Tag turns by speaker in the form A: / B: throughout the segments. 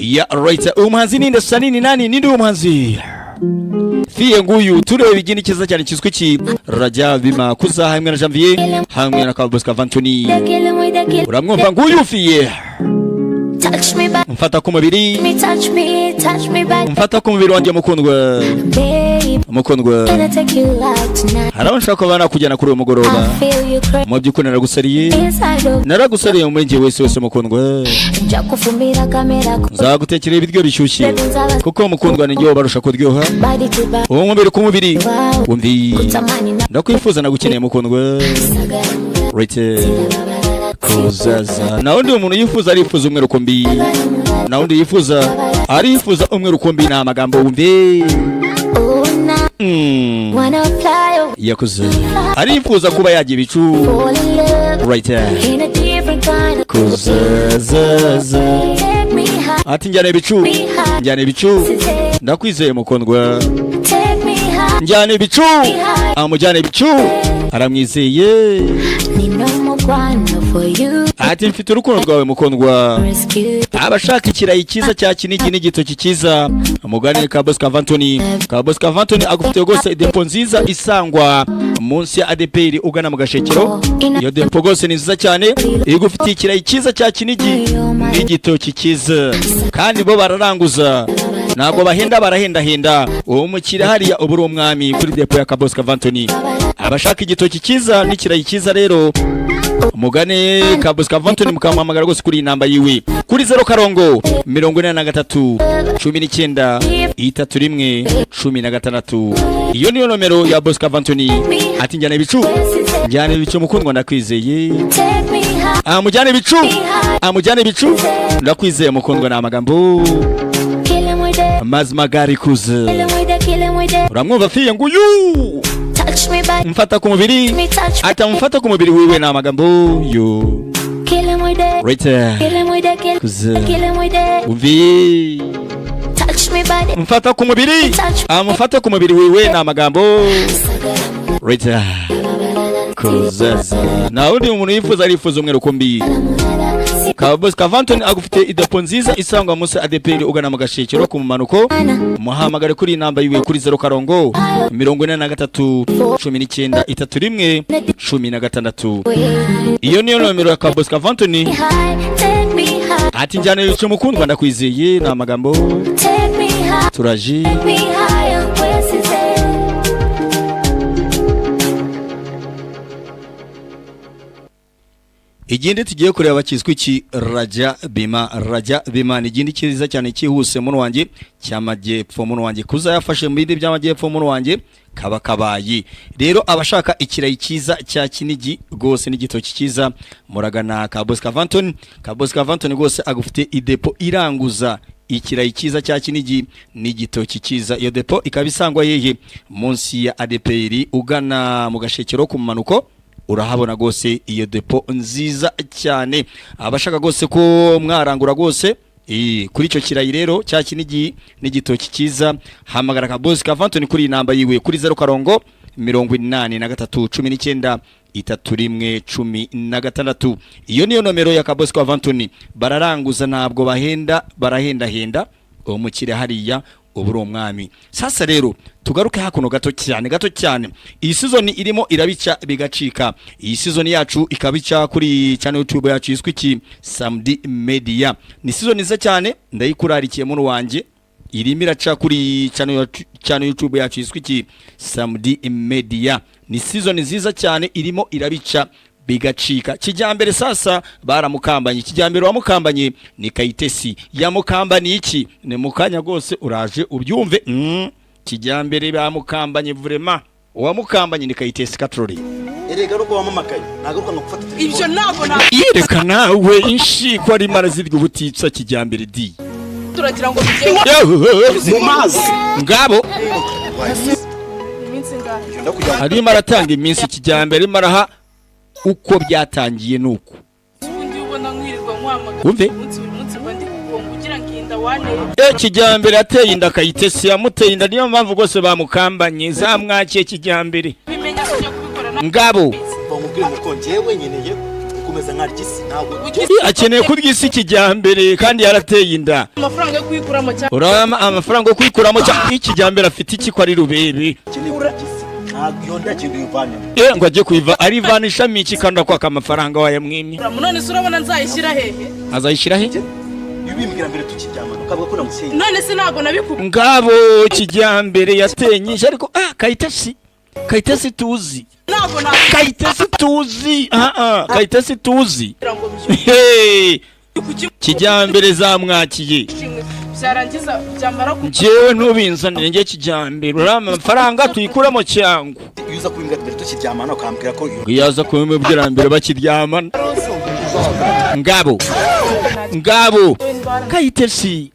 A: Yeah, right. Uyu muhanzi ninde? Sanini nani? Ninde uyu muhanzi? Fiye nguyu tureba igindi cyiza cyane kizwi ki Rajya Bima kuza hamwe na Janvier hamwe na Kabos Cavantoni. Uramwumva nguyu Fiye.
B: Touch me back,
A: Mfata ku mubiri.
B: me touch me, touch me back,
A: Mfata ku mubiri wanjye, mukundwa.
B: Babe.
A: Mukundwa.
B: Can I take you out tonight?
A: Hari aho nshaka kuba nakujyana kuri uyu mugoroba.
B: I feel you crazy
A: Mu by'ukuri naragusariye.
B: inside of
A: Naragusariye mu murenge wese wese, mukundwa.
B: Nja kufumbira kamera.
A: Nzagutekera ibiryo bishyushye. Kuko mukundwa ni njye barusha kuryoha.
B: Body to body.
A: Uwo mubiri ku mubiri. Wumvi.
B: Kutamani na
A: Ndakwifuza, nagukeneye, mukundwa.
B: sagara.
A: Right. Kuzaza. Na undi umuntu yifuza arifuza umwe rukumbi. Na undi yifuza arifuza umwe rukumbi, ni amagambo wumve.
B: Oh, now wanna fly away,
A: Yakuze. Arifuza kuba yajya ibicu.
B: Fall in love
A: Right.
B: in a different kind of
A: Kuzaza.
B: Take me high,
A: Ati njyana ibicu.
B: me high,
A: Njyana ibicu. Ndakwizeye, mukundwa.
B: Take me high,
A: Njyana ibicu. Amujyana ibicu. Aramwizeye.
B: Nina mukwano for you.
A: Ati mfite urukundo rwawe, mukundwa.
B: Rescue.
A: Abashaka ikirayi cyiza cya Kinigi n'igitoki cyiza, umugani Kabos Cavantoni. Kabos Cavantoni agufitiye rwose depo nziza isangwa munsi ya ADPR ugana mu Gashekero. Iyo depo rwose ni nziza cyane, igufitiye ikirayi cyiza cya Kinigi n'igitoki cyiza, kandi bo bararanguza, ntabwo bahenda, barahendahenda. Uwo mukiriya hariya uba uri umwami kuri depo ya Kabos Cavantoni. Abashaka igitoki cyiza n'ikirayi cyiza rero, mugane Kabos Cavantoni, mukamuhamagara rwose kuri iyi namba yiwe, kuri 0 karongo 43 19 31 16. Iyo niyo nomero ya Bosco Cavantoni. Ati njyana ibicu, njyana ibicu, mukundwa, ndakwizeye.
B: Take me high,
A: Amujyane ibicu, amujyane ibicu, ndakwizeye mukundwa, ni amagambo.
B: Kill him with it,
A: Mazima gari kuze.
B: Kill him with it, kill him with it.
A: Uramwumva fiye nguyu.
B: Touch me back,
A: Mfata ku mubiri.
B: Me touch me.
A: Ati amufata ku mubiri wiwe, ni amagambo yo.
B: Kill him with it,
A: Right.
B: Kill him with it, kill,
A: Kuze.
B: Kill him with it.
A: Umvi.
B: Touch me body,
A: Mfata ku mubiri, amufate ku mubiri wiwe, ni amagambo. Right. Kuzaza. Na undi umuntu yifuza arifuza umwe rukumbi. Kabos Cavantoni agufite idepo nziza isangwa munsi ADPR ugana mu Gashekero ku mumanuko. Muhamagare kuri iyi namba yiwe, kuri 0 karongo 43 19 31 16. Iyo niyo nomero ya Kabos Cavantoni.
B: High, take me high,
A: Ati njyana ibicu, mukundwa, ndakwizeye, ni amagambo.
B: Take me high,
A: Turaji.
B: Take me high, where is it?
A: Igindi tugiye kureba kizwi ki Rajya Bima. Rajya Bima ni igindi cyiza cyane cyihuse muno wanjye cy'amajyepfo, muno wanjye kuza yafashe mu bindi by'amajyepfo, muno wanjye kaba kabaye. Rero abashaka ikirayi cyiza cya Kinigi rwose n'igitoki cyiza, muragana Kabos Cavantoni. Kabos Cavantoni rwose agufite idepo iranguza ikirayi cyiza cya Kinigi n'igitoki cyiza. Iyo depo ikaba isangwa yehe? Munsi ya ADPR ugana mu Gashekero ku mumanuko, urahabona rwose iyo depo nziza cyane. Abashaka rwose ko mwarangura rwose kuri icyo kirayi rero cya Kinigi n'igitoki cyiza, hamagara Kabosi Kavantoni kuri iyi namba yiwe, kuri 0 karongo 83 19 31 16. Iyo niyo nomero ya Kabosi Kavantoni. Bararanguza, ntabwo bahenda, barahendahenda. Uwo mukire hariya ubu uri umwami. Sasa rero tugaruke hakuno gato cyane, gato cyane. Iyi season irimo irabica bigacika. Iyi season yacu ikabica kuri channel YouTube yacu yiswe iki Samdi Media. Ni season nziza cyane, ndayikurarikiye muri wanjye. Irimo iraca kuri channel YouTube yacu yiswe iki Samdi Media. Ni season nziza cyane, irimo irabica bigacika. Kijyambere sasa baramukambanye. Kijyambere wamukambanye ni Kayitesi. Yamukambaniye iki? Ni mu kanya rwose uraje ubyumve. Kijyambere bamukambanye vraiment, uwamukambanye ni Kayitesi Katrori.
C: Erega ruko wamamakaye nagaruka ngo gufata telefone.
D: Ibyo ntabwo na
A: Yereka nawe inshiko arimo arazirya ubutitsa kijyambere di.
D: Turagira ngo bigende
C: Mu mazi.
A: Ngabo.
D: Iminsi ingahe?
C: Ndakujya.
A: Arimo aratanga iminsi kijyambere, arimo araha uko byatangiye nuko.
D: Ubundi ubona nkwirirwa nkwamagana
A: Wumve.
D: umunsi buri munsi mba ndi kugonga ugira ngo iyi nda wane.
A: E kijyambere ateye inda Kayitesi, yamuteye inda, niyo mpamvu rwose bamukambanye zamwakiye kijyambere.
D: Bimenya kujya kubikora na
A: Ngabo.
C: Bamubwire ngo njyewe nkeneye Gukomeza nkarya isi ntabwo.
A: Akeneye kurya isi kijyambere kandi yarateye inda.
D: Amafaranga yo kuyikuramo cyangwa?
A: Urabona amafaranga yo kuyikuramo cyangwa ikijyambere afite iki ko ari rubebe?
C: Ukeneye kurya isi, ntabwo iyo nda kintu uyivanemo.
A: Eh, ngo ajye kuyiva arivana ishami iki kandi akwaka amafaranga wayamwimye.
D: None se urabona nzayishyira hehe?
A: Azayishyira he?
C: Iyo ubimbwira mbere tukiryamana ukavuga ko namuteye.
D: None se ntabwo nabikubwiye?
A: Ngabo kijyambere yateye nyinshi, ariko Kayitesi, Kayitesi tuzi.
D: Ntabwo
A: Kayitesi tuzi, Kayitesi tuzi.
D: nakugira ngo byumve.
A: Hey,
D: Kuki?
A: Kijyambere zamwakiye.
D: Byarangiza byamara ku
A: Njyewe ntubinzanire njye kijyambere, uriya amafaranga tuyikuramo cyangwa?
C: Iyo uza kubimbwira mbere tukiryamana ukambwira ko iyo
A: Iyo aza kubimubwira mbere bakiryamana. Ngabo ngabo Kayitesi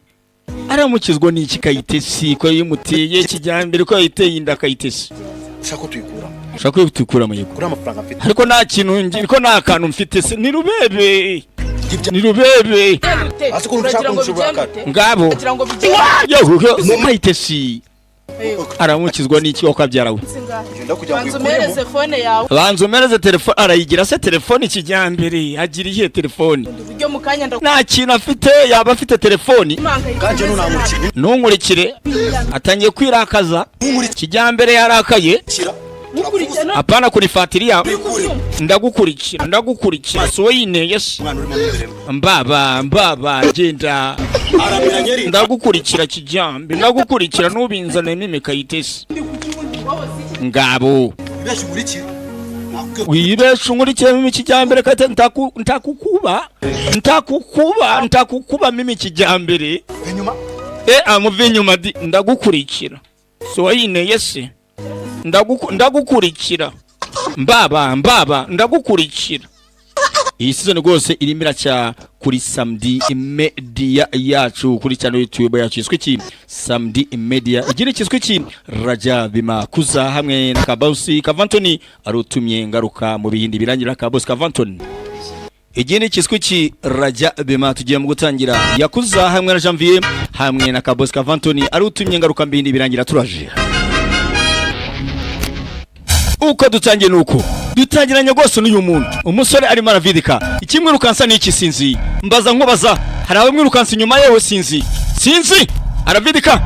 A: aramukizwa n'iki? Kayitesi ko yimuteye kijyambere, ko yayiteye inda Kayitesi.
C: Ushaka ko tuyikuramo?
A: Ushaka ko tuyikuramo, yego.
C: Kuri amafaranga mfite.
A: Ariko nta kintu ariko nta kantu mfite se, ni rubebe, ni rubebe.
C: Ase ko ushaka
D: Uragira ngo
C: kunshobora
D: bigende
C: kare.
D: ute?
A: Ngabo.
D: Uragira ngo bigende?
A: Yewe, Kayitesi aramukizwa n'iki wakabyara we?
D: Singahe?
C: Genda kugira ngo
D: Banza
C: uyikuremo.
D: umereze phone yawe.
A: Banza umereze telefone. Arayigira se telefone kijyambere? Agira iyihe telefone?
D: Uburyo mu kanya
A: Nta kintu afite, yaba afite telefoni.
D: ndakumangayika.
C: Kandi ntunamukire.
A: Ntunkurikire, atangiye kwirakaza kijyambere, yarakaye.
C: Ntunkurikira.
D: Ukurikira.
A: Apana kurifatiriya.
C: Urikure.
A: Ndagukurikira, ndagukurikira, si wowe yineye se?
C: Umwana urimo imbere.
A: Mbaba mbaba, genda.
C: Aramiranye ri.
A: Ndagukurikira kijyambere, ndagukurikira, ntubinzane mimi Kayitesi. Ngabo.
C: Ibeshya unkurikira. Nakubwiye.
A: Wibesha unkurikire mimi kijyambere kate, ntakukuba, ntakukuba, ntakukuba mimi kijyambere.
C: Inyuma.
A: E, amuva inyuma di. Ndagukurikira, si wayineye se? Ndagukurikira mbaba mbaba, ndagukurikira. Iyi season rwose irimo iracya kuri Samedi Media yacu, kuri channel YouTube yacu yiswe iki? Samedi Media. Igira ikiswe iki? Raja Bimakuza hamwe na Kabosi Kavantoni arutumye ngaruka mu bihindi birangira. Kabosi Kavantoni, igindi kiswe iki? Raja Bima. Tugiye mu gutangira Yakuza hamwe na Janvier hamwe na Kabosi Kavantoni arutumye ngaruka mu bihindi birangira. Turaje. Uko dutangiye nuko dutangiranye rwose n'uyu muntu, umusore arimo aravidika. Ikimwirukansa ni iki? Sinzi, mbaza nkubaza, hari abamwirukansa inyuma yewe? Sinzi, sinzi. Aravidika,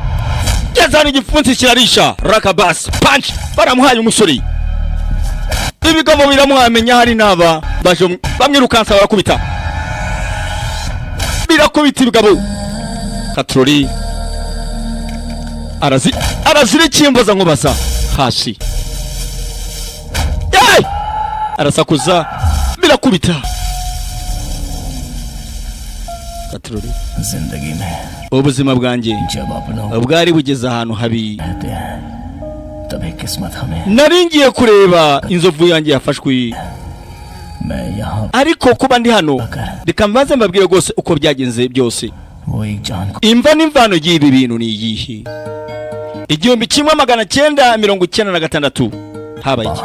A: ngeze hano igipfunsi kirarisha rakabasi punch baramuhaye umusore. Ibigabo biramwamenya, hari n'aba baje bamwirukansa, barakubita, birakubita ibigabo. Katrori arazi arazira ikimbaza nkubaza hasi. Yay! Arasakuza, birakubita Katrori.
E: जिंदगी में
A: Ubuzima bwanjye
E: जब अपनों
A: bwari bugeze ahantu habi,
E: रहते हैं तभी किस्मत हमें
A: nari ngiye kureba inzovu yanjye yafashwe.
E: मैं यहाँ
A: Ariko kuba ndi hano, reka mbanze mbabwire rwose uko byagenze byose.
E: वो एक जान को
A: Imva n'imvano y'ibi bintu ni iyihe? 1996 habaye iki?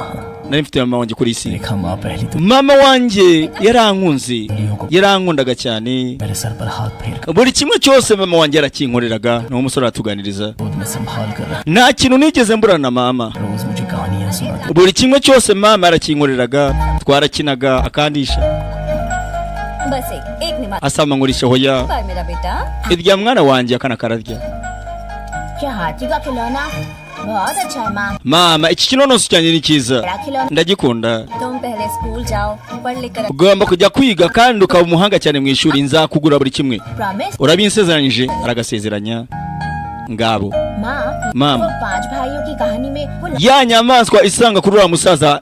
A: Nari mfite mama wanjye kuri isi.
E: देखा माँ पहली तो
A: Mama wanjye yarankunze, yarankundaga cyane.
E: मेरे सर पर हाथ फेर कर
A: Buri kimwe cyose mama wanjye yarakinkoreraga. Ni umusore aratuganiriza.
E: गोद में संभाल कर
A: Nta kintu nigeze mburana na mama.
E: रोज मुझे कहानियां सुनाती।
A: Buri kimwe cyose mama yarakinkoreraga, twarakinaga, akandisha.
B: बस एक एक निमा
A: Asama nkurisha hoya.
B: बार मेरा बेटा।
A: Irya mwana wanjye, akana kararya.
B: क्या हाथी का खिलौना बहुत अच्छा है माँ।
A: Mama, iki kinonoso cyanjye ni cyiza.
B: बड़ा खिलौना।
A: Ndagikunda.
B: तुम पहले स्कूल जाओ, पढ़ लिख कर।
A: Ugomba kujya kwiga kandi ukaba umuhanga cyane mu ishuri, nzakugura buri kimwe.
B: Promise.
A: Urabinsezeranyije? Aragasezeranya. Ngabo.
B: माँ।
A: Mama.
B: वो पांच भाइयों की कहानी में वो
A: Ya nyamaswa isanga kuri uriya musaza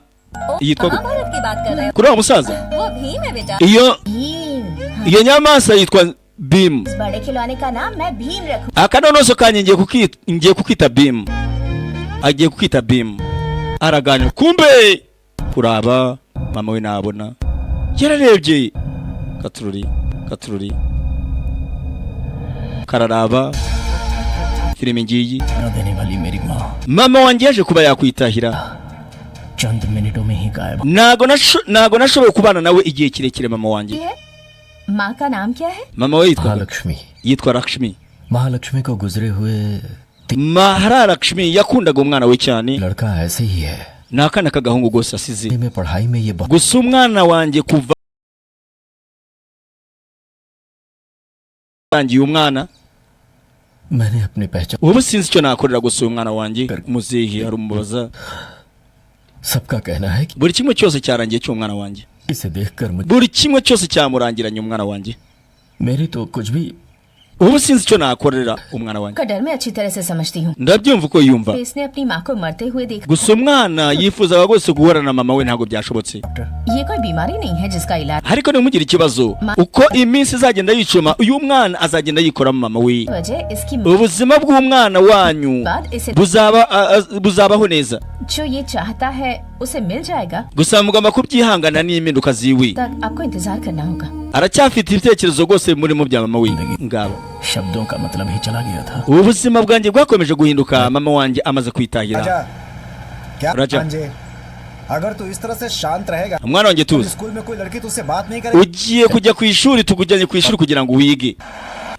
A: yitwa gute?
B: Mahabharat की बात कर रहे
A: Kuri uriya musaza
B: हो, वो भीम है बेटा।
A: Iyo
B: Bhim, हाँ।
A: iyo nyamaswa yitwa Bimu.
B: इस बड़े खिलौने का नाम मैं भीम रखूं।
A: Akanonoso kanjye ngiye kukita Bimu, agiye kukita Bimu. Araganira, kumbe kuraba mama we nabona yararebye katururi katururi kararaba filime ngiyi.
E: न देने वाली मेरी माँ
A: Mama wanjye yaje kuba yakwitahira.
E: चंद मिनटों में ही गायब।
A: Ntago nashoboye kubana nawe igihe kirekire, mama wanjye.
B: है माँ का नाम क्या है?
A: Mama we yitwa
F: Mahalakshmi.
A: Yitwa Lakshmi.
F: Mahalakshmi को गुजरे हुए
A: Mahara Lakshmi yakundaga umwana we cyane.
F: लड़का ऐसे ही है।
A: Ni akana k'agahungu rwose asize.
F: में पढ़ाई में ये बहुत
A: Gusa umwana wanjye kuva Yarangiye umwana.
F: मैंने अपनी पहचान
A: Ubu sinzi icyo nakorera gusa uyu mwana wanjye. Muzehe arumubaza.
F: सबका कहना है कि
A: Buri kimwe cyose cyarangiye cy'umwana wanjye.
F: इसे देखकर मुझे
A: Buri kimwe cyose cyamurangiranye umwana wanjye.
F: मेरी तो कुछ भी
A: Ubu sinzi icyo nakorera umwana wanjye.
G: का डर मैं अच्छी तरह से समझती हूँ।
A: Ndabyumva uko yumva.
G: इसने अपनी माँ को मरते हुए देखा।
A: Gusa umwana yifuzaga rwose guhura na mama we, ntabwo byashobotse.
G: ये कोई बीमारी नहीं है जिसका इलाज
A: Ariko ntimugire ikibazo, uko iminsi izagenda yicuma, uyu mwana azagenda yikoramo mama we.
G: वजह इसकी
A: Ubuzima bw'umwana wanyu
G: बाद इसे
A: buzaba buzabaho neza.
G: जो ये चाहता है उसे मिल जाएगा।
A: Gusa mugomba kubyihangana n'impinduka ziwe.
G: तक आपको इंतजार करना होगा।
A: Aracyafite ibitekerezo rwose murimo bya mama we ngabo.
E: शब्दों का मतलब ही चला गया था।
A: Ubuzima bwanjye bwakomeje guhinduka mama wanjye amaze kwitahira.
H: राजा क्या
A: राजा।
H: भांजे, अगर तू इस तरह से शांत रहेगा
A: Umwana wanjye,
H: तो
A: tuzi.
H: School में कोई लड़की तुझसे बात नहीं करेगी।
A: Ugiye kujya ku ishuri, tukujyanye ku ishuri kugira ngo wige.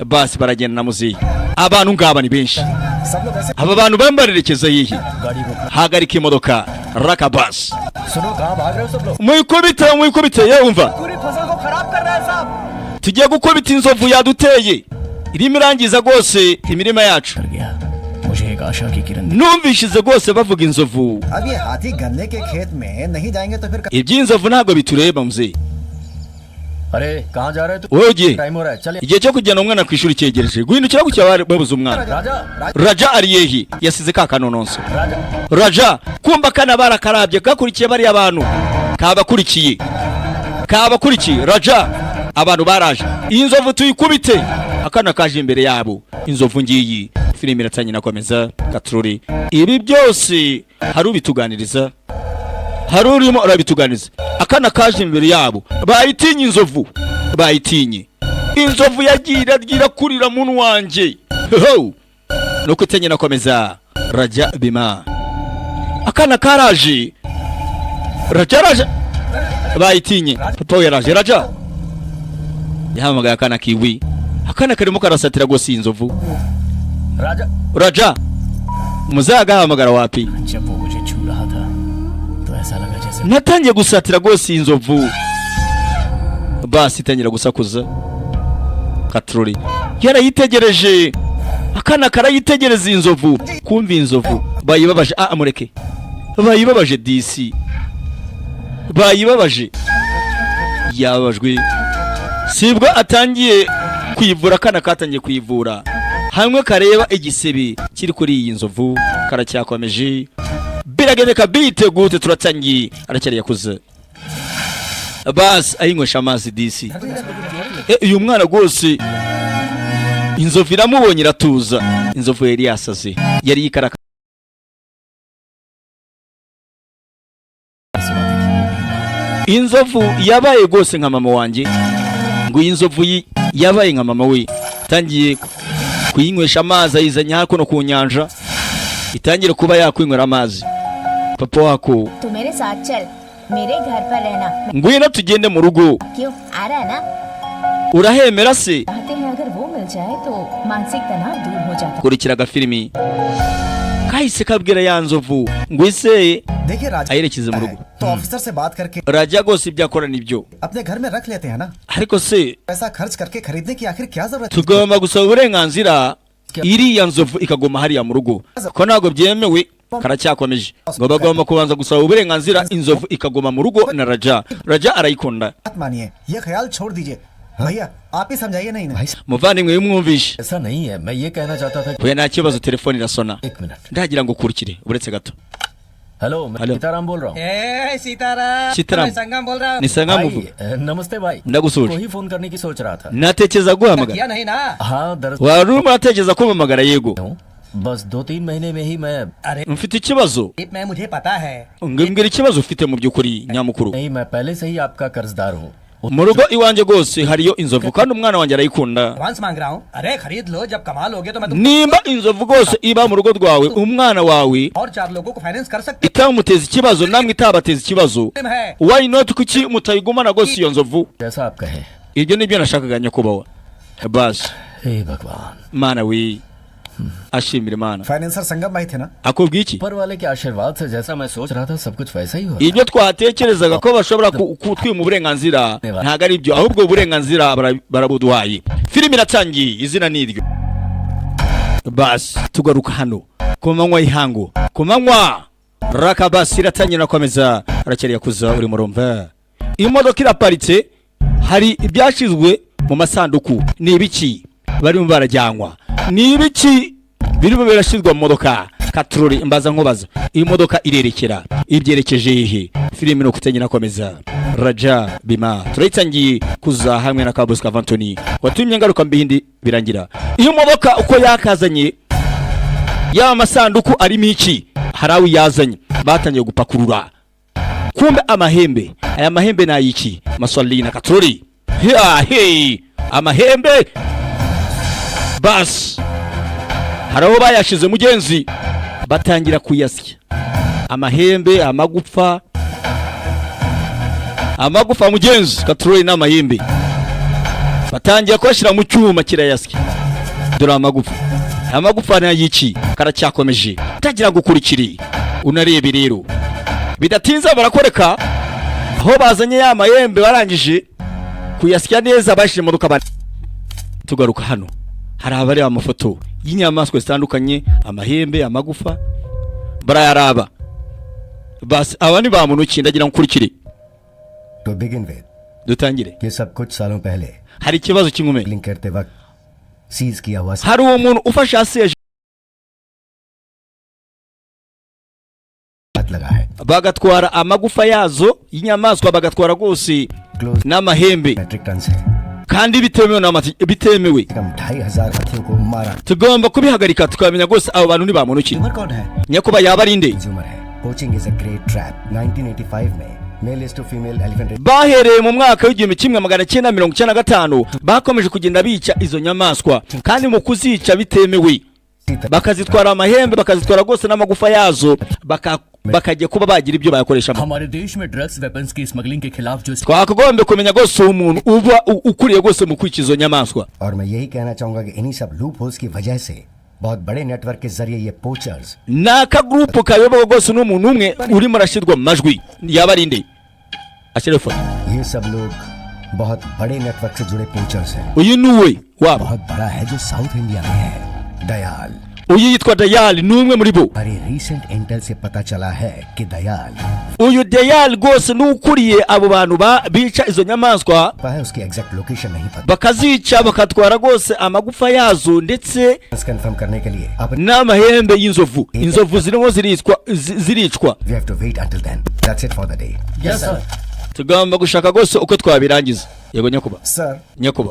A: Basi baragenda na muzehe. Abantu ngaba ni benshi.
H: सब लोग ऐसे
A: Aba bantu barimo barerekeza yihe?
F: गाड़ी को
A: Hagarika imodoka raka basi.
F: सुनो, कहाँ भाग रहे हो सब लोग?
A: Muyikubite, muyikubite, yewe umva.
H: पूरी फसल को खराब कर रहा है साहब।
A: Tugiye gukubita inzovu yaduteye, irimo irangiza rwose imirima yacu.
E: कर गया मुझे एक आशा की किरण
A: Numvishize rwose bavuga inzovu.
H: अब ये हाथी गन्ने के खेत में नहीं जाएंगे तो फिर
A: Iby'inzovu ntabwo bitureba muzehe.
F: अरे कहाँ जा रहे हो तू?
A: Wowe ugiye?
F: Time हो रहा है, चले।
A: Igihe cyo kujyana umwana ku ishuri cyegereje. Guhindukira gutya babuze umwana.
F: Raja.
A: Raja ariyehi? Yasize ka kanononso.
F: Raja.
A: Raja kumba kana barakarabye, gakurikiye bariya bantu, kabakurikiye, kabakurikiye Raja. Abantu baraje, iyi nzovu tuyikubite. Akana kaje imbere yabo, inzovu ngiyi. Filime iratangira, inakomeza katururi. Ibi byose hari ubituganiriza, hari urimo arabituganiriza. Akana kaje imbere yabo, bayitinye inzovu, bayitinye inzovu. Yagiye iragira kurira muntu wanjye. Ho! Nuko itangira inakomeza. Raja bima akana karaje, Raja araje, bayitinye. Papa we yaraje. Raja yahamagaye akana kiwi. Akana karimo karasatira rwose iyi nzovu.
F: Raja.
A: Raja muzagahamagara wapi?
E: जब वो मुझे छू रहा था तो ऐसा लगा जैसे
A: Natangiye gusatira rwose iyi nzovu, basi itangira gusakuza katurori. Yarayitegereje, akana karayitegereza iyi nzovu. Kumva iyi nzovu bayibabaje. Ah, mureke, bayibabaje disi, bayibabaje, yababajwe. Sibwo atangiye kuyivura. Akana katangiye kuyivura hamwe, kareba igisebe kiri kuri iyi nzovu. Karacyakomeje, biragendeka bitegute. Turatangiye, aracyari yakuze. Basi ayinywesha amazi disi. E, uyu mwana rwose inzovu iramubonye iratuza. Inzovu yari yasaze, yari yikaraka. Inzovu yabaye rwose nka mama wanjye. Ngo iyi nzovu yabaye nka mama we. Itangiye kuyinywesha amazi, ayizanye hakuno ku nyanja, itangire kuba yakwinywera amazi. Papa wako.
B: तू मेरे साथ चल, मेरे घर पर रहना।
A: Ngwino tugende mu rugo.
B: क्यों आ रहा है ना?
A: Urahemera se?
G: चाहते हैं अगर वो मिल जाए तो मानसिक तनाव दूर हो जाता।
A: Kurikira agafilimi kahise kabwira ya nzovu ngo ise
H: देखिए राजा
A: ayerekeze mu rugo.
H: तो ऑफिसर से बात करके
A: Rajya rwose ibyo akora nibyo.
H: अपने घर में रख लेते हैं ना।
A: Ariko se
H: पैसा खर्च करके खरीदने की आखिर क्या जरूरत है?
A: Tugomba gusaba uburenganzira iriya nzovu ikaguma hariya mu rugo, ko ntabwo byemewe. Karacyakomeje ngo bagomba kubanza gusaba uburenganzira inzovu ikaguma mu rugo na Raja. Raja arayikunda.
H: बात मानिए, ये ख्याल छोड़ दीजिए। भैया, आप ही समझाइए ना इन्हें।
A: Muvandimwe, wimwumvishe.
F: ऐसा नहीं है, मैं ये कहना चाहता था।
A: Oya, nta kibazo. Telefone irasona.
F: एक minute.
A: Ndagira ngo ukurikire, uretse gato.
F: Hello, मैं
A: हेलो।
F: सीताराम बोल रहा हूँ।
I: ए सीताराम।
A: सीताराम।
I: मैं संगम बोल रहा हूँ।
A: Ni
F: भाई
A: muvu.
F: नमस्ते भाई।
A: Ndagusuhuje.
F: को ही फोन करने की सोच रहा था।
A: Natekereza guhamagara.
I: किया नहीं ना?
F: हाँ, दरअसल
A: Wari urimo uratekereza kumpamagara? Yego.
F: हूँ, बस 2-3 महीने में ही मैं
I: अरे
A: Mfite ikibazo.
I: मैं मुझे पता है।
A: Mbwira ikibazo ufite mu by'ukuri nyamukuru.
F: नहीं, मैं पहले से ही आपका कर्जदार हूँ।
A: Mu rugo iwanjye rwose hariyo inzovu kandi umwana wanjye arayikunda.
I: Advance मांग रहा हूँ। अरे खरीद लो, जब कमाल हो गया तो मैं तुम
A: Nimba inzovu rwose iba mu rugo rwawe, umwana wawe
I: और चार लोगों को फाइनेंस कर सकते
A: itamuteza ikibazo, namwe itabateza ikibazo,
I: है।
A: Why not? Kuki mutayigumana rwose iyo nzovu?
F: जैसा आप कहें।
A: Ibyo nibyo nashakaga nyakubahwa, basi.
F: हे भगवान।
A: Mana we. Ashimira Imana.
H: Financer संगम भाई थे ना?
A: Akubwiye iki?
F: ऊपर वाले के आशीर्वाद से जैसा मैं सोच रहा था सब कुछ वैसा ही हो रहा
A: Ibyo twatekerezaga ko bashobora kutwima uburenganzira ntabwo ari byo, ahubwo uburenganzira barabuduhaye. Filime iratangiye, izina ni iryo. Basi tugaruka hano ku manywa y'ihangu, ku manywa rakabasi iratangira nakomeza aracyari yakuza uri murumva. Imodoka iraparitse, hari ibyashyizwe mu masanduku. Ni ibiki barimo barajyanwa? Ni ibiki birimo birashyirwa mu modoka? Katurori mbaza nkubaza, iyi modoka irerekera ibyerekeje hehe? Filime ni ukutangira nakomeza Raja Bima turayitangiye kuza hamwe na Kabuska Vantoni watumye ngaruka mbihindi birangira. Iyo modoka uko yakazanye ya masanduku arimo iki? Hari aho yazanye batangiye gupakurura, kumbe amahembe. Aya mahembe ni ayiki? Maswali na katurori ya hey, amahembe basi hari aho bayashize mugenzi, batangira kuyasya amahembe, amagufa, amagufa mugenzi. Katurori n'amahembe batangira kuyashyira mu cyuma kirayasya. Dore amagufa, amagufa ni ayiki? Karacyakomeje tagira gukurikiri unarebe rero. Bidatinze barakwereka aho bazanye ya mahembe, barangije kuyasya neza bashyira mu modoka. Tugaruka hano hari abareba amafoto y'inyamaswa zitandukanye, amahembe, amagufa barayaraba. Basi aba ni ba muntu ki? Ndagira nkurikire.
H: To begin with,
A: Dutangire.
H: ये सब कुछ सालों पहले
A: Hari ikibazo cy'inkume.
H: Link करते वक्त सीज किया हुआ
A: Hari uwo muntu ufashe hasi ya
H: हाथ लगा है।
A: Bagatwara amagufa yazo y'inyamaswa, bagatwara rwose
H: close
A: n'amahembe
H: metric ton है।
A: kandi bitemewe bitemewe.
H: कम 2,500 हाथियों को मारा।
A: Tugomba kubihagarika tukamenya rwose abo bantu ni ba muntu ki.
H: कौन है?
A: Nyakuba yaba ari nde?
H: Consumer है। Poaching is a great trap. 1985 में male is to female elephant
A: Bahereye mu mwaka w'1995 bakomeje kugenda bica izo nyamaswa, kandi mu kuzica bitemewe bakazitwara amahembe, bakazitwara rwose n'amagufa yazo, bakajya kuba bagira ibyo bayakoreshamo.
E: हमारे देश में drugs weapons की स्मगलिंग के खिलाफ जो
A: Twakagombye kumenya rwose uwo muntu uba ukuriye rwose mu kwica izo nyamaswa.
H: और मैं यही कहना चाहूंगा कि इन्हीं सब लूप होल्स की वजह से बहुत बड़े नेटवर्क के जरिए ये poachers
A: Ni akagurupu kayobowe rwose n'umuntu umwe urimo arashyirwa mu majwi. Yaba ari nde? Ashyiraho ifoto.
H: ये सब लोग बहुत बड़े नेटवर्क से जुड़े पोचर्स हैं।
A: Uyu ni uwe wabo.
H: बहुत बड़ा है जो साउथ इंडिया में है, Dayal.
A: Uyu yitwa Dayali, ni umwe muri bo.
H: अरे recent Intel से पता चला है कि Dayal
A: Uyu Dayali rwose ni ukuriye abo bantu bica izo nyamaswa,
H: पता है, उसकी एग्जैक्ट लोकेशन नहीं पता।
A: bakazica bakatwara rwose amagufa yazo ndetse
H: confirm करने के लिए अब
A: n'amahembe y'inzovu. Inzovu zirimo ziricwa, ziricwa.
H: We have to wait until then. That's it for the day.
F: Yes sir.
A: Tugomba gushaka rwose uko twabirangiza. Yego nyakuba.
H: Sir,
A: Nyakuba,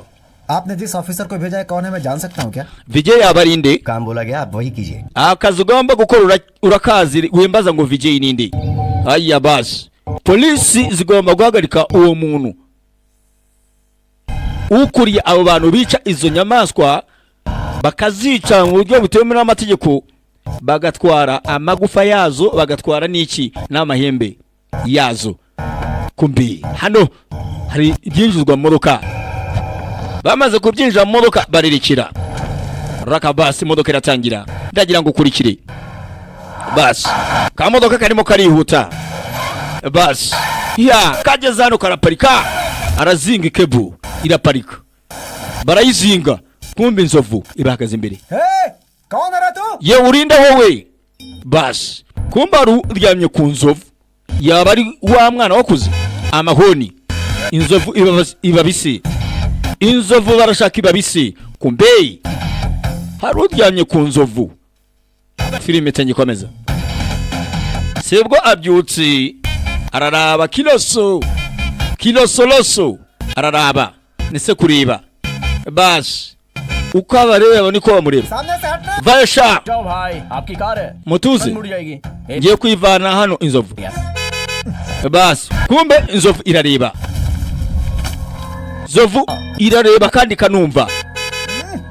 H: आपने जिस ऑफिसर को भेजा है कौन है मैं जान सकता हूँ क्या?
A: Vijay yaba ari nde?
H: काम बोला गया, आप वही कीजिए।
A: Akazi ugomba gukora urakazi, wimbaza ngo Vijay ninde. Aya basi polisi zigomba guhagarika uwo muntu ukuriye abo bantu bica izo nyamaswa, bakazica mu buryo butemewe n'amategeko, bagatwara amagufa yazo, bagatwara n'iki n'amahembe yazo. Kumbi hano hari ibyinjizwa mu modoka. Bamaze kubyinjira mu modoka barerekera rakabasi. Imodoka iratangira, ndagira ngo ukurikire. Basi kamodoka karimo karihuta. Basi ya kageze hano karaparika, arazinga ikebu iraparika, barayizinga. Kumbe inzovu ibahagaze imbere.
H: हे, कौन है रे तू?
A: Ye urinda wowe? Basi kumbe hari uryamye ku nzovu, yaba ari wa mwana wakuze amahoni. Inzovu ibabisi, inzovu barashaka ibabisi. Kumbe hari uryamye ku nzovu. Filime itangiye, sibwo abyutse araraba kiloso kilosoloso, araraba nese kureba. Basi uko abareba niko bamureba.
H: सामने से हटना।
A: Vayo sha.
E: जाओ भाई, आपकी कार है।
A: Mutuze.
E: मुड़ जाएगी।
A: Ngiye kwivana hano inzovu. Basi kumbe inzovu irareba, inzovu irareba kandi ikanumva.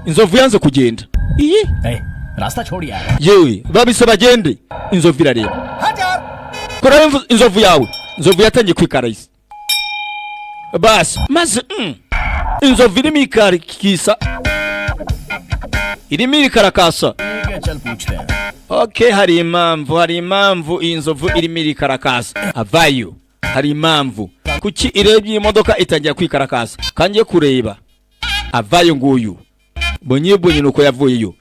A: Inzovu yanze kugenda iyi.
E: ए, रास्ता छोड़िए।
A: Yewe babise bagende, inzovu irareba.
H: हट यार।
A: Koraho inzovu yawe. Inzovu yatangiye kwikarayisa. Basi maze inzovu irimo ikarikisa. Irimo irikarakasa.
E: ठीक है, चल पूछते हैं।
A: Okay, hari impamvu, hari impamvu iyi nzovu irimo irikarakasa. Avayo, hari impamvu. Kuki irebye iyi modoka itangira kwikarakasa? Kangiye kureba. Avayo nguyu bonye bonye nuko yavuyeyo.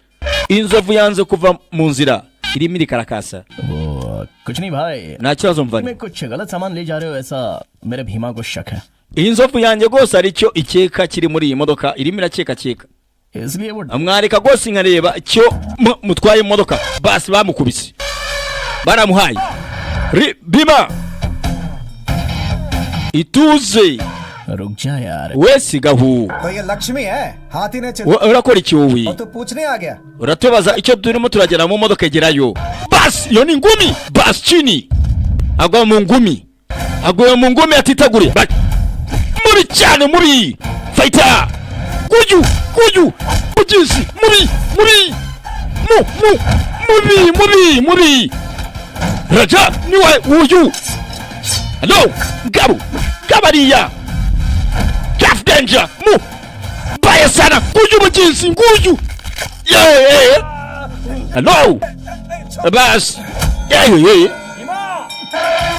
A: Inzovu yanze kuva mu nzira, irimo irikarakasa.
E: वो कुछ नहीं भाई,
A: Nta kibazo mvanye.
E: में कुछ गलत सामान ले जा रहे हो, ऐसा मेरे भीमा को शक है।
A: Iyi nzovu yanjye rwose hari icyo ikeka kiri muri iyi modoka, irimo irakekakeka.
E: इसलिए वो
A: Mwareka rwose nkareba icyo mutwaye imodoka. Basi bamukubise, baramuhaye. Bima ituze.
E: रुक जा यार।
A: Wese gahu.
I: तो ये लक्ष्मी है, हाथी ने
A: Urakora iki wowe?
I: और तू पूछने आ गया।
A: Uratubaza icyo turimo turagera mu modoka, egerayo. Basi iyo ni ingumi. Basi chini, agwa mu ngumi, agwa mu ngumi atitaguriye. Mubi cyane, mubi fighter. Guyu guyu mugizi mubi mubi mu mu mubi mubi mubi. Raja niwe uyu. Hello ngabo gabariya Jeff Danger mu baya sana. Guyu mugizi nguyu. Yeah. Hello bas. Yeah.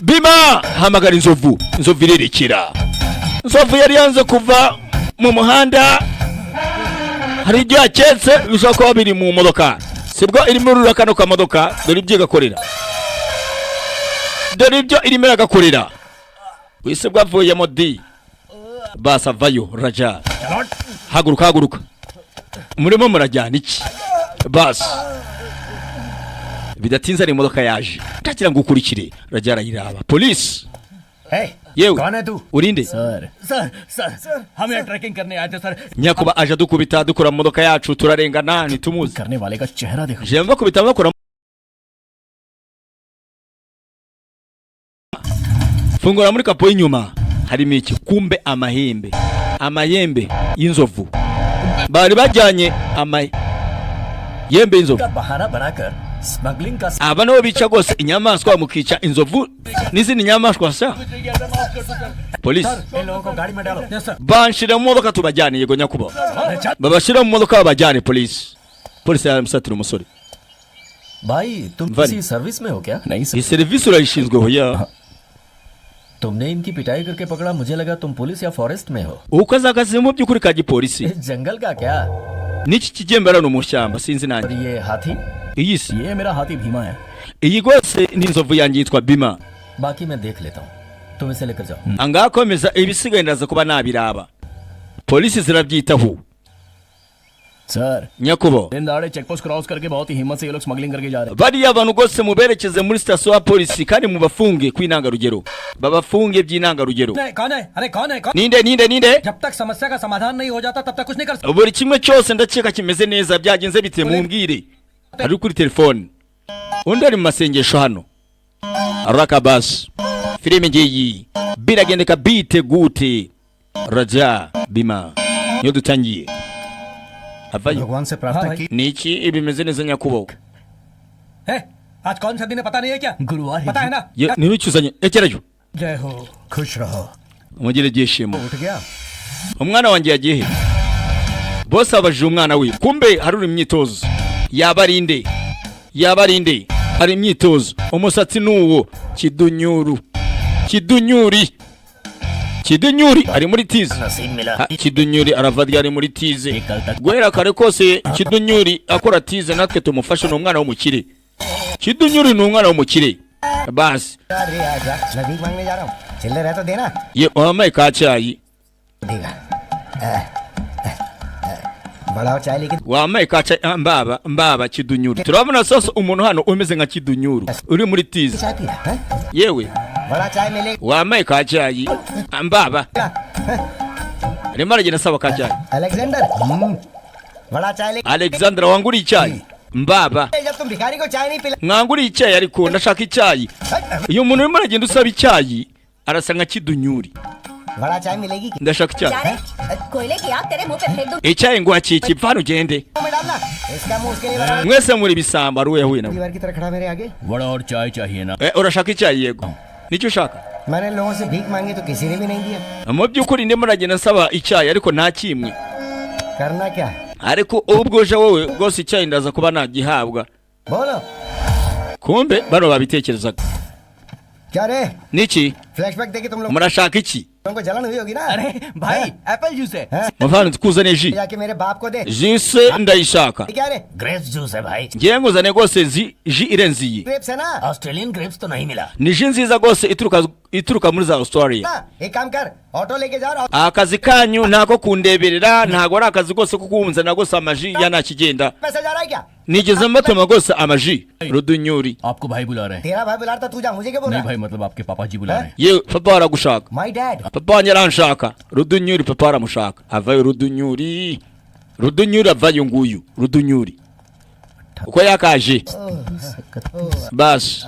A: Bima hamagara inzovu. Inzovu irerekera. Inzovu yari yanze kuva mu muhanda, hari ibyo yaketse bishobora kuba biri mu modoka. Sibwo irimo irura kano kamodoka. Dore ibyo igakorera, dore ibyo irimo iragakorera. Wese bwavuyemo di. Basi avayo. Raja, haguruka, haguruka. Murimo murajyana iki? Basi bidatinze hari imodoka yaje. Ndagira ngo ukurikire. Raja arayiraba. Polisi.
H: है।
A: Yewe.
H: कौन है तू?
A: Urinde?
E: Sir
F: sir sir, हम यहाँ ट्रैकिंग करने आए थे sir.
A: Nyakuba, aje adukubita dukora mu modoka yacu, turarengana, ntitumuzi.
E: करने वाले का चेहरा देखो।
A: Je bakubita bakora. Fungura muri kapo y'inyuma, harimo iki? Kumbe amahembe, amahembe y'inzovu bari bajyanye, amahembe y'inzovu.
F: का बहाना बनाकर स्मगलिंग का
A: Aba nibo bica rwose inyamaswa, mukica inzovu n'izindi nyamaswa sa. Polisi.
H: इन लोगों को गाड़ी में डालो।
A: Banshira mu modoka tubajyane. Yego nyakubahwa. Babashyira mu modoka babajyane. Polisi, polisi yaramusatira umusore.
F: भाई, तुम
A: वनी।
F: किसी सर्विस में हो क्या?
E: नहीं sir.
A: Iyi serivisi urayishinzwe? Hoya.
F: तुमने इनकी पिटाई करके पकड़ा, मुझे लगा तुम पुलिस या फॉरेस्ट में हो।
A: Ukoze akazi mu by'ukuri ka gipolisi.
F: इस जंगल का क्या?
A: N'iki kigembe ni mu shyamba, sinzi
F: और
A: nanjye.
F: ये हाथी?
A: Iyi si
E: ये मेरा हाथी भीमा है।
A: Iyi rwose ni inzovu yanjye yitwa Bima.
F: बाकी मैं देख लेता हूँ, तुम इसे लेकर जाओ।
A: Angaha komeza, ibisigaye ndaza kuba nabiraba, polisi zirabyitaho.
E: Sir,
A: Nyakubahwa,
E: दिन दहाड़े check post cross करके बहुत ही हिम्मत से ये लोग स्मगलिंग करके जा रहे
A: bariya bantu rwose muberekeze muri sitasiyo ya polisi kandi mubafunge kw'intangarugero, babafunge by'intangarugero.
I: नहीं, कौन है? अरे कौन है, कौन?
A: Ninde, ninde, ninde?
I: जब तक समस्या का समाधान नहीं हो जाता, तब तक कुछ नहीं कर सकते।
A: Buri kimwe cyose ndakeka kimeze neza. Byagenze bite? Mumbwire. Ari kuri telefone, undi ari mu masengesho hano. Rakabasi filime ngiyi biragendeka bite gute? Raja Bima niyo dutangiye. Avayo.
H: भगवान से प्रार्थना की।
A: Ni iki? Bimeze neza nyakubahwa.
I: है, आज कौन सा दिन है, पता नहीं है क्या?
E: गुरुवार है
I: पता
E: जी।
I: है ना?
A: Niba icyuzanye ekerayo.
I: जय हो।
H: खुश रहो।
A: Mugire ibyishimo.
H: उठ गया।
A: Umwana wanjye yagiye he? Bose abajije umwana we. Kumbe hari uri imyitozo. Yaba ari inde? Yaba ari inde? Hari imyitozo. Umusatsi ni uwo Kidunyuru, Kidunyuri, Kidunyuri ari muri tize.
F: नसीब मिला।
A: Ha, Kidunyuri arava ryari muri tize? Guhera kare kose Kidunyuri akora tize. Natwe tumufashe, ni umwana w'umukire. Kidunyuri ni umwana w'umukire. Basi.
H: अरे आजा, मैं भीख मांगने जा रहा हूँ, चिल्लर है तो देना।
A: Ye wampaye ka cyayi?
H: देगा। बड़ा चाय लेके।
A: Wampaye ka cyayi? Ah, mbaba mbaba Kidunyuru. Turabona sasa umuntu hano umeze nka Kidunyuru uri muri tize.
H: चाय पी रहा है?
A: Yewe.
H: बड़ा चाय मिलेगा।
A: Wampaye ka cyayi? Ah, mbaba arimo aragenda asaba ka cyayi.
H: Alexander, बड़ा चाय लेके।
A: Alexandra, wanguriye icyayi mbaba?
H: जब तुम भिखारी को चाय नहीं पिला।
A: Mwanguriye icyayi? Ariko ndashaka icyayi. Uyu muntu urimo aragenda usaba icyayi arasa nka Kidunyuri.
H: बड़ा चाय मिलेगी क्या?
A: Ndashaka icyayi.
G: जा रे, कोयले की आग तेरे मुंह पे फेंक दूं।
A: Icyayi ngo hakiki pfana ugende.
H: मुंह में डालना, इसका मुंह उसके लिए बना।
A: Mwese muri ibisambo. Ari we yahuye nawe.
H: दीवार की तरह खड़ा मेरे आगे।
E: वड़ा और चाय चाहिए ना?
A: Eh, urashaka icyayi? Yego, nicyo ushaka?
H: मैंने लोगों से भीख मांगी तो किसी ने भी नहीं दिया।
A: Mu by'ukuri ndimo aragenda nsaba icyayi ariko nta kimwe.
H: करना क्या है?
A: Ariko ubwo uje wowe rwose, icyayi ndaza kuba nagihabwa.
H: बोलो।
A: Kumbe bano babitekerezaga.
H: क्या रे?
A: Niki?
H: Flashback देके तुम लोगों
A: Murashaka iki?
H: को जलन हुई होगी ना?
E: अरे भाई, एप्पल जूस है।
A: Muvandi, tukuzane jus.
H: जाके मेरे बाप को दे।
A: Jus ndayishaka.
H: क्या रे?
E: Grapes juice है भाई।
A: Ngiye nguzane rwose jus irenze iyi.
H: Grapes है ना?
E: Australian grapes तो नहीं मिला।
A: Ni jus nziza rwose ituruka muri za Australia.
H: ना, एक काम कर, ऑटो लेके जा और
A: Akazi kanyu ntako kundeberera, ntago ari akazi rwose ko kunzana rwose amajus ya nta kigenda.
H: पैसा जा रहा है क्या?
A: Nigeze mbatuma rwose amajus rudunyuri.
F: आपको भाई बुला रहे हैं।
H: तेरा भाई बुला रहा था, तू जा, मुझे क्या बोल
F: नहीं
H: रहा?
F: भाई, मतलब आपके पापा जी बुला रहे हैं।
A: Yewe papa aragushaka.
H: My dad?
A: Papa wanjye aranshaka. Rudunyuri, papa aramushaka. Avayo rudunyuri, rudunyuri avayo, nguyu rudunyuri uko yakaje basi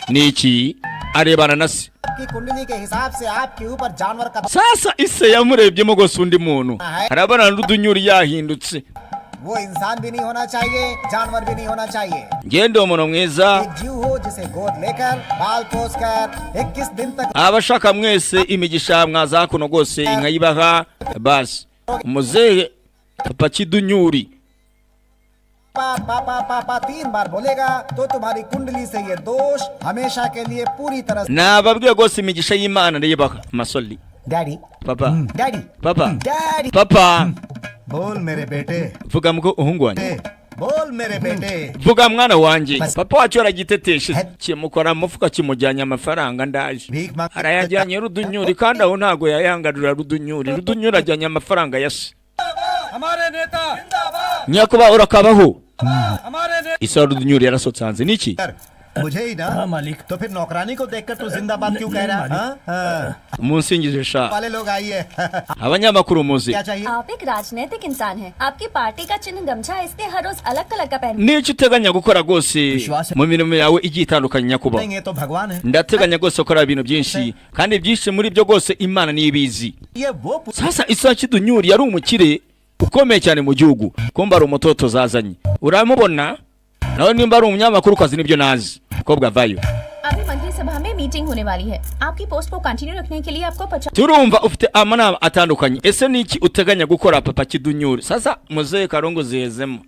A: ni iki arebana na se.
H: की कुंडली के हिसाब से आपके ऊपर जानवर का
A: Sasa ise yamurebyemo rwose undi muntu arabona rudunyuri yahindutse.
H: वो इंसान भी नहीं होना चाहिए, जानवर भी नहीं होना चाहिए।
A: Ngende umuntu mwiza.
H: एक जीव हो जिसे गोद लेकर पाल पोस कर 21 दिन तक
A: Abashaka mwese imigisha mwaza hakuno rwose inkayibaha basi. Muzehe papa kidunyuri.
H: पापा पापा पापा तीन बार बोलेगा तो तुम्हारी कुंडली से ये दोष हमेशा के लिए पूरी तरह से
A: Nababwiye rwose imigisha y'Imana ndayibaha masoli.
H: Daddy.
A: Papa.
H: Daddy.
A: Papa.
H: Daddy.
A: Papa.
H: बोल मेरे बेटे।
A: Vuga muko uhungu wanjye.
H: बोल मेरे बेटे।
A: Vuga mwana wanjye. Papa wacu yaragiteteshe kimukora mu mufuka kimujyanye amafaranga ndaje.
H: भीख मांग
A: Arayajyanye rudunyuri, kandi aho ntago yayangarura rudunyuri. Rudunyuri ajyanye amafaranga ya se.
I: हमारे नेता।
A: Nyakubahwa, urakabaho.
I: हमारे नेता।
A: Isa rudunyuri yarasohotse hanze niki?
H: मुझे ही ना।
E: हाँ मालिक।
H: तो फिर नौकरानी को देखकर तू जिंदाबाद क्यों कह रहा है? हाँ? हाँ।
A: Munsingije sha.
H: वाले लोग आइए।
A: Abanyamakuru muzi.
H: क्या चाहिए?
G: आप एक राजनीतिक इंसान हैं। आपकी पार्टी का चिन्ह गमछा है, इसलिए हर रोज अलग कलर का पहन
A: N'icyo uteganya gukora rwose mu mirimo yawe igiye itandukanye, nyakubahwa?
H: नहीं, ये तो भगवान है।
A: Ndateganya rwose gukora ibintu byinshi, kandi byinshi muri byo rwose Imana niyo ibizi.
H: ये वो
A: Sasa isa kidunyuri yari umukire ukomeye cyane mu gihugu, kumba ari umutoto zazanye uramubona nawe nimba ari umunyamakuru kazi nibyo nazi umukobwa avayo.
G: अभी मंत्री सभा में मीटिंग होने वाली है। आपकी पोस्ट को कंटिन्यू रखने के लिए आपको 50
A: Turumva ufite amanama atandukanye, ese niki uteganya gukora, papa kidunyuri? Sasa muzehe karungu zihezemo,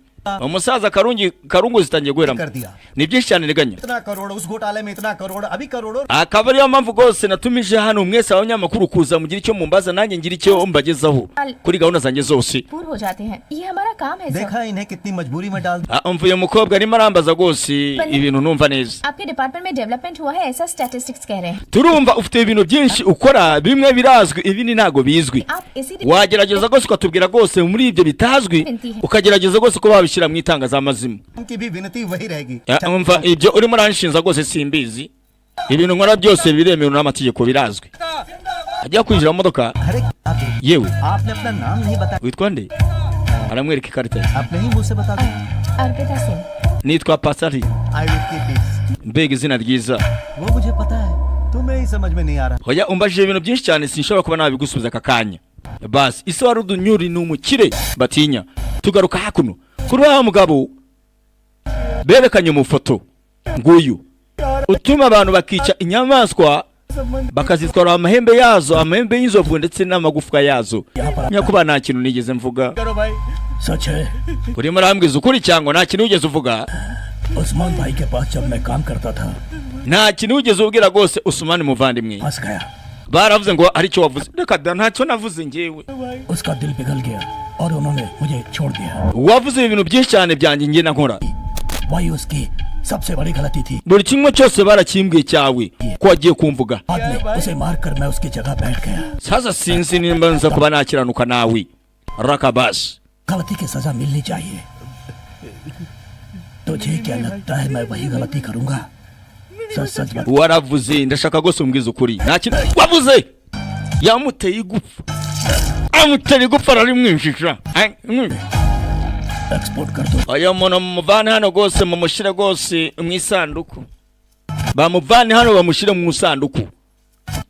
A: umusaza karungi karungu zitangiye guheramo.
H: कर दिया।
A: Ni byinshi cyane nteganya.
H: इतना करोड़ उस घोटाले में, इतना करोड़ अभी, करोड़ों।
A: Akaba ariyo mpamvu rwose natumije hano mwese abanyamakuru kuza mugire icyo mumbaza, nanjye ngire icyo mbagezaho kuri gahunda zanjye zose.
G: पूर हो जाते हैं, ये हमारा काम है सर।
H: देखा इन्हें कितनी मजबूरी में डाल
A: Ah, umva uyu mukobwa arimo arambaza rwose ibintu numva neza.
G: आपके डिपार्टमेंट में डेवलपमेंट हुआ है, ऐसा स्टैटिस्टिक्स कह रहे हैं।
A: Turumva ufite ibintu byinshi ukora, bimwe birazwi, ibindi ntabwo bizwi.
G: आप इसी
A: Wagerageza rwose ukatubwira rwose muri ibyo bitazwi, ukagerageza rwose kuba wabishyira mu itangazamazima.
H: की भी विनती वही रहेगी।
A: Ah, umva ibyo urimo uranshinza rwose simbizi, ibintu nkora byose biremewe n'amategeko, birazwi. Ajya kwinjira mu modoka.
H: अरे आप,
A: Yewe,
H: आपने अपना नाम नहीं बताया।
A: witwa nde? Aramwereka ikarita ye.
H: अपने ही मुंह से बता दो।
G: Arpita Singh.
A: Nitwa Pasari.
H: I will keep it.
A: Mbega izina ryiza!
H: वो मुझे पता है, तुम्हें ही समझ में नहीं आ रहा।
A: Hoya, umbajije ibintu byinshi cyane, sinshobora kuba nabigusubiza aka kanya. Basi ise wa rudunyuri ni umukire batinya. Tugaruka hakuno kuri wa mugabo berekanye mu foto, nguyu utuma abantu bakica inyamaswa bakazitwara amahembe yazo, amahembe y'inzovu ndetse n'amagufwa yazo. Nyakuba, nta kintu nigeze mvuga.
H: करो भाई।
E: सच है।
A: Urimo urambwiza ukuri cyangwa nta kintu wigeze uvuga?
E: Usman भाई के पास जब मैं काम करता था,
A: Nta kintu wigeze ubwira rwose Usumani muvandimwe?
E: फंस गया।
A: Baravuze ngo hari icyo wavuze. Reka da, ntacyo navuze njyewe.
E: उसका दिल पिघल गया और उन्होंने मुझे छोड़ दिया।
A: Wavuze ibintu byinshi cyane byanjye njye nkora.
E: वही उसकी सबसे बड़ी गलती थी।
A: Buri kimwe cyose barakimbwiye cyawe ko wagiye kumvuga.
E: बाद में उसे मारकर मैं उसकी जगह बैठ गया।
A: Sasa sinzi nimba nza kuba nakiranuka nawe rakabasi.
E: गलती की सजा मिलनी चाहिए। तुझे क्या लगता है, मैं वही गलती करूंगा? सच सच बता।
A: Waravuze, ndashaka rwose umbwiza ukuri, nta kintu wavuze? Yamuteye igufa, amutera igufa ararimwinjija. Ay.
E: Export कर दो।
A: Oya muntu mumuvane hano rwose, mumushyire rwose mu isanduku, bamuvane hano bamushyire mu isanduku.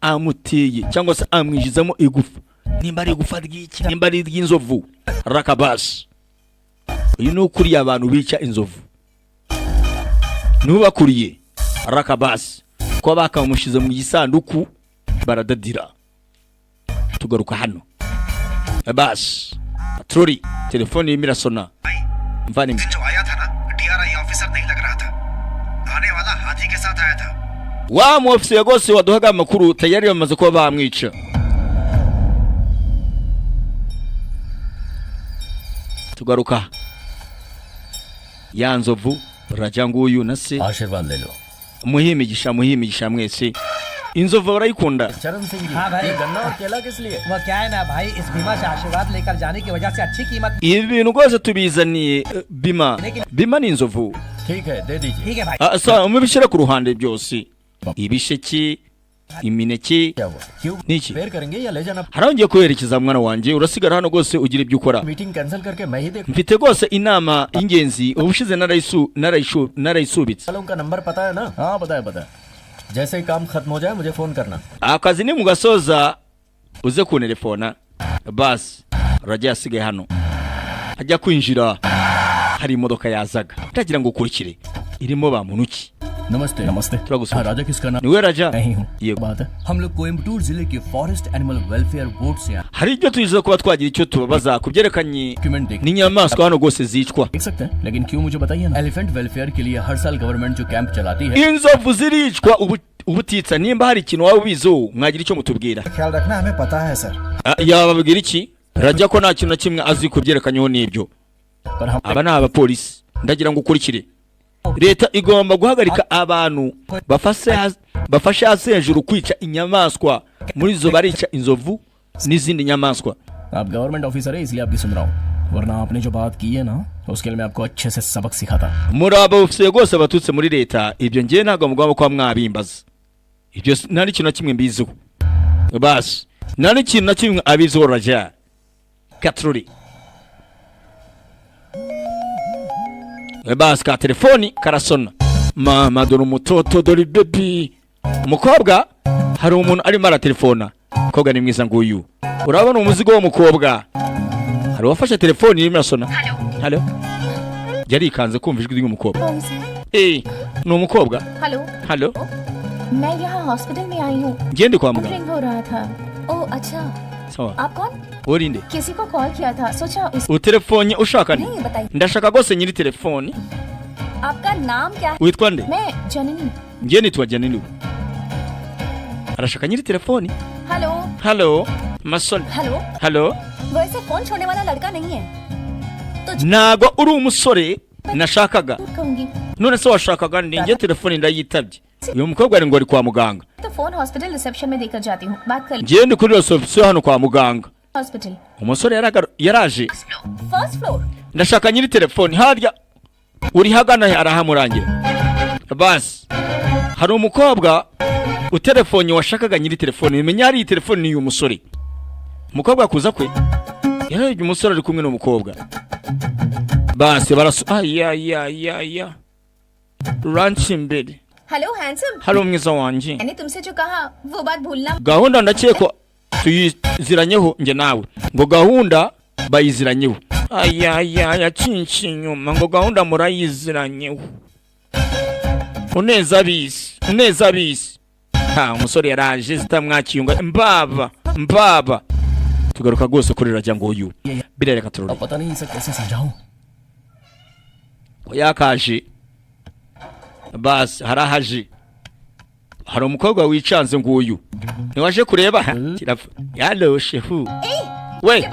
A: Amuteye cyangwa se amwinjizamo igufa, nimba ari igufa ry'iki, nimba ari iry'inzovu rakabasi. Uyu ni ukuriye abantu bica inzovu, ntubakuriye rakabasi kuba bakamushyize mu gisanduku baradadira. Tugaruka hano basi. Katrori, telefone irimo irasona. Mvanimwe.
H: जो आया था ना, DRI officer नहीं लग रहा था। आने वाला हाथी के साथ आया था।
A: Wa mu ofisiye rwose waduhaga amakuru tayari bamaze kuba bamwica. Tugaruka ya nzovu, Raja nguyu na se.
F: आशीर्वाद ले लो।
A: Muhe imigisha, muhe imigisha mwese. Inzovu barayikunda.
F: Charan Singh ji,
E: हाँ भाई।
F: ये गन्ना और केला किस लिए?
E: वो क्या है ना भाई, इस बीमा से आशीर्वाद लेकर जाने की वजह से अच्छी कीमत
A: Ibi bintu rwose tubizaniye Bima. Bima ni inzovu.
F: ठीक है, दे दीजिए।
E: ठीक है भाई।
A: Ah, sa mubishyire ku ruhande byose, ibisheke, imineke.
F: क्या हुआ? क्यों
A: Niki?
F: पेर करेंगे या ले जाना?
A: Harongeye kuherekeza mwana wanjye, urasigara hano rwose ugira ibyo ukora.
F: Meeting cancel करके मैं ही देख
A: Mfite rwose inama y'ingenzi, ubushize narayisubitse.
F: वालों का नंबर पता है ना? हाँ, पता है, पता है। जैसे ही काम खत्म हो जाए मुझे फोन करना।
A: Akazi ni mugasoza uze kuntelefona. Basi Rajya yasigaye hano, ajya kwinjira hari imodoka yazaga. Ndagira ngo ukurikire, irimo ba muntu ki?
E: नमस्ते। नमस्ते।
A: Turagusura.
E: राजा किसका नाम?
A: Niwe Raja?
E: नहीं हूँ।
A: Yego.
E: बात है, हम लोग कोयम्बटूर जिले के forest animal welfare board से आए।
A: Hari ibyo tuyize kuba twagira icyo tubabaza ku byerekanye
E: document देख
A: n'inyamaswa hano rwose zicwa.
E: देख सकते हैं, लेकिन क्यों, मुझे बताइए ना। एलिफेंट वेलफेयर के लिए हर साल गवर्नमेंट जो कैंप चलाती है।
A: Inzovu ziricwa ubutitsa. Nimba hari ikintu waba ubiziho mwagira icyo mutubwira.
H: ख्याल रखना हमें पता है sir.
A: Ah, yababwira iki Rajya ko nta kintu na kimwe azi ku byerekanyeho n'ibyo?
E: पर हम
A: Aba ni abapolisi. Ndagira ngo ukurikire, leta igomba guhagarika abantu bafashe hasi hejuru kwica inyamaswa. Muri zo barica inzovu n'izindi nyamaswa.
E: आप government officer है इसलिए आपकी सुन रहा हूँ, वरना आपने जो बात की है ना, उसके लिए मैं आपको अच्छे से सबक सिखाता।
A: Muri aba ofisiye rwose baturutse muri leta, ibyo ngewe ntabwo mugomba kuba mwabimbaza. Ibyo nta n'ikintu na kimwe mbiziho. Basi nta n'ikintu na kimwe abiziho Raja Katruri. Basi ka telefoni karasona. Mama, dore umutoto, dore baby. Umukobwa, hari umuntu arimo aratelefona. Umukobwa ni mwiza nguyu, urabona umuzigo w'umukobwa. Hari uwafashe telefoni, irimo irasona. Halo. Yarikanze kumva ijwi ry'umukobwa.
G: कौन से?
A: Eh, ni umukobwa.
G: Hello.
A: Halo.
G: मैं यहाँ हॉस्पिटल में आई हूँ।
A: Ngende kwa muganga.
G: Ring हो रहा था। ओ अच्छा।
A: Sawa.
G: आप कौन?
A: Urinde?
G: किसी को कॉल किया था, सोचा उस
A: Utelefone ushaka nde?
G: नहीं, बताइए।
A: Ndashaka rwose nyiri telefoni.
G: आपका नाम क्या है?
A: Witwa nde?
G: मैं जननी।
A: Ngiye nitwa Janini. Arashaka nyiri telefoni.
G: Hello.
A: Halo masore.
G: Hello.
A: Halo.
G: वो ऐसे फोन छोड़ने वाला लड़का नहीं है तो
A: Ntago uri umusore nashakaga.
G: कहूंगी।
A: None se washakaga nde? Ngiye telefoni ndayitabye. Uyu mukobwa ari ngo ari kwa muganga.
G: तो phone hospital reception में देकर जाती हूँ, बात कर।
A: Ngiye ndi kuri reception hano kwa muganga.
G: Hospital.
A: Umusore yaraje.
G: First floor.
A: Ndashaka nyiri telefoni harya uri hagana he? Arahamurangira. Basi hari umukobwa utelefone washakaga nyiri telefoni, menya hari iyi telefoni ni uyu musore. Umukobwa kuza kwe yarebye umusore ari kumwe n'umukobwa, basi barasu ayayayaya ranch imbere.
G: Hello handsome.
A: Hari umwiza wanjye.
G: मैंने तुमसे जो कहा वो बात भूलना।
A: Gahunda ndakeka tuyiziranyeho njye nawe. Ngo gahunda bayiziranyeho. Ayayaya, cinshi inyuma ngo gahunda murayiziranyeho. Uneza abisi, uneza abisi. Ha, umusore yaraje zitamwakiyunga mbaba mbaba. Tugaruka rwose kuri Rajya ngo uyu birereka turore.
E: अब पता नहीं इसे कैसे समझाऊं।
A: Yakaje basi harahaje, hari umukobwa wicanze nguyu ntiwaje kureba. Ha, kirapfa yaroshe hu we.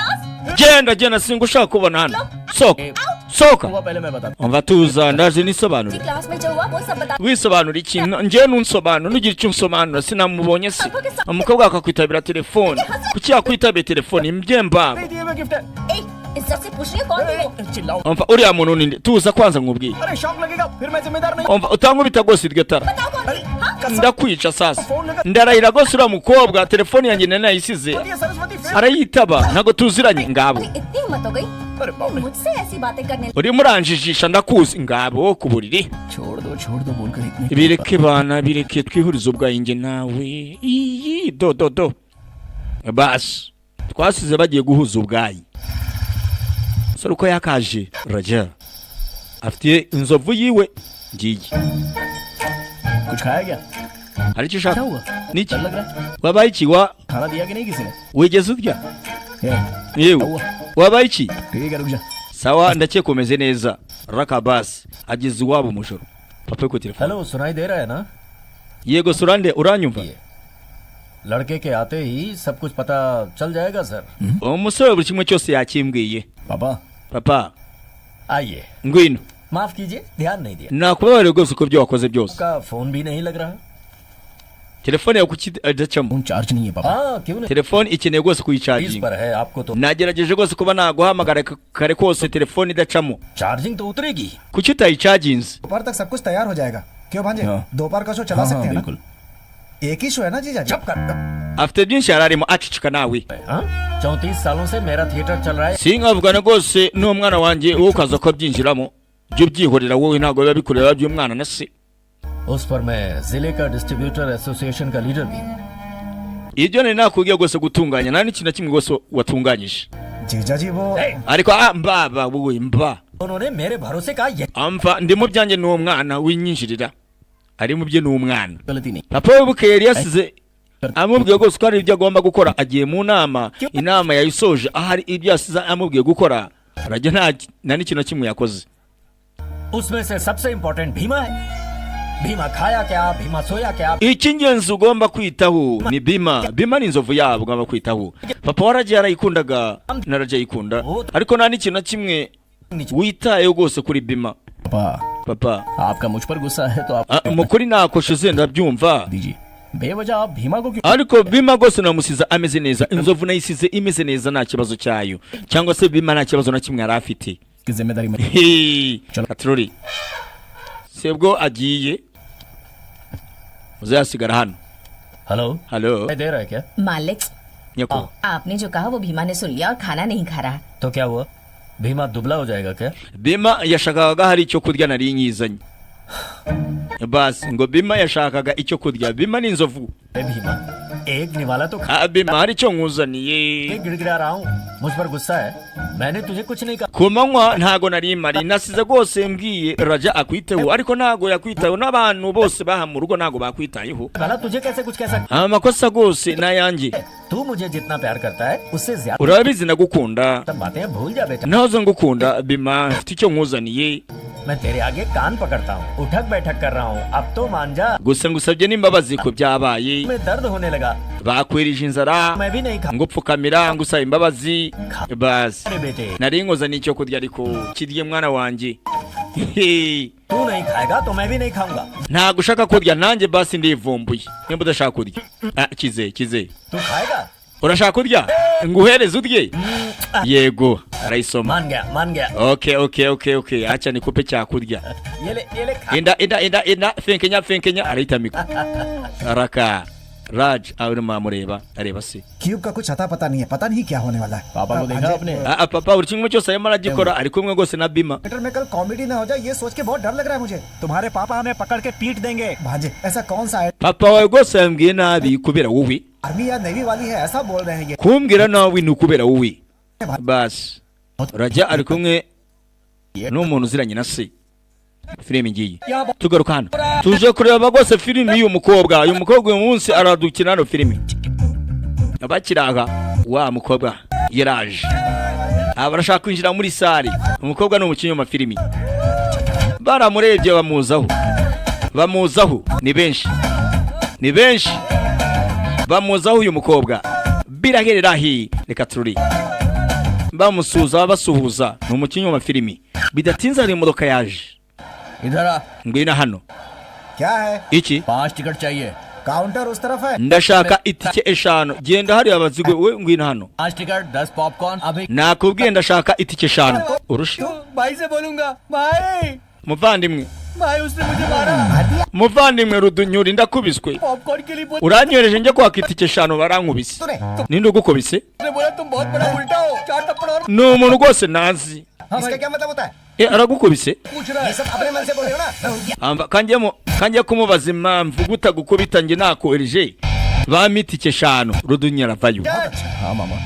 A: Genda, genda, singa ushaka kubona hano. Sohoka, sohoka.
E: हुआ पहले मैं बता।
A: Umva, tuza, ndaje nisobanure.
G: Class में जो हुआ वो सब बता।
A: Wisobanura iki? Njyewe nunsobanura, nugira icyo unsobanura. Sinamubonye se umukobwa akakwitabira telefone? Kuki yakwitabira telefone mbyembaba?
E: दिए हुए गिफ्ट है।
G: ए, इज्जत से पूछ रही है कौन थी वो?
E: चिल्लाओ।
A: Umva, uriya muntu ninde? Tuza kwanza nkubwiye.
E: अरे शौक लगेगा, फिर मैं जिम्मेदार नहीं।
A: Umva, utankubita rwose iryo tara.
G: बताओ कौन थी? हाँ?
A: Ndakwica sasa, ndarahira rwose. Uriya mukobwa telefone yanjye nari nayisize
E: ये सरस्वती फिर।
A: arayitaba, ntabwo tuziranye ngabo.
G: अरे इतनी हिम्मत हो गई
E: अरे बाप रे।
G: मुझसे ऐसी बातें करने।
A: Urimo uranjijisha, ndakuzi ngabo ku buriri.
E: छोड़ दो बोलकर इतने।
A: Bireke bana, bireke twihurize ubwayinge nawe iyi do do do. Basi twasize bagiye guhuza ubwayi. Sore uko yakaje, Raja afite inzovu yiwe ngiyi.
E: कुछ खाया क्या?
A: Hari icyo
E: क्या
A: ushaka?
E: हुआ?
A: Niki?
E: डर लग रहा है?
A: Wabaye iki wa?
E: खाना दिया कि नहीं किसी ने?
A: Wigeze urya?
E: ये,
A: Yewe, wabaye iki?
E: ठीक है, रुक जा।
A: Sawa, ndakeka umeze neza. Rakabasi ageze iwabo mu joro, papa ku telefone.
F: Hello, सुनाई दे रहा है ना?
A: Yego Surande, uranyumva?
F: लड़के के आते ही सब कुछ पता चल जाएगा sir.
A: Umusore buri kimwe cyose yakimbwiye.
E: पापा।
A: Papa.
F: आइए।
A: Ngwino.
F: माफ कीजिए, ध्यान नहीं दिया।
A: Nakubabarira rwose ko ibyo wakoze byose.
F: का फोन भी नहीं लग रहा।
A: Telefone yawe kuki idacamo?
E: Phone charge नहीं है पापा।
F: हाँ, क्यों नहीं?
A: Telefone ikeneye rwose
F: इस
A: kuyicaginga.
F: पर है आपको तो।
A: Nagerageje rwose kuba naguhamagara kare kose, telefone idacamo.
F: Charging तो उतरेगी।
A: Kuki utayicaginze?
H: दोपहर तक सब कुछ तैयार हो जाएगा। क्यों भांजे?
E: हाँ।
H: दोपहर का शो चला
E: हाँ,
H: सकते हैं ना?
E: बिल्कुल।
H: एक ही शो है ना जीजा जी?
F: चुप कर।
A: Afite byinshi yari arimo, aceceka nawe.
F: 34 सालों से मेरा थिएटर चल रहा है।
A: Sinkavugana rwose n'umwana wanjye, wowe ukaza ukabyinjiramo. Jya ubyihorera wowe, ntabwo biba bikureba by'umwana na se.
F: उस पर मैं जिले का डिस्ट्रीब्यूटर एसोसिएशन का लीडर भी हूँ।
A: Ibyo nari nakubwiye rwose gutunganya, nta n'ikintu na kimwe rwose watunganyije.
H: जीजा जी वो
A: Ariko mbaba wowe mba.
F: उन्होंने मेरे भरोसे कहा ये
A: Amva ndi mu byanjye, ni umwana winyinjirira, ari mu bye, ni umwana.
E: गलती नहीं।
A: Papa we bukeye yari yasize amubwiye rwose ko hari ibyo agomba gukora, agiye mu nama, inama yayisoje, ahari ibyo yasize amubwiye gukora arajya, nta n'ikintu na kimwe yakoze.
F: उसमें से सबसे इंपॉर्टेंट भीमा है। भीमा खाया क्या, भीमा सोया क्या?
A: Icy'ingenzi ugomba kwitaho ni Bima. Bima ni inzovu yabo ugomba kwitaho. Papa waragiye arayikundaga, naragiye ayikunda, ariko nta n'ikintu na kimwe witayeho rwose kuri Bima.
E: पापा।
A: Papa.
E: आपका मुझ पर गुस्सा है तो आप
A: Mu kuri nakoshe, ndabyumva.
E: दीजिए। बेवजह आप भीमा को क्यों?
A: Ariko Bima rwose namusiza ameze neza, inzovu nayisize imeze neza, nta kibazo cyayo, cyangwa se Bima nta kibazo na kimwe yari afite.
E: की जिम्मेदारी में
A: Hey, katurori sebwo agiye muzayasigara hano.
F: Hello.
A: Halo.
F: दे रहा है क्या?
G: मालिक।
A: Nyakubahwa.
G: आपने जो कहा वो भीमा ने सुन लिया और खाना नहीं खा रहा।
F: तो क्या हुआ, भीमा दुबला हो जाएगा क्या?
A: Bima yashakaga hari icyo kurya nari nyizanye basi, ngo Bima yashakaga icyo kurya. Bima ni inzovu.
F: अरे भीमा, एक निवाला तो खा
A: Bima, hari icyo nkuzaniye.
F: के गिड़गिड़ा रहा हूँ, मुझ पर गुस्सा है? मैंने तुझे कुछ नहीं कहा।
A: Ku manywa ntago nari mari, nasize rwose mbwiye Raja akwiteho, ariko ntago yakwitayeho, n'abantu bose baha mu rugo ntago bakwitayeho.
F: भला तुझे कैसे कुछ कह सकता?
A: Amakosa rwose ni ayanjye.
F: तू मुझे जितना प्यार करता है उससे ज्यादा
A: Urabizi ndagukunda.
F: बातें भूल जा बेटा।
A: Nahoze ngukunda Bima, mfite icyo nkuzaniye.
F: मैं तेरे आगे कान पकड़ता हूँ, उठक बैठक कर रहा हूँ, अब तो मान जा।
A: Gusa ngusabye n'imbabazi ko byabaye.
F: में दर्द होने लगा।
A: Bakwirije inzara.
F: मैं भी नहीं खा।
A: Ngo pfukamira ngusaba imbabazi basi.
F: अरे बेटे।
A: Nari nkuzaniye icyo kurya, ariko kirye mwana wanjye.
F: तू नहीं खाएगा तो मैं भी नहीं खाऊंगा।
A: Ntabwo ushaka kurya, nanjye basi ndivumbuye nimba udashaka kurya. Kize kize.
F: तू खाएगा?
A: Urashaka kurya, nguhereze urye? Yego, arayisoma.
F: मान गया, मान गया।
A: Okay, acha nikupe cyakurya.
F: ये ले, ये ले, खा।
A: Inda inda inda inda, fenkenya fenkenya, arayitamika araka. Raj arimo amureba, areba se.
H: Cube का कुछ अता पता नहीं है, पता नहीं क्या होने वाला है।
E: पापा को देखा आपने?
A: Papa buri kimwe cyose arimo aragikora, ari kumwe rwose na Bima.
H: Theatre में कल कॉमेडी ना हो जाए, ये सोच के बहुत डर लग रहा है मुझे।
I: तुम्हारे पापा हमें पकड़ के पीट देंगे।
H: भांजे, ऐसा कौन सा
A: Papa wawe rwose yambwiye nabi kubera wowe.
H: Army या नेवी वाली है, ऐसा बोल रहे हैं ये?
A: Kumbwira nawe ni ukubera wowe basi. Raja ari kumwe n'umuntu uziranye na se. Filime ngiyi, tugaruka hano tuje kureba rwose filimi y'uyu mukobwa. Uyu mukobwa uyu munsi aradukina hano filimi. Abakiraha wa mukobwa yaraje, aba barashaka kwinjira muri salle. Umukobwa ni umukinnyi w'amafilimi, baramurebye bamuzaho, bamuzaho ni benshi, ni benshi bamuzaho. Uyu mukobwa biraherera hi, reka tururi bamusuhuza, basuhuza, ni umukinnyi w'amafilimi. Bidatinze hari imodoka yaje.
E: इधर आ।
A: Ngwino hano.
H: क्या है?
A: Iki?
E: 5 ticket चाहिए।
H: Counter उस तरफ है।
A: Ndashaka itike 5, genda hariya bazigwe, we ngwino hano.
E: 5 ticket, 10 popcorn अभी।
A: Nakubwiye ndashaka itike 5, urusha.
I: भाई से बोलूंगा भाई।
A: Muvandimwe.
I: भाई, उसने मुझे मारा।
A: Muvandimwe Rudunyuri, ndakubiswe.
I: Popcorn के लिए बोल।
A: Uranyohereje njye kwaka itike 5, barankubise. Ninde ugukubise?
I: उसने बोला तुम बहुत बड़ा उल्टा हो, चार थप्पड़ और।
A: Ni umuntu rwose nazi.
H: इसका क्या मतलब होता है?
A: E, aragukubise.
I: पूछ रहा
H: ये
I: है।
H: सब अपने मन से बोल रहे हो ना?
A: Amba kanjyemo kanjye kumubaza impamvu gutagukubita, njye nakohereje bampa itike 5. Rudunyuri aravayo.
E: हाँ मामा।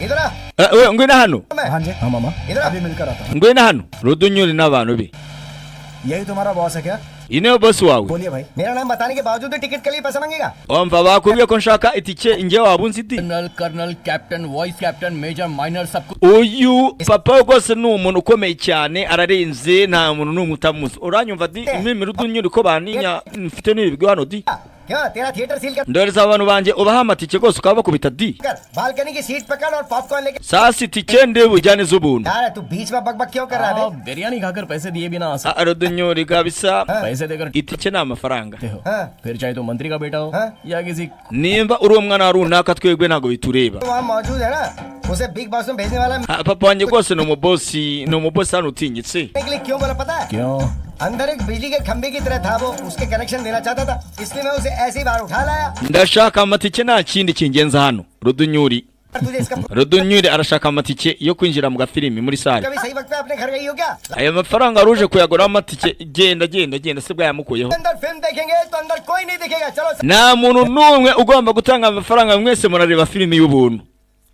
H: इधर आ।
A: We ngwino hano.
H: हाँ जी,
E: हाँ मामा।
H: इधर आ। अभी मिलकर आता
A: Ngwino hano Rudunyuri n'abantu be.
H: हूँ। यही तुम्हारा बॉस है क्या?
A: Iyi niyo bosi wawe?
H: बोलिए भाई, मेरा नाम बताने के बावजूद भी टिकट के लिए पैसा मांगेगा?
A: Wumva, bakubwiye ko nshaka itike, njye waba unzi di?
I: Colonel, colonel, captain, vice captain, major, minor, सब कुछ।
A: Uyu papa rwose ni umuntu ukomeye cyane, ararenze, nta muntu n'umwe utamuzi, uranyumva di? Mimi Rudunyuri ko baninya, mfite n'ibigwi hano di.
H: क्यों, तेरा theatre seal कर।
A: Ndoreza abantu banjye, ubaha amatike rwose, ukaba bakubita di.
H: कर बालकनी की सीट पकड़ और पॉपकॉर्न लेके।
A: Sasa itike ndi bujyane z'ubuntu.
H: यार, तू बीच में बकबक क्यों कर रहा है
E: आप
H: बे?
E: बिरयानी खाकर पैसे दिए बिना आ
A: Ah, Rudunyuri kabisa.
E: पैसे देकर
A: Itike ni amafaranga.
E: सकते हो।
H: हाँ।
E: फिर चाहे तो मंत्री का बेटा हो
H: हाँ।
E: या किसी
A: Nimba uri umwana runaka, twebwe ntabwo bitureba.
H: वहाँ मौजूद है ना, उसे बिग बॉस में भेजने वाला
A: Ah, papa wanjye rwose ni umubosi, ni umubosi hano utinyitse.
H: के लिए क्यों बोला पता है?
E: क्यों?
H: अंदर एक बिजली के खंभे की तरह था वो, उसके कनेक्शन देना चाहता था, इसलिए मैं उसे ऐसे ही बाहर उठा लाया।
A: Ndashaka amatike, nta kindi kingenza hano, Rudunyuri.
H: पर तुझे इसका
A: Rudunyuri arashaka amatike yo kwinjira mu gafilimi muri salle.
H: कभी सही वक्त पे अपने घर गई हो क्या?
A: Aya mafaranga ruje kuyaguraho amatike. Genda, genda, genda se, bwayamukuyeho.
H: अंदर फिल्म देखेंगे तो अंदर कोई नहीं दिखेगा, चलो।
A: Nta muntu n'umwe ugomba gutanga amafaranga, mwese murareba filimi y'ubuntu.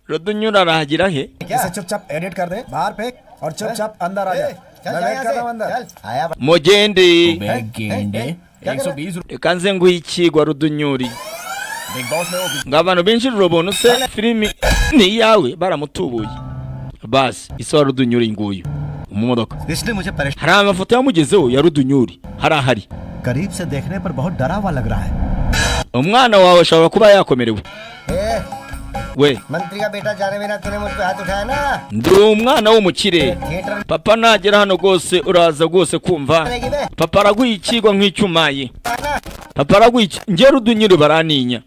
A: Rudunyuri arahagira he?
H: इसे चुपचाप एडिट कर दे, बाहर फेंक और चुपचाप अंदर आ जा। मैं वेट कर रहा हूँ अंदर, चल आया।
A: Mugende.
E: बे गेंडे, 120
A: Reka nze nguhe ikigwa, Rudunyuri.
E: Big boss में वो
A: Ngo abantu binjirira ubuntu se, filimi ni iyawe? Baramutubuye basi. Ise wa Rudunyuri nguyu mu modoka.
H: इसने मुझे परेशान
A: Hari amafoto yamugezeho ya Rudunyuri, hari ahari.
H: करीब से देखने पर बहुत डरा हुआ लग रहा है।
A: Umwana wawe ashobora kuba yakomerewe we.
H: मंत्री का बेटा जाने बिना तूने मुझ पे हाथ उठाया ना?
A: Ndi umwana w'umukire.
H: Theatre
A: Papa nagera hano rwose uraza rwose kumva.
H: करेगी बे
A: Papa araguha ikigwa nk'icyumaye. Papa araguha iki? Njye Rudunyuri baraninya.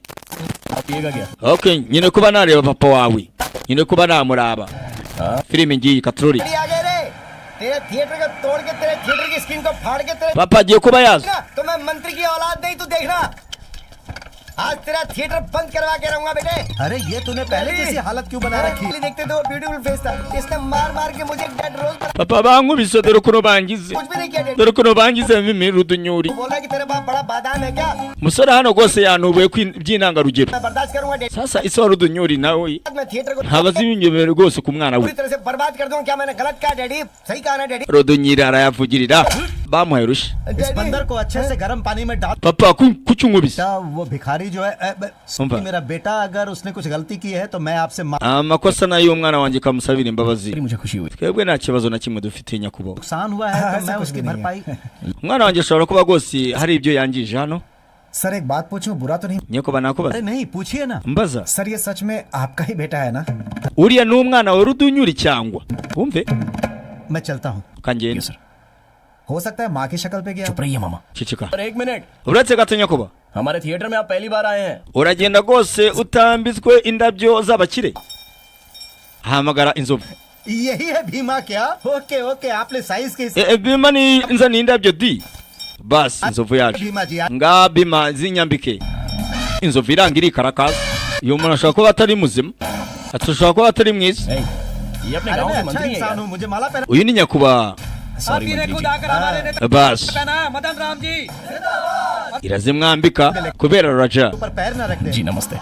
E: पिएगा क्या?
A: Okay, nyine kuba nareba papa wawe, nyine kuba namuraba filimi ngiyi katurori.
H: आ गए रे, तेरे थिएटर को तोड़ के, तेरे थिएटर की स्क्रीन को फाड़ के तेरे
A: Papa agiye kuba yaza.
H: ना, तो मैं मंत्री की औलाद नहीं, तू देखना, आज तेरा थिएटर बंद करवा के रहूंगा बेटे। अरे ये तूने पहले जैसी हालत क्यों बना रखी? देखते तो वो ब्यूटीफुल फेस था, इसने मार मार के मुझे डेड रोज बना।
A: Papa bankubise, dore ukuntu bangize.
H: कुछ भी नहीं किया dead.
A: Dore ukuntu bangize mimi Rudunyuri.
H: बोल रहा है कि तेरे बाप बड़ा बादाम है क्या?
A: Umusore hano rwose yantubuye by'intangarugero.
H: मैं बर्दाश्त करूंगा dead.
A: Sasa ise wa Rudunyuri nawe
H: मैं थिएटर को
A: ntabazi ibintu rwose ku mwana we.
H: पूरी तरह से बर्बाद कर दूंगा क्या? मैंने गलत कहा डैडी? सही कहा ना daddy?
A: Rudunyiri arayavugirira, bamuhaye urushi.
H: इस बंदर को अच्छे से गर्म पानी में डाल।
A: Papa, kuki unkubise?
H: वो भिखारी जो है
A: सुन पा।
H: मेरा बेटा, अगर उसने कुछ गलती की है तो मैं आपसे
A: Amakosa nayo y'umwana wanjye, kamusabira imbabazi.
E: मुझे खुशी हुई।
A: Twebwe nta kibazo na kimwe dufite, nyakubahwa.
H: नुकसान हुआ है तो मैं उसकी भरपाई।
A: Umwana wanjye ashobora kuba rwose hari ibyo yangije hano.
H: Sir, एक बात पूछूं, बुरा तो नहीं?
A: Nyakubahwa, nakubaza.
H: अरे नहीं, पूछिए ना।
A: Mbaza.
H: Sir, ये सच में आपका ही बेटा है ना?
A: Uriya ni umwana wa Rudunyuri cyangwa? Wumve.
H: मैं चलता हूँ।
A: Kangenda.
E: Sir.
H: हो सकता है माँ की शक्ल पे गया।
E: चुप रहिए मामा।
A: Ceceka.
E: और एक minute.
A: Uretse gato, nyakubahwa.
E: हमारे थिएटर में आप पहली बार आए हैं।
A: Uragenda rwose utambitswe indabyo z'abakire. Ahamagara inzovu.
H: यही है भीमा क्या? ओके ओके, आपने साइज के
A: E, e, Bima ni nzaniye indabyo di. Basi inzovu yaje.
H: Bhima ji.
A: Nga Bima, zinyambike. Inzovu iranga, irikarakaza. Uyu muntu ashobora kuba atari muzima, ashobora kuba atari mwiza.
E: नहीं, ये अपने
H: अरे
E: गांव
H: मैं
E: के
H: अच्छा
E: मंत्री हैं
H: इंसान
E: यार।
H: हूँ, मुझे माला पहना।
A: Uyu ni nyakubahwa.
E: Sorry मंत्री जी।
A: Basi irazimwambika kubera raja.
H: ऊपर पैर ना रख दे।
E: जी नमस्ते।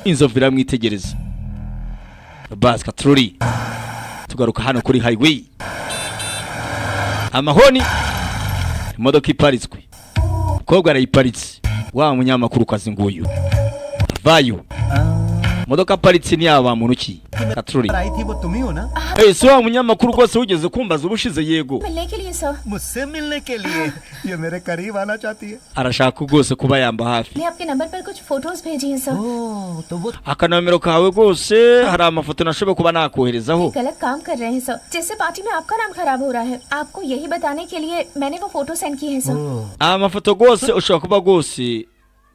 A: Inzovu iramwitegereza. Basi katururi, tugaruka hano kuri highway, amahoni, imodoka iparitswe, umukobwa arayiparitse, wa munyamakuru kazi nguyu avayo. Imodoka aparitse ni yaba muntu ki, katururi.
H: आई थी वो तुम ही हो ना?
A: Eh, si wa munyamakuru rwose wigeze kumbaza ubushize? Yego.
G: मिलने के लिए सर।
H: मुझसे मिलने के लिए? ये मेरे करीब आना चाहती है।
A: Arashaka rwose kuba yamba hafi.
G: मैंने आपके नंबर पर कुछ फोटोज भेजी हैं सर।
H: ओ, तो वो
A: Akanomero kawe rwose hari amafoto nashoboye kuba nakoherezaho.
G: गलत काम कर रहे हैं सर, जिससे पार्टी में आपका नाम खराब हो रहा है। आपको यही बताने के लिए मैंने वो फोटो सेंड की है sir.
A: Amafoto rwose ushobora kuba rwose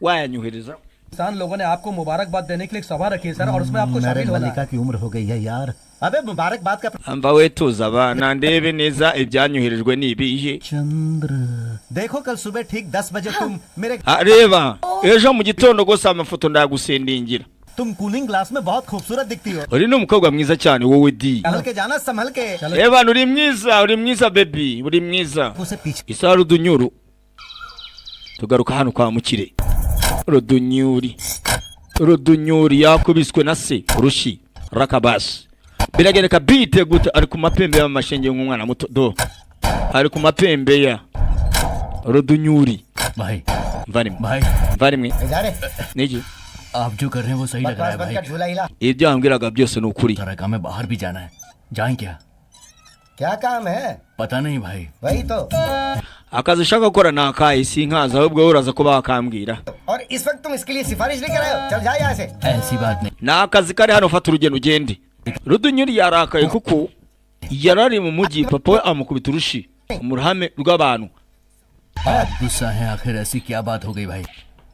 A: wayanyohereza.
I: किसान लोगों ने आपको मुबारकबाद देने के लिए एक सभा रखी है सर, और उसमें आपको
H: मेरे
I: शामिल होना है।
H: मलिका की उम्र हो गई है यार, अबे मुबारकबाद का।
A: Amba we, tuza abana, ndebe neza ibyanyoherejwe ni ibihe.
H: चंद्र, देखो, कल सुबह ठीक 10 बजे तुम मेरे
A: Ah, reba ejo mu gitondo rwose amafoto ndayagusendingira.
H: तुम कूलिंग ग्लास में बहुत खूबसूरत दिखती हो।
A: Uri ni umukobwa mwiza cyane wowe di.
H: संभल के जाना, संभल के।
A: Reba, uri mwiza, uri mwiza baby, uri mwiza.
H: उसे पीछे
A: Isaha Rudunyuru. Tugaruka hano kwa mukire Rudunyuri. Rudunyuri yakubiswe na se urushi rakabasi, biragereka bite gute? Ari ku mapembe y'amashenge nk'umwana muto, do ari ku mapembe ya Rudunyuri.
E: भाई
A: Mvarimwe.
E: भाई
A: Mvarimwe.
H: जा रे
A: Niki?
E: आप जो कर रहे हैं वो सही लग रहा
H: बकवास
E: है
H: बंद
E: भाई
H: कर झूला हिला
A: Ibyo wambwiraga byose ni ukuri.
E: सारा काम है बाहर भी जाना है जाएं क्या
H: क्या काम है
E: पता नहीं भाई
H: वही तो
A: Akazi ushaka gukora ni akahe? Sinkazi, ahubwo wowe uraza kuba wakambwira.
H: और इस वक्त तुम इसके लिए सिफारिश लेकर आए हो चल जाए यहाँ से
E: ऐसी बात नहीं
A: Ni akazi kari hano, fata urugendo ugende. Rudunyuri yarakaye kuko yarari mu mujyi, papa we amukubita urushi mu ruhame rw'abantu.
E: आप गुस्सा है आखिर ऐसी क्या बात हो गई भाई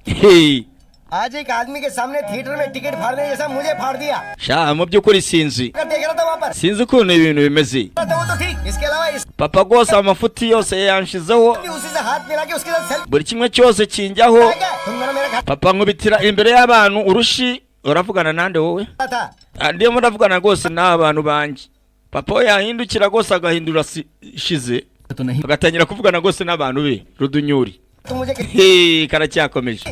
A: Hey.
H: आज एक आदमी के सामने थिएटर में टिकट फाड़ने जैसा मुझे फाड़ दिया
A: Sha, mu by'ukuri sinzi,
H: कर देख रहा था वहाँ पर
A: sinzi ukuntu ibintu bimeze.
H: था वो तो ठीक इसके अलावा इस
A: Papa rwose amafuti yose yanshizeho,
H: उसी से हाथ मिला के उसके साथ selfie
A: buri kimwe cyose kinjyaho.
H: गया तुम दोनों मेरा
A: Papa nkubitira imbere y'abantu urushi. Uravugana nande wowe?
H: खाता था
A: Ah, ndimo ndavugana rwose n'abantu banjye. Papa we yahindukira rwose agahindura shize,
E: तो नहीं
A: agatangira kuvugana rwose n'abantu be. Rudunyuri.
H: तुम मुझे
A: Hey, karacyakomeje.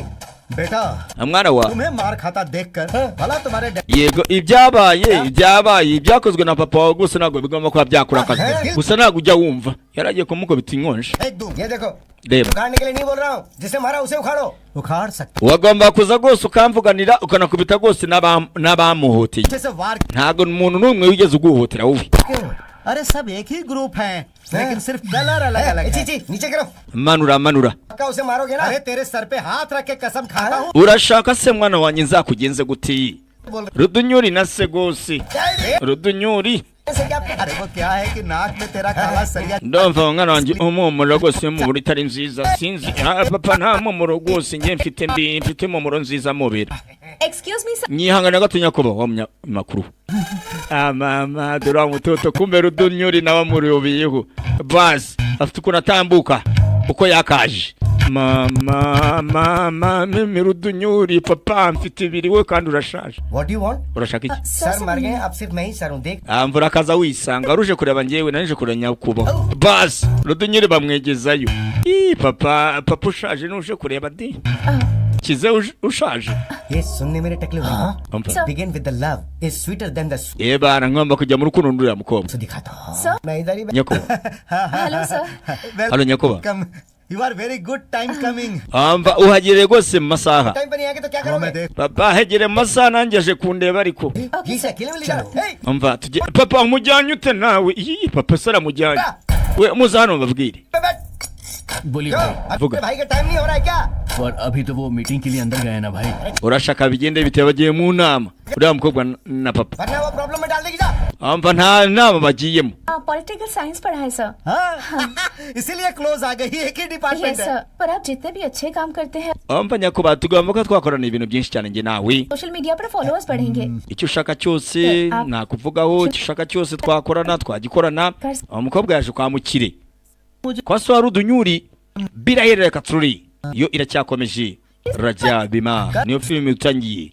H: बेटा
A: Mwana wa
H: तुम्हें मार खाता देखकर भला तुम्हारे
A: yego, ibyabaye ibyabaye ibyakozwe na papa wawe gusa ntabwo bigomba kuba byakurakaza, gusa ntabwo ujya wumva yaragiye kumukubita inkonji.
H: एक दूं ये देखो
A: Reba,
H: उखाड़ने के लिए नहीं बोल रहा हूँ जिसे मारा उसे उखाड़ो उखाड़ सकते
A: wagomba kuza rwose ukamvuganira, ukanakubita rwose n'abamuhoteye.
H: से वार
A: Ntabwo umuntu n'umwe wigeze uguhotera wowe.
H: क्यों
J: अरे सब एक ही ग्रुप हैं लेकिन सिर्फ कलर अलग अलग
H: छी
J: है
H: छी नीचे करो
A: Manura, manura.
H: पक्का उसे मारोगे ना
J: अरे तेरे सर पे हाथ रख के कसम खाता हूँ
A: Urashaka se mwana wanjye nzakugenze gute?
H: बोल
A: Rudunyuri na se rwose, Rudunyuri.
H: से क्या
J: अरे वो क्या है कि नाक में तेरा काला सरिया
A: Ndumva mwana wanjye umuhumuro rwose impumuro itari nziza, sinzi. Ah, papa, nta mpumuro rwose njye mfite mbi, mfite impumuro nziza mubera.
G: Excuse me sir
A: Nyihangana gato nyakubahwa munyamakuru. Ah mama, dore wa mutoto, kumbe Rudunyuri nawe amurubiyeho. Basi afite ukuntu atambuka uko yakaje. Mama, mama, mimi Rudunyuri, papa mfite ibiri, we kandi urashaje.
H: What do you want
A: Urashaka iki?
H: Sir मर गए अब सिर्फ मैं ही सर हूँ देख
A: Ah, mvura akaza wisanga waruje kureba njyewe, narije kureba nyakubahwa. Basi Rudunyuri bamwegezayo. Ii, papa, papa ushaje nuje kureba di kize ushaje.
H: ये सुनने मेरे टकले हुए
A: Umva.
H: Begin with the love is sweeter than the
A: Eh bana, ngomba kujya mu rukundo n'uriya mukobwa.
H: दिखाता हूँ
G: sir
H: मैं इधर ही
A: Nyakubahwa.
G: Hello sir
A: Halo nyakubahwa.
J: Come you are very good time coming
A: Amva uhagereye rwose mu masaha.
H: Time पर नहीं आके तो क्या
J: वो मैं
H: करोगे
J: देख
A: Papa hegere mu masaha, nanjye aje kundeba ariko.
H: जी से अकेले में ले जाओ हे
A: Umva tujye papa umujyanye ute nawe? Ii, papa se aramujyanye. We muze hano mbabwire.
H: बैठ
E: बोलिए
H: क्यों
E: भाई
H: अबे भाई का टाइम नहीं हो रहा है क्या
E: पर अभी तो वो मीटिंग के लिए अंदर गए ना भाई
A: Urashaka bigende bite? Bagiye mu nama uriya mukobwa na papa.
H: वरना वो प्रॉब्लम में डाल देगी जा
A: Amva nta nama bagiyemo.
G: Political science पढ़ा है सर।
J: हाँ इसीलिए क्लोज आ गई एक ही
G: yes
J: department है
G: सर, पर आप जितने भी अच्छे काम करते हैं
A: Amva nyakubahwa, tugomba ko twakorana ibintu byinshi cyane njye nawe.
G: Social media पर फॉलोअर्स बढ़ेंगे।
A: Icyo ushaka cyose nakuvugaho, icyo ushaka cyose twakorana twagikorana. Uwo mukobwa yaje kwa mukire kwa so wa Rudunyuri. Biraherera katururi yo iracyakomeje. Raja Bima niyo filime utangiye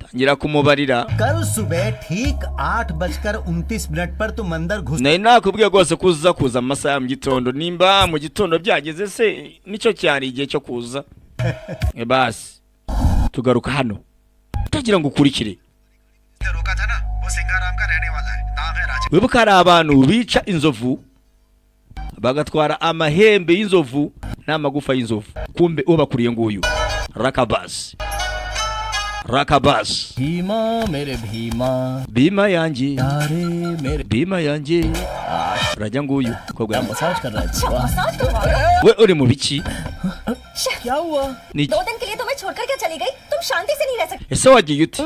A: tangira kumubarira.
J: कल सुबह ठीक 8:29 पर तुम अंदर घुस
A: Nari nakubwiye rwose ko uza kuza mu masaha ya mu gitondo, nimba mu gitondo byageze se nicyo cyari igihe cyo kuza. E basi tugaruka hano utagira ngo ukurikire.
C: रोका था ना वो सिंगाराम का रहने वाला है नाम है राजा
A: Wibuka hari abantu bica inzovu bagatwara amahembe y'inzovu n'amagufa y'inzovu, kumbe ubakuriye nguyu Rakabasi. Rakabasi.
E: Bhima मेरे भीमा
A: Bima yanjye,
E: अरे मेरे
A: Bima yanjye, rajya nguyu mukobwa
E: क्या
A: yanjye.
E: Massage कर रहा है वाह
G: मसाज करवा रहे हो?
A: We uri mu biki?
E: क्या हुआ
A: Ni
G: दो दिन के लिए तुम्हें छोड़कर क्या चली गई? तुम शांति से नहीं रह सकते।
A: Ese wagiye ute?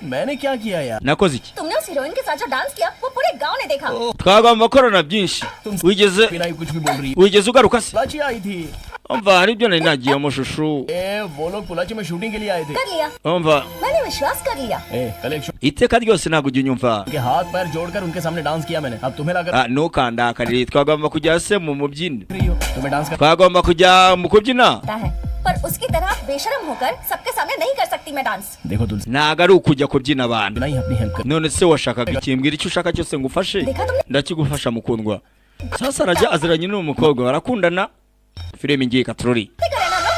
E: मैंने क्या किया यार
A: Nakoze iki?
G: तुमने उस हीरोइन के साथ जो डांस किया वो पूरे गांव ने देखा।
A: Twagomba gukorana byinshi, wigeze
E: बिना ही कुछ भी बोल रही है
A: wigeze ugaruka se?
E: Pollachi आई थी
A: Umva hari ibyo nari nagiyemo shushu.
E: ए वो लोग पोलाची में शूटिंग के लिए आए थे
G: कर लिया,
A: Umva
G: मैंने विश्वास कर लिया।
E: ए कल एक
A: iteka ryose ntabwo ujya unyumva.
E: के हाथ पैर जोड़कर उनके सामने डांस किया मैंने अब तुम्हें लाकर
A: Ah, ntukandakarire, twagomba kujya se mu mubyino,
E: रही हो तुम्हें डांस कर
A: twagomba kujya mu kubyina.
G: होता है पर उसकी तरह बेशरम होकर सबके सामने नहीं कर सकती मैं डांस।
E: देखो तुलसी
A: Ntabwo ari ukujya kubyina abantu.
E: बिना ही अपनी हेल्प कर
A: None se washakaga iki? Mbwira icyo ushaka cyose ngufashe, ndakigufasha mukundwa. Sasa arajya aziranye n'uwo mukobwa barakundana. Filime ngiye katurori.
G: करे ना लोग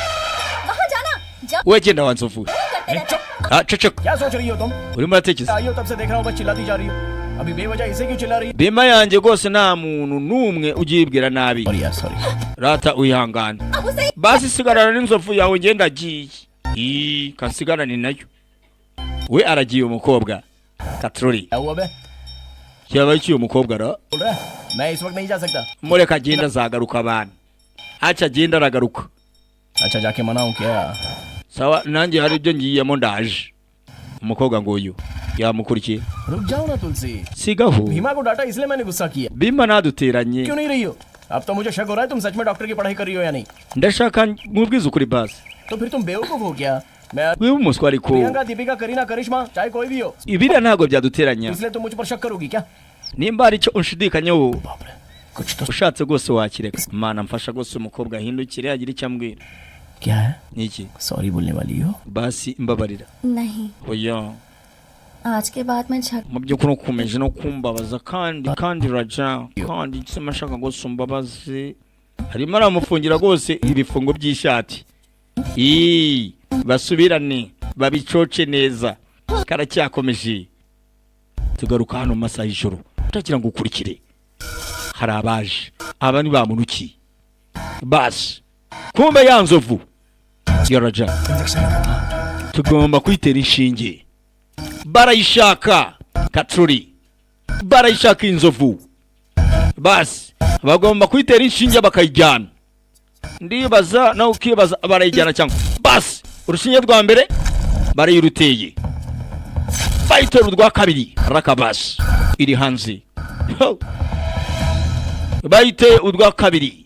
G: वहाँ जाना जब
A: We genda wanzovu.
G: करते रहते
A: Ah, ceceka.
E: क्या सोच रही हो तुम
A: Urimo uratekereza
E: आई हो तब से देख रहा हूँ बस चिल्लाती जा रही हो अभी बेवजह इसे क्यों चिल्ला रही है?
A: Bima yanjye rwose, nta muntu n'umwe ugibwira nabi.
E: Sorry यार, sorry.
A: Rata wihangane.
G: अब उसे
A: Basi sigarana n'inzovu yawe, ngenda agiye. Ii, kansigarane nayo. We aragiye umukobwa katrori.
E: क्या हुआ बे?
A: Cyaba iki uyu mukobwa ra?
E: बोल रहा है मैं इस वक्त नहीं जा सकता।
A: Mureka agenda, azagaruka. Abantu aca agenda, aragaruka.
E: अच्छा, जाके मनाऊं क्या?
A: Sawa, nanjye hari ibyo ngiyemo, ndaje. Umukobwa nguyu yamukurikiye.
E: रुक जाओ ना तुलसी।
A: Sigaho.
E: Bhima को डांटा इसलिए मैंने गुस्सा किया।
A: Bima ntaduteranye.
E: क्यों नहीं रही हो? अब तो मुझे शक हो रहा है तुम सच में डॉक्टर की पढ़ाई कर रही हो या नहीं।
A: Ndashaka mubwize ukuri basi.
E: तो फिर तुम बेवकूफ हो क्या? मैं
A: Wiba umuswa ariko.
E: Priyanka, Deepika, Kareena, करिश्मा, चाहे कोई भी हो,
A: Ibiriya ntabwo byaduteranya.
E: इसलिए तुम मुझ पर शक करोगी क्या?
A: Nimba hari icyo unshidikanyaho,
E: बाप रे, कुछ तो
A: ushatse rwose wakireka. Mana mfasha rwose umukobwa ahindukire agire icyo ambwira.
E: क्या है?
A: Ni iki?
E: Sorry बोलने वाली हो?
A: Basi mbabarira.
B: नहीं।
A: Oya.
B: आज के बाद मैं झग
A: Mu by'ukuri ukomeje no kumbabaza kandi Raja, kandi nsema ashaka rwose umbabaze. Arimo aramufungira rwose ibifungo by'ishati. Ii, basubirane babicoce neza. Karacyakomeje. Tugaruka hano mu masaha y'ijoro, utagira ngo ukurikire. Hari abaje, aba ni bamunuki basi. Kumbe ya nzovu ya Raja tugomba kuyitera inshinge. Barayishaka katruri, barayishaka inzovu. Basi bagomba kuyitera inshinge bakayijyana. Ndibaza nawe ukibaza, barayijyana cyangwa? Basi urushinge rwa mbere barayiruteye, bayitera urwa kabiri, rakabasi iri hanze. Ho! Bayiteye urwa kabiri,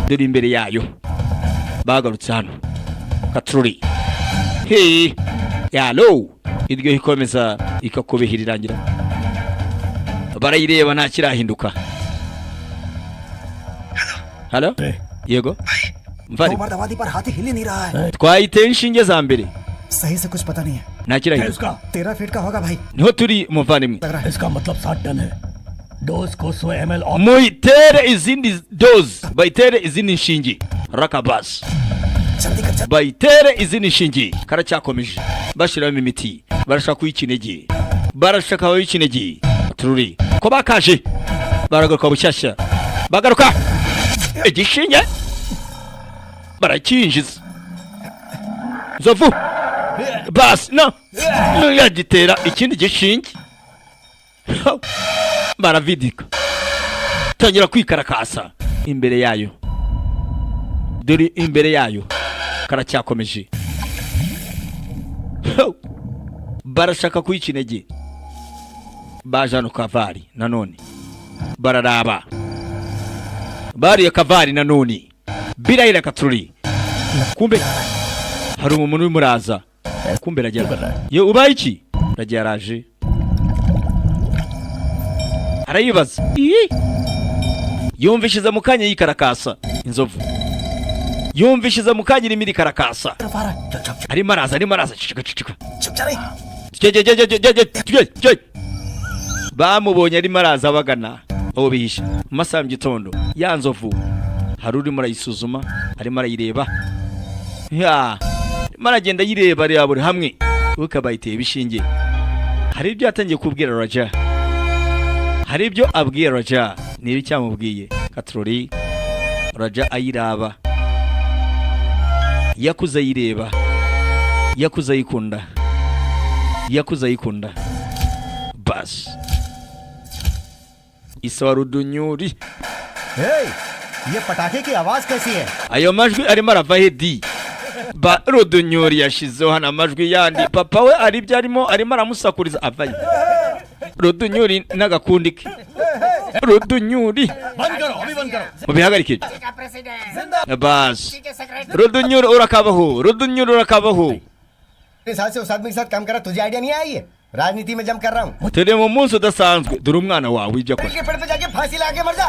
A: dore imbere yayo. Bagarutse hano katruri. He yalo, iryo ikomeza ikakubihira, irangira barayireba, nta kirahinduka. Halo, yego mvari.
C: दो बार दबा दी पर हाथी हिल ही नहीं रहा है।
A: Twayiteye inshinge za mbere.
C: सही से कुछ पता नहीं है।
A: Nta kirahinduka.
C: 13 feet का होगा भाई।
A: Niho turi muvandimwe.
C: लग रहा है।
F: इसका मतलब 7 टन है। डोज को 100 ml और
A: Muyitere izindi doze, bayitere izindi nshinge rakabasi.
C: जल्दी कर चल।
A: Bayitere izindi nshinge. Karacyakomeje, bashyiramo imiti, barashaka kuyica intege, barashaka bayica intege tururi ko bakaje. Baragaruka bushyashya, bagaruka igishinge baracyinjiza nzovu. Basi no yagitera ikindi gishinge. Ho! Baravidika, tangira kwikarakasa imbere yayo. Dore imbere yayo karacyakomeje. Ho! Barashaka kuyica intege. Baje hano kavari nanone, bararaba bariye kavari nanone birahira katururi. Kumbe hari umuntu urimo uraza. Kumbe ragera ye, ubaye iki? Ragiye, araje, arayibaza. Iyi yumvishiza mu kanya yikarakasa inzovu, yumvishiza mu kanya irimo irikarakasa. Arimo araza, arimo araza. Cicika, cicika.
C: चुप जा रही।
A: Jye, jye, jye, jye, jye, jye, jye, jye. Bamubonye arimo araza bagana aho bihishe mu masaha mu gitondo. Ya nzovu hari urimo arayisuzuma, arimo arayireba. Ya, arimo aragenda ayireba, areba buri hamwe. Ukabayiteye ibishinge. Hari ibyo yatangiye kubwira Raja, hari ibyo abwiye Raja. Niba icyamubwiye katrori, Raja ayiraba, yakuze ayireba, yakuze ayikunda, yakuze ayikunda. Basi isawa rudunyuri.
J: हे, ये पटाखे की आवाज कैसी है?
A: Ayo majwi arimo arava he di? Ba rudunyuri yashizeho hano amajwi yandi. Papa we ari ibyo arimo aramusakuriza. Avayo rudunyuri n'agakundi ke rudunyuri.
F: बंद करो, अभी बंद करो।
A: Mubihagarike basi. Rudunyuri urakabaho, rudunyuri urakabaho.
H: साल से उस आदमी के साथ काम करा, तुझे आइडिया नहीं आई है? राजनीति में जम कर रहा हूँ।
A: Turi mu munsi udasanzwe. Dore umwana wawe ibyo akora.
H: के पेड़ पे जाके फांसी लगा के मर जा।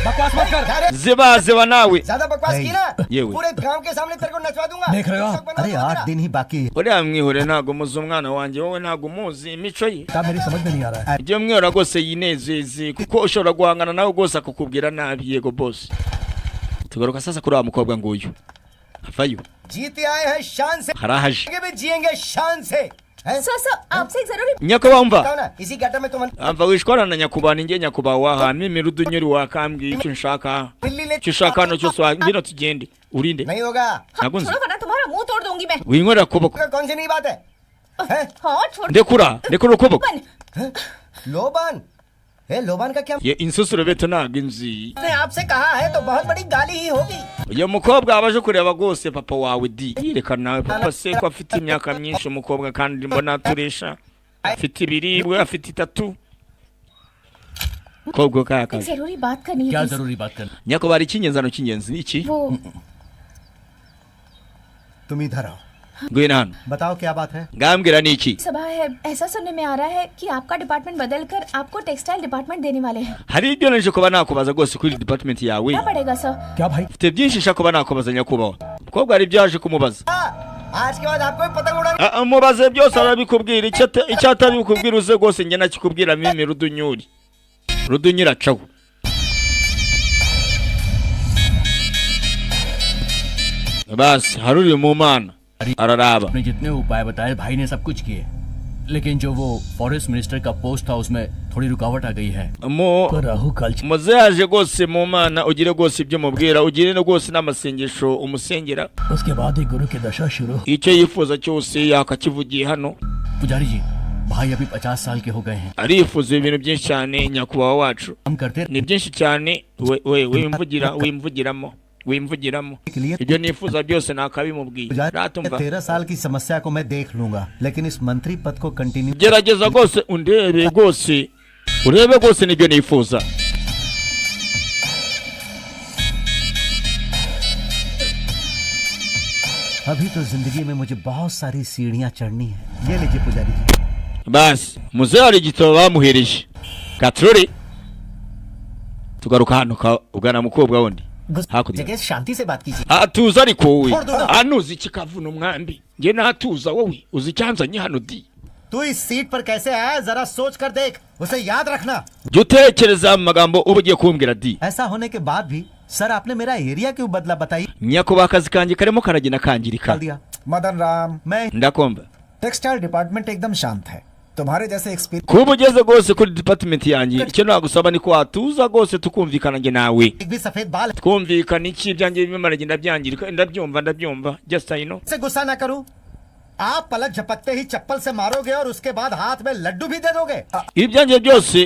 I: बकवास मत कर।
A: Ziba ziba nawe.
H: ज्यादा बकवास की ना,
A: ये हुई।
H: पूरे गांव के सामने तेरे को नचवा दूंगा।
I: देख रहे हो आप?
H: बना
J: अरे
H: दूंगा
J: आठ
H: तेरा।
J: दिन ही बाकी है।
A: Uriya mwihore, ntabwo muzi umwana wanjye. Wowe ntabwo umuzi imico ye.
I: क्या मेरी समझ में नहीं आ रहा है।
A: Ibyo mwihora rwose yinezeze, kuko ushobora guhangana nawe rwose akakubwira nabi. Yego bose. Tugaruka sasa kuri wa mukobwa nguyu avayo.
H: जीते आए हैं शान से,
A: Harahaje.
H: आगे भी जिएंगे शान से।
G: Sir sir आपसे एक जरूरी
A: Nyakubahwa, umva.
H: बताओ ना इसी गटर में तुम
A: Amva wishwana na nyakubahwa, ninjye nyakubahwa mimi Rudunyuri wakambwiye icyo nshaka,
H: Delhi ले
A: icyo ushaka hano cyose ngwino tugende. Urinde?
H: नहीं होगा।
A: Ntabwo nzi.
G: छोड़ो वरना तुम्हारा मुंह तोड़ दूंगी मैं।
A: Winkorera ukuboko.
H: कौन सी नई बात है? हैं?
G: हाँ छोड़।
A: Ndekura, ndekura ukuboko.
H: लोबान ए लोबान का क्या?
A: Ye insusuro beto ntabwo inzi.
H: ने आपसे कहा है तो बहुत बड़ी गाली ही होगी।
A: Uyu mukobwa abaje kureba rwose papa wawe di yerekana nawe papa se ko afite imyaka myinshi umukobwa kandi mbona aturesha afite ibiribwa afite itatu kobwa
G: एक
A: kayakaje.
G: जरूरी बात करनी है
E: क्या
G: please।
E: जरूरी बात करनी?
A: Nyakubahwa, icy'ingenzi hano cy'ingenzi ni iki?
G: वो
J: तुम इधर आओ,
A: Ngwino hano.
J: बताओ क्या बात है?
A: Ngambwira ni iki?
G: सभा है, ऐसा सुनने में आ रहा है कि आपका डिपार्टमेंट बदलकर आपको टेक्सटाइल डिपार्टमेंट देने वाले हैं।
A: Hari ibyo naje kuba nakubaza rwose kuri department yawe.
G: क्या पड़ेगा sir?
I: क्या भाई?
A: Mfite byinshi nshaka kuba nakubaza nyakubahwa. Umukobwa hari ibyo yaje kumubaza.
H: आज के बाद आपको भी पतंग उड़ाना
A: Ah, ah, mubaze byose arabikubwira, icyo atabikubwira uze rwose njye nakikubwira mimi Rudunyuri. Rudunyuri acaho. Basi hari uri mu mana araraba.
E: आपने जितने उपाय बताए भाई ने सब कुछ किए, लेकिन जो वो फॉरेस्ट मिनिस्टर का पोस्ट था उसमें थोड़ी रुकावट आ गई है।
A: Mu
E: Rahu काल
A: muze yaje rwose mu mana ugire rwose ibyo mubwira, ugire rwose n'amasengesho umusengera,
E: उसके बाद ही गुरु की दशा शुरू।
A: Icyo yifuza cyose yakakivugiye hano.
E: पुजारी जी भाई अभी 50 साल के हो गए हैं।
A: Arifuza ibintu byinshi cyane nyakubahwa wacu,
E: हम करते
A: ni byinshi cyane. We we wimvugira, wimvugiramo, wimvugiramo, ibyo nifuza byose nakabimubwiye. Ratumva.
J: 13 साल की समस्या को मैं देख लूंगा, लेकिन इस मंत्री पद को continue
A: Gerageza rwose undebe rwose, urebe rwose nibyo nifuza.
J: अभी तो जिंदगी में मुझे बहुत सारी सीढ़ियां चढ़नी है। ये लीजिए पुजारी जी।
A: Basi muzehe hari igitabo bamuhereje katurore. Tugaruka hano ka ugana mukobwa wundi hakurya.
H: जगह शांति से बात कीजिए।
A: Atuza ariko wowe anuzi iki kavuna umwambi nge natuza, wowe uzi icyanzanye hano di.
J: तू इस सीट पर कैसे आया जरा सोच कर देख, उसे याद रखना।
A: Jya utekereza mu magambo uba ugiye kumbwira di.
J: ऐसा होने के बाद भी सर आपने मेरा एरिया क्यों बदला बताइए?
A: Nyakubahwa, akazi kanjye karimo karagenda kangirika.
J: डाल दिया
C: मदन राम,
J: मैं
A: Ndakumva.
C: Textile department एकदम शांत है। तुम्हारे जैसे experience
A: Kuba ugeze rwose kuri department yanjye, icyo nagusaba ni ko watuza rwose tukumvikana njye nawe.
J: एक भी सफेद बाल
A: Twumvikana iki? Ibyanjye birimo biragenda byangirika, ndabyumva, ndabyumva, just I know.
J: से गुस्सा ना करूं? आप पलक झपकते ही चप्पल से मारोगे और उसके बाद हाथ में लड्डू भी दे दोगे।
A: Ibyanjye byose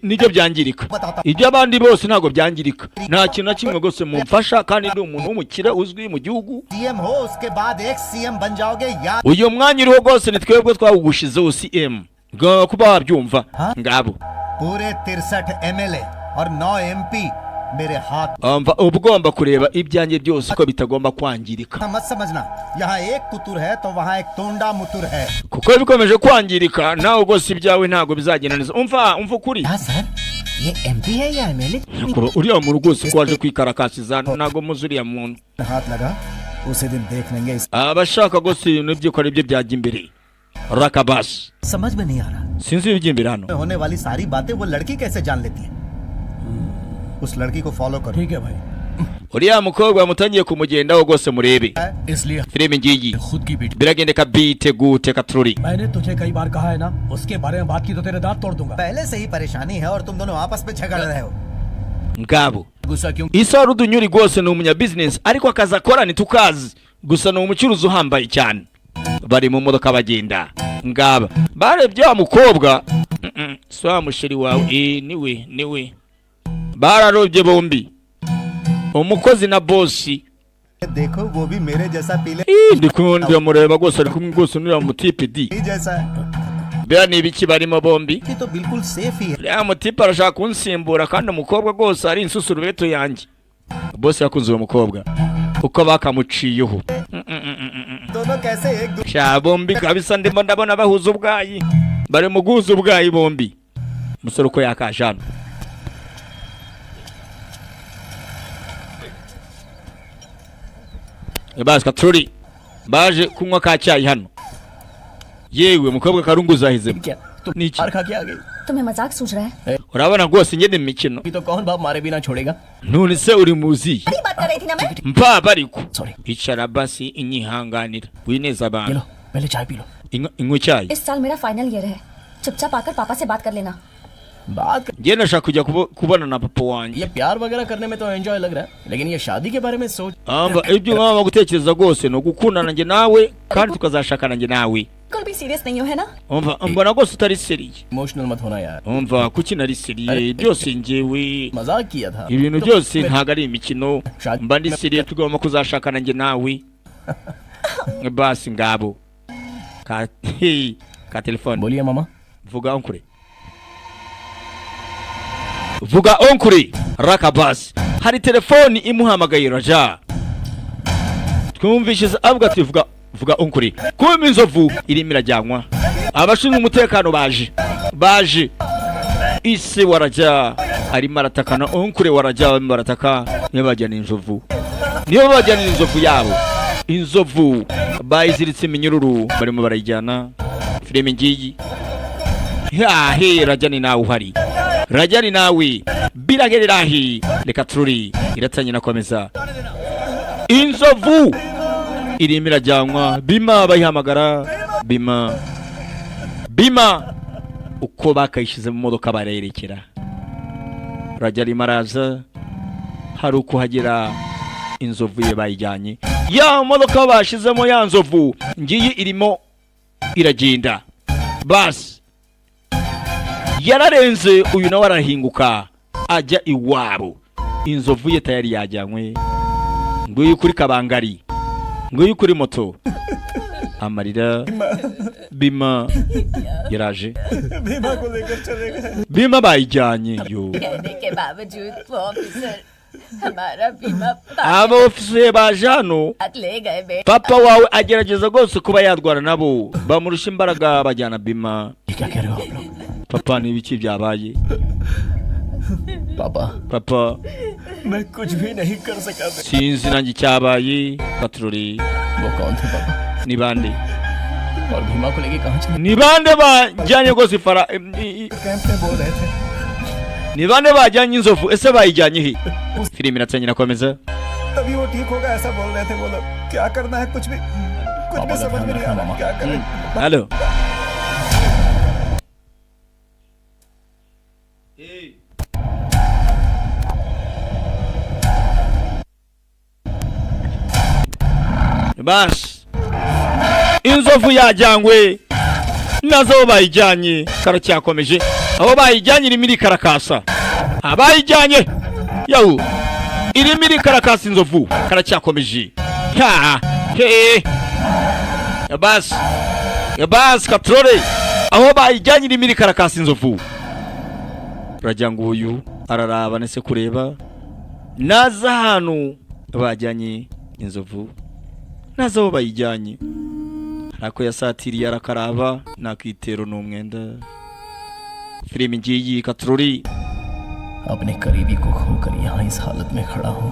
A: nibyo byangirika, iby'abandi bose ntabwo byangirika. Nta kintu na kimwe rwose mumfasha kandi ndi umuntu w'umukire uzwi mu gihugu.
J: CM हो उसके बाद एक सीएम बन जाओगे या
A: Uyu mwanya uriho rwose ni twebwe twawugushizeho CM, ugomba kuba wabyumva ngabo.
J: पूरे 63 एमएलए और 9 एमपी मेरे हाथ।
A: Umva, uba ugomba kureba ibyanjye byose ko bitagomba kwangirika,
J: मत समझना, यहाँ एक कुतुर है तो वहाँ एक तोंडा मुतुर है।
A: Kuko iyo bikomeje kwangirika nawe rwose ibyawe ntabwo bizagenda neza. Umva, umva ukuri.
H: हाँ सर ये एमपी है या MLA?
A: Nyakubahwa, uriya muntu rwose ko waje kwikarakasiza ntabwo muzi uriya muntu.
C: हाथ लगा उसी दिन देख लेंगे इस
A: Abashaka rwose ibintu bye ko ari byo byajya imbere rakabasi.
J: समझ में नहीं आ रहा,
A: Sinzi ibijya imbere hano.
J: होने वाली सारी बातें वो लड़की कैसे जान लेती है? उस लड़की को फॉलो करो।
I: ठीक है भाई।
A: Uriya mukobwa mutangiye kumugendaho rwose murebe.
E: इसलिए
A: Filime ngiyi
E: खुद की बेटी
A: biragendeka bite gute katurori.
I: मैंने तुझे कई बार कहा है ना, उसके बारे में बात की तो तेरे दांत तोड़ दूंगा।
J: पहले से ही परेशानी है और तुम दोनों आपस में झगड़ रहे हो।
A: Ngabo
E: गुस्सा क्यों?
A: Isa Rudunyuri rwose ni umunyabizinesi ariko akazi akora ntitukazi, gusa ni umucuruzi uhambaye cyane. Bari mu modoka bagenda, ngaba barebye wa mukobwa. Si wa musheri wawe? Eh, niwe niwe. Bararobye bombi, umukozi na bosi.
J: देखो वो भी मेरे जैसा पीले
A: Ih, ndi kumwe mureba rwose ari kumwe rwose n'uriya mutipe di.
J: ही जैसा है।
A: Biriya ni ibiki barimo bombi?
J: ये तो बिल्कुल सेफ ही है।
A: Uriya mutipe arashaka kunsimbura kandi umukobwa rwose ari insusurubeto yanjye. Bosi yakunze uwo mukobwa uko bakamuciyeho.
J: दोनों कैसे एक दूसरे
A: Sha bombi kabisa ndimo ndabona bahuza ubwayi, bari mu guhuza ubwayi bombi. Umusore uko yakaje hano. Basika turi baje kunywa ka cyayi hano. Yewe umukobwa karungu ahizemo.
E: क्या तुम
A: Ni iki?
E: मार खा के आ गई?
G: तुम्हें मजाक सूझ रहा है?
A: Urabona rwose ngende mu mikino.
E: अभी तो कौन बाप मारे बिना छोड़ेगा?
A: None se uri muzi?
G: बड़ी बात कर रही थी ना मैं।
A: Mpaba ariko
E: Sorry.
A: Icara basi inyihanganira wineza
E: ये
A: abantu.
E: लो पहले चाय P low.
A: Inywa icyayi.
G: इस साल मेरा फाइनल ईयर है, चुपचाप आकर पापा से बात कर लेना।
E: बात
A: Njye ndashaka kujya kubona na papa wanjye.
E: ये प्यार वगैरह करने में तो एंजॉय लग रहा है, लेकिन ये शादी के बारे में सोच
A: Amba ibyo mwaba gutekereza rwose ni ugukundana njye nawe kandi tukazashakana njye nawe.
G: बिल्कुल भी सीरियस नहीं हो, है ना?
A: Umva, mbona rwose utari sérieux.
E: Emotional मत होना यार।
A: Umva, kuki nari sérieux? Byose njyewe
E: मजाक किया था।
A: ibintu byose ntabwo ari imikino, mba ndi sérieux, tugomba kuzashakana njye nawe. Basi ngabo ka hey, ka telefone.
E: बोलिए मामा।
A: Vuga onkure, vuga onkure rakabasi. Hari telefoni imuhamagaye Raja, twumvishije avuga ati vuga vuga onkure. Kumbe inzovu irimo irajyanwa, abashinzwe umutekano baje baje. Ise wa Raja arimo aratakana onkure wa Raja, barimo barataka. Niyo bajyana inzovu, niyo bajyana inzovu yabo. Inzovu bayiziritse iminyururu, barimo barayijyana. Filime ngiyi hahe. Raja ni nawe uhari, Raja ni nawe biragererahi. Reka tururi iratangira nakomeza. Inzovu irimo irajyanwa, Bima bayihamagara Bima Bima, uko bakayishyize mu modoka barerekera. Raja arimo araza, hari ukuhagera inzovu ye bayijyanye. Ya modoka bashyizemo ya nzovu ngiyi irimo iragenda. Basi yararenze, uyu nawe arahinguka ajya iwabo. Inzovu ye tayari yajyanywe. Nguyu kuri kabangari, nguyu kuri moto, amarira. Bima yaraje.
H: Bhima को लेकर चले गए।
A: Bima bayijyanye yo.
G: कहने के बावजूद वो ऑफिसर हमारा बीमा
A: Aba ofisiye baje hano.
G: ले गए बे।
A: Papa wawe agerageza rwose kuba yarwana nabo, bamurusha imbaraga, bajyana Bima.
E: क्या कह रहे हो आप लोग?
A: Papa, ni ibiki byabaye?
E: पापा,
A: Papa,
E: मैं कुछ भी नहीं कर सका।
A: Sinzi nanjye icyabaye. Patroli.
E: वो कौन थे पापा?
A: Ni bande?
E: और भीमा को लेके कहाँ चले?
A: Ni bande bajyanye rwose ifara
H: camp में बोल रहे थे।
A: Ni bande bajyanye inzovu? Ese bayijyanye he? Filime iratangira komeza.
H: तभी वो ठीक होगा, ऐसा बोल रहे थे वो लोग। क्या करना है, कुछ भी समझ में नहीं आ रहा, क्या करें?
A: Halo. Basi inzovu yajyanywe, nazo bayijyanye, karacyakomeje. Aho bayijyanye irimo irikarakasa, abayijyanye yawu irimo irikarakasa inzovu, karacyakomeje. Ha he, basi basi katrore, aho bayijyanye irimo irikarakasa inzovu. Rajya nguyu araraba nese kureba naza ahantu bajyanye inzovu, naza aho bayijyanye. Arako yasatiriye arakaraba nakitero n'umwenda. Filime ngiyi katrori.
E: अपने करीबी को खोकर यहाँ इस हालत में खड़ा हूँ।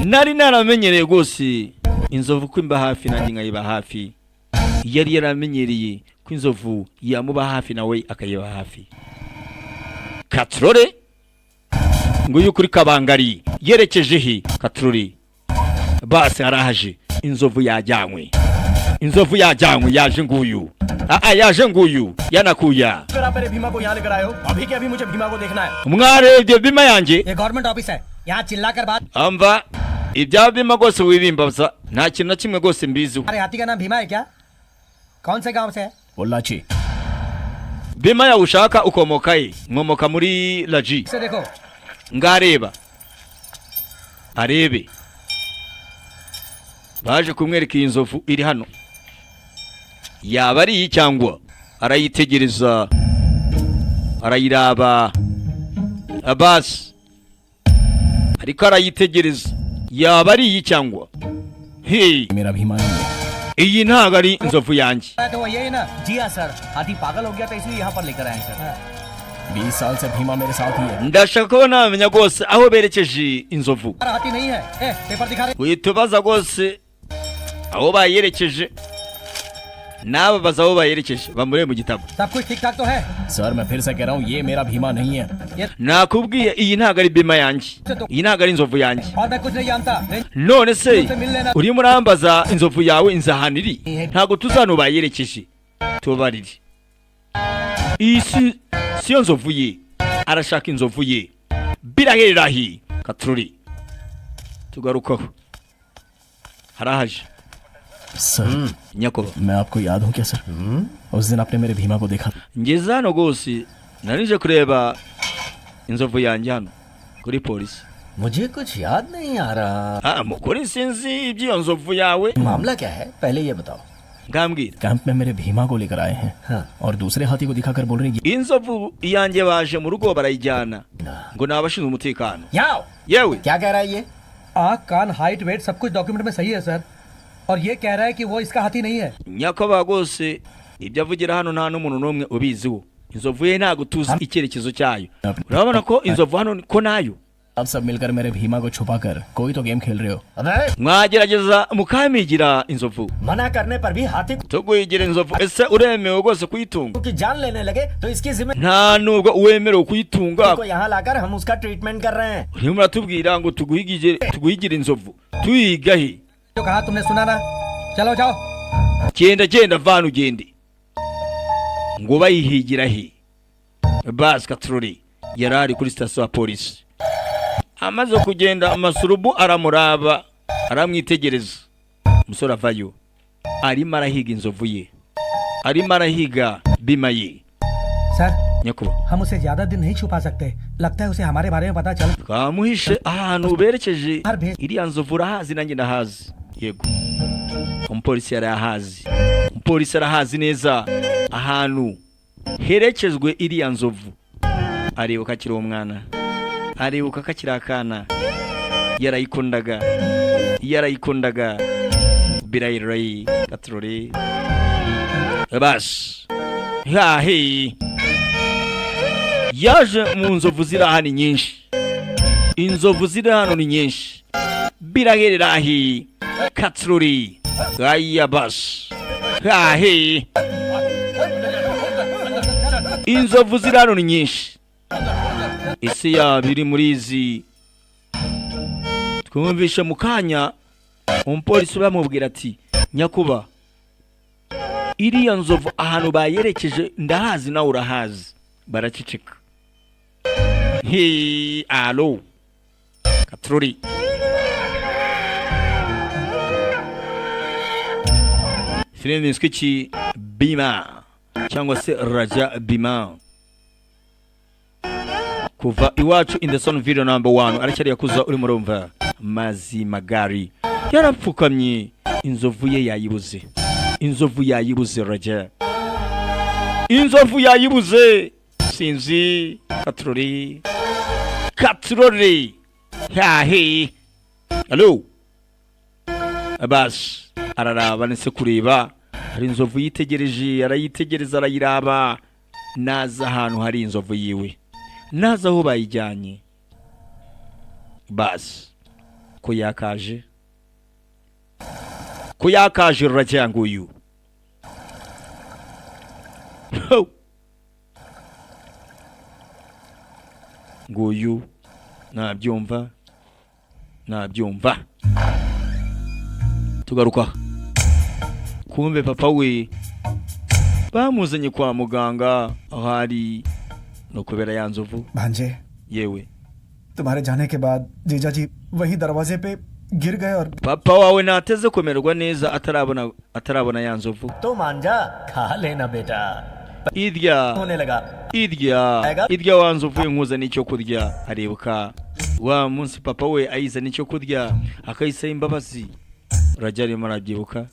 A: Nari naramenyereye rwose inzovu ko imba hafi nanjye nkayiba hafi. Yari yaramenyereye ko inzovu yamuba hafi nawe akayiba hafi. Katrore nguyu kuri kabangari yerekeje he? Katrori basi arahaje, inzovu yajyanywe, inzovu yajyanywe, yaje nguyu, aa yaje nguyu yanakuya.
I: अगर आप मेरे भीमा को यहाँ लेकर आए हो, अभी के अभी मुझे भीमा को देखना है।
A: Mwarebye Bima yanjye?
J: ये गवर्नमेंट ऑफिस है, यहाँ चिल्लाकर बात।
A: Amva ibya Bima rwose wibimbaza, nta kintu na kimwe rwose mbiziho.
J: अरे हाथी का नाम भीमा है क्या? कौन से गांव से है?
E: Pollachi.
A: Bima yawe ushaka ukomoka he? Nkomoka muri Raji.
J: इसे देखो।
A: Ngareba arebe, baje kumwereka iyi nzovu iri hano, yaba ari iyi cyangwa? Arayitegereza, arayiraba abasi, ariko arayitegereza, yaba ari iyi cyangwa? Hey,
E: मेरा भीमा नहीं है।
A: Iyi ntabwo ari inzovu yanjye.
J: तो वो यही ना?
I: जी हाँ सर, हाथी पागल हो गया था, इसलिए यहाँ पर लेकर आए हैं सर।
E: 20 साल से भीमा मेरे साथ ही है।
A: Ndashaka ko namenya rwose aho berekeje inzovu.
J: हाथी नहीं है। ए, पेपर दिखा रहे।
A: Uhita ubaza rwose aho bayerekeje. N'aba baza aho bayerekeje, bamurebe mu gitabo.
I: सब कुछ ठीक ठाक तो है?
E: Sir, मैं फिर से कह रहा हूँ, ये मेरा भीमा नहीं है।
A: Nakubwiye, iyi ntabwo ari Bhima yanjye, iyi ntabwo ari inzovu yanjye.
I: और मैं कुछ नहीं जानता।
A: None se urimo urambaza inzovu yawe inzu ahantu iri? Ntabwo tuzi hano bayerekeje, tubabarire. Iyi si siyo nzovu ye, arashaka inzovu ye. Birahererahi katururi tugarukaho harahaje.
E: Sir,
A: Nyakubahwa,
E: मैं आपको याद हूँ क्या सर? उस दिन आपने मेरे भीमा को देखा।
A: Ngeze hano rwose, narije kureba inzovu yanjye hano kuri polisi.
F: मुझे कुछ याद नहीं आ रहा।
A: Ah, mukuri sinzi iby'iyo nzovu yawe.
F: मामला क्या है, पहले ये बताओ।
A: Ngambwira.
E: Camp में मेरे भीमा को लेकर आए हैं और दूसरे हाथी को दिखाकर बोल रहे हैं
A: Inzovu yanjye baje mu rugo barayijyana, ngo ni abashinzwe umutekano.
F: याओ।
A: Yewe.
F: क्या कह रहा है ये?
I: आँख, कान, हाइट, वेट सब कुछ डॉक्यूमेंट में सही है सर, और ये कह रहा है कि वो इसका हाथी नहीं है।
A: Nyakubahwa, rwose ibyo avugira hano nta n'umuntu n'umwe ubiziho. Inzovu ye ntabwo tuzi icyerekezo cyayo. Urabona ko inzovu hano ko nayo.
E: आप सब मिलकर मेरे भीमा को छुपाकर कोई तो गेम खेल रहे हो।
F: अबे,
A: Mwagerageza mukamigira inzovu.
F: मना करने पर भी हाथी
A: Tuguhigira inzovu, ese uremewe rwose kuyitunga?
F: की जान लेने लगे तो इसकी जिम्मेदारी
A: Nta nubwo wemerewe kuyitunga.
F: को यहाँ लाकर हम उसका ट्रीटमेंट कर रहे हैं।
A: Urimo uratubwira ngo tuguhigire, tuguhigire inzovu, tuyiga he?
I: जो कहा तुमने सुना ना? चलो जाओ।
A: Genda, genda, vana ugende. Ngo bayihigira he? Basi katurori yari ari kuri sitasiyo ya polisi. Amaze kugenda, amasurubu aramuraba, aramwitegereza. Umusore avayo, arimo arahiga inzovu ye, arimo arahiga Bhima ye.
I: Sir,
A: Nyakubahwa,
I: हम उसे ज्यादा दिन नहीं छुपा सकते। लगता है उसे हमारे बारे में पता चल
A: twamuhishe ahantu berekeje iriya nzovu. Urahazi, nanjye ndahazi. Yego, umupolisi yari ahazi, umupolisi arahazi neza ahantu herekezwe iriya nzovu. Aribuka akiri umwana, aribuka ko akiri akana yarayikundaga, yarayikundaga. Birayirayi katurori basi hahe yaje mu nzovu ziri aha ni nyinshi, inzovu ziri hano ni nyinshi. Birahererahi katurori aya basi hahe inzovu ziri hano ni nyinshi. Isi yaba iri muri izi twumvishe mu kanya umupolisi bamubwira ati: "Nyakuba, iriya nzovu ahantu bayerekeje ndahazi, nawe urahazi." Baraceceka. He, alo katurori filime yiswe iki? Bhima cyangwa se Raja Bhima. Kuva iwacu in the son video number one aracyari yakuza. Urimo urumva mazi magari yarapfukamye, inzovu ye yayibuze, inzovu yayibuze. Raja inzovu yayibuze, sinzi. Katurori, katurori hahe alo basi araraba ndetse kureba hari inzovu yitegereje, arayitegereza, arayiraba. Naza ahantu hari inzovu yiwe, naza aho bayijyanye. Basi ko yakaje, ko yakaje ruragira nguyu. Ho! Nguyu nabyumva, nabyumva. Tugaruka kumbe papa we bamuzanye kwa muganga ahari no kubera ya nzovu.
C: भांजे,
A: Yewe.
C: तुम्हारे जाने के बाद जीजा जी वही दरवाजे पे गिर गए और
A: Papa wawe nateze kumererwa neza atarabona, atarabona ya nzovu.
F: तो मान जा, खा लेना बेटा।
A: Irya,
F: होने लगा।
A: irya, irya wa nzovu ye, nkuzana icyo kurya. Aribuka wa munsi papa we ayizana icyo kurya, akayisaba imbabazi. Rajya arimo arabyibuka,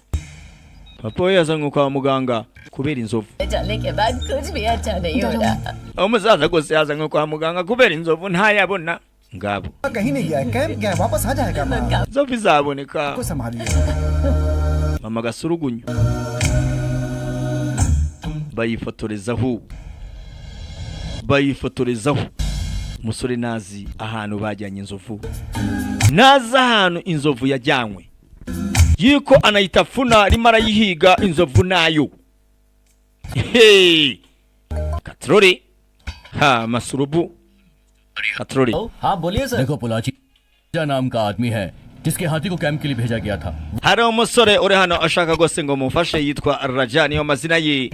A: papa we yazanywe kwa muganga kubera inzovu.
G: जाने के बाद कुछ भी अच्छा नहीं हो रहा।
A: Umusaza rwose yazanywe kwa muganga kubera inzovu ntayabona. Ngabo.
C: कहीं नहीं गया है, कैंप गया है, वापस आ जाएगा माँ।
A: Inzovu izaboneka.
C: को संभालिए।
A: Mama gasurugunyu bayifotorezaho, bayifotorezaho. Umusore nazi ahantu bajyanye inzovu, nazi ahantu inzovu yajyanywe, yiko anayitafuna, arimo arayihiga inzovu nayo. Hey! Katrori ha masurubu katrori.
F: हाँ बोलिए sir.
E: देखो पोलाची नाम का आदमी है जिसके हाथी को कैंप के लिए भेजा गया था।
A: Hari umusore uri hano ashaka rwose ngo mumufashe, yitwa Raja niyo mazina ye.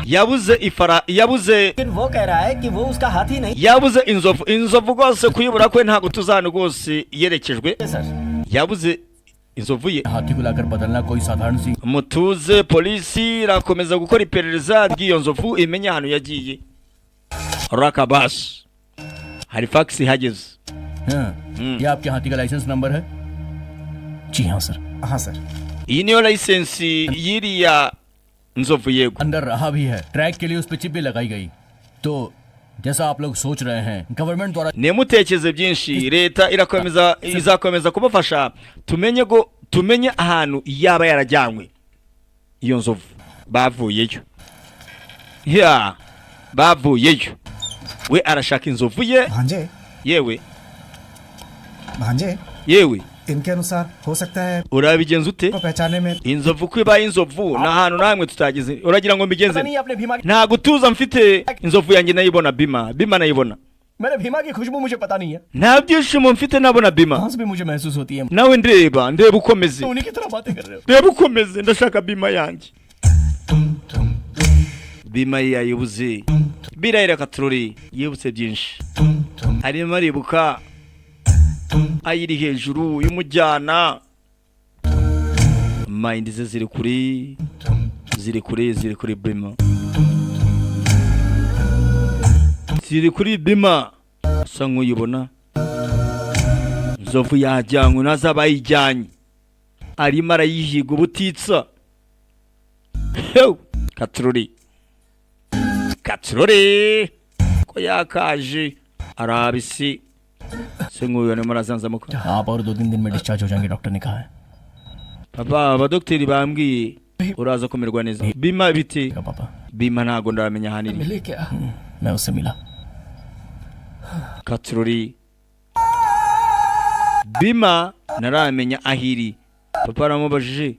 A: Yabuze ifara, yabuze
F: लेकिन वो कह रहा है कि वो उसका हाथी नहीं
A: yabuze inzovu. Inzovu rwose kuyibura kwe ntabwo tuzahano rwose yerekejwe.
F: है sir.
A: Yabuze inzovu ye.
E: हाथी को लाकर बदलना कोई साधारण सी
A: Mutuze, polisi irakomeza gukora iperereza ry'iyo nzovu imenye ahantu yagiye. Rakabasi hari fax ihageze.
E: हाँ, ये आपके हाथी का लाइसेंस नंबर है?
F: जी हाँ sir.
C: हाँ sir.
A: Iyi niyo license y'iriya nzovu, yego.
E: अंदर रहा भी है, ट्रैक के लिए उस पर चिप भी लगाई गई। तो जैसा आप लोग सोच रहे हैं गवर्नमेंट द्वारा
A: Nimutekereze byinshi, leta irakomeza izakomeza kubafasha tumenye go tumenye ahantu yaba yarajyanywe iyo nzovu. Bavuyeyo ya bavuyeyo, we arashaka inzovu ye.
C: भांजे,
A: Yewe.
C: भांजे,
A: Yewe.
C: इनके अनुसार हो सकता है
A: Urabigenza ute
C: को पहचानने में
A: inzovu ko ibaye inzovu ni ahantu namwe tutageze? Uragira ngo mbigenze?
F: पता नहीं आपने Bhima
A: Nta gutuza mfite, inzovu yanjye nayibona, Bima, Bima nayibona.
F: मैंने भीमा की खुशबू मुझे पता नहीं है।
A: Nta byishimo mfite nabona Bima.
F: सांस भी मुझे महसूस होती है।
A: Nawe ndeba, ndeba ukomeze.
F: उन्हीं की तरह बातें कर रहे हो।
A: Reba ukomeze, ndashaka Bima yanjye. Bima ye yayibuze birahira. Katurori yibutse byinshi, arimo aribuka ayiri hejuru y'umujyana, mind ze ziri kuri ziri kuri ziri kuri Bima, ziri kuri Bima. Usa nk'uyibona nzovu yajyanywe ntazaba ayijyanye, arimo arayihiga ubutitsa. Hew! Katurori, katurori ko yakaje arabisi se nk'uyu arimo arazanzamuka.
F: आप और दो तीन दिन में डिस्चार्ज हो जाएंगे, डॉक्टर ने कहा है।
A: Papa, abadogiteri bambwiye uraza kumererwa neza. Bima bite?
F: पापा
A: Bima ntago ndamenya ahantu iri.
F: मिले क्या? मैं उससे मिला।
A: Katurori, Bima ntaramenya aho iri. Papa aramubajije,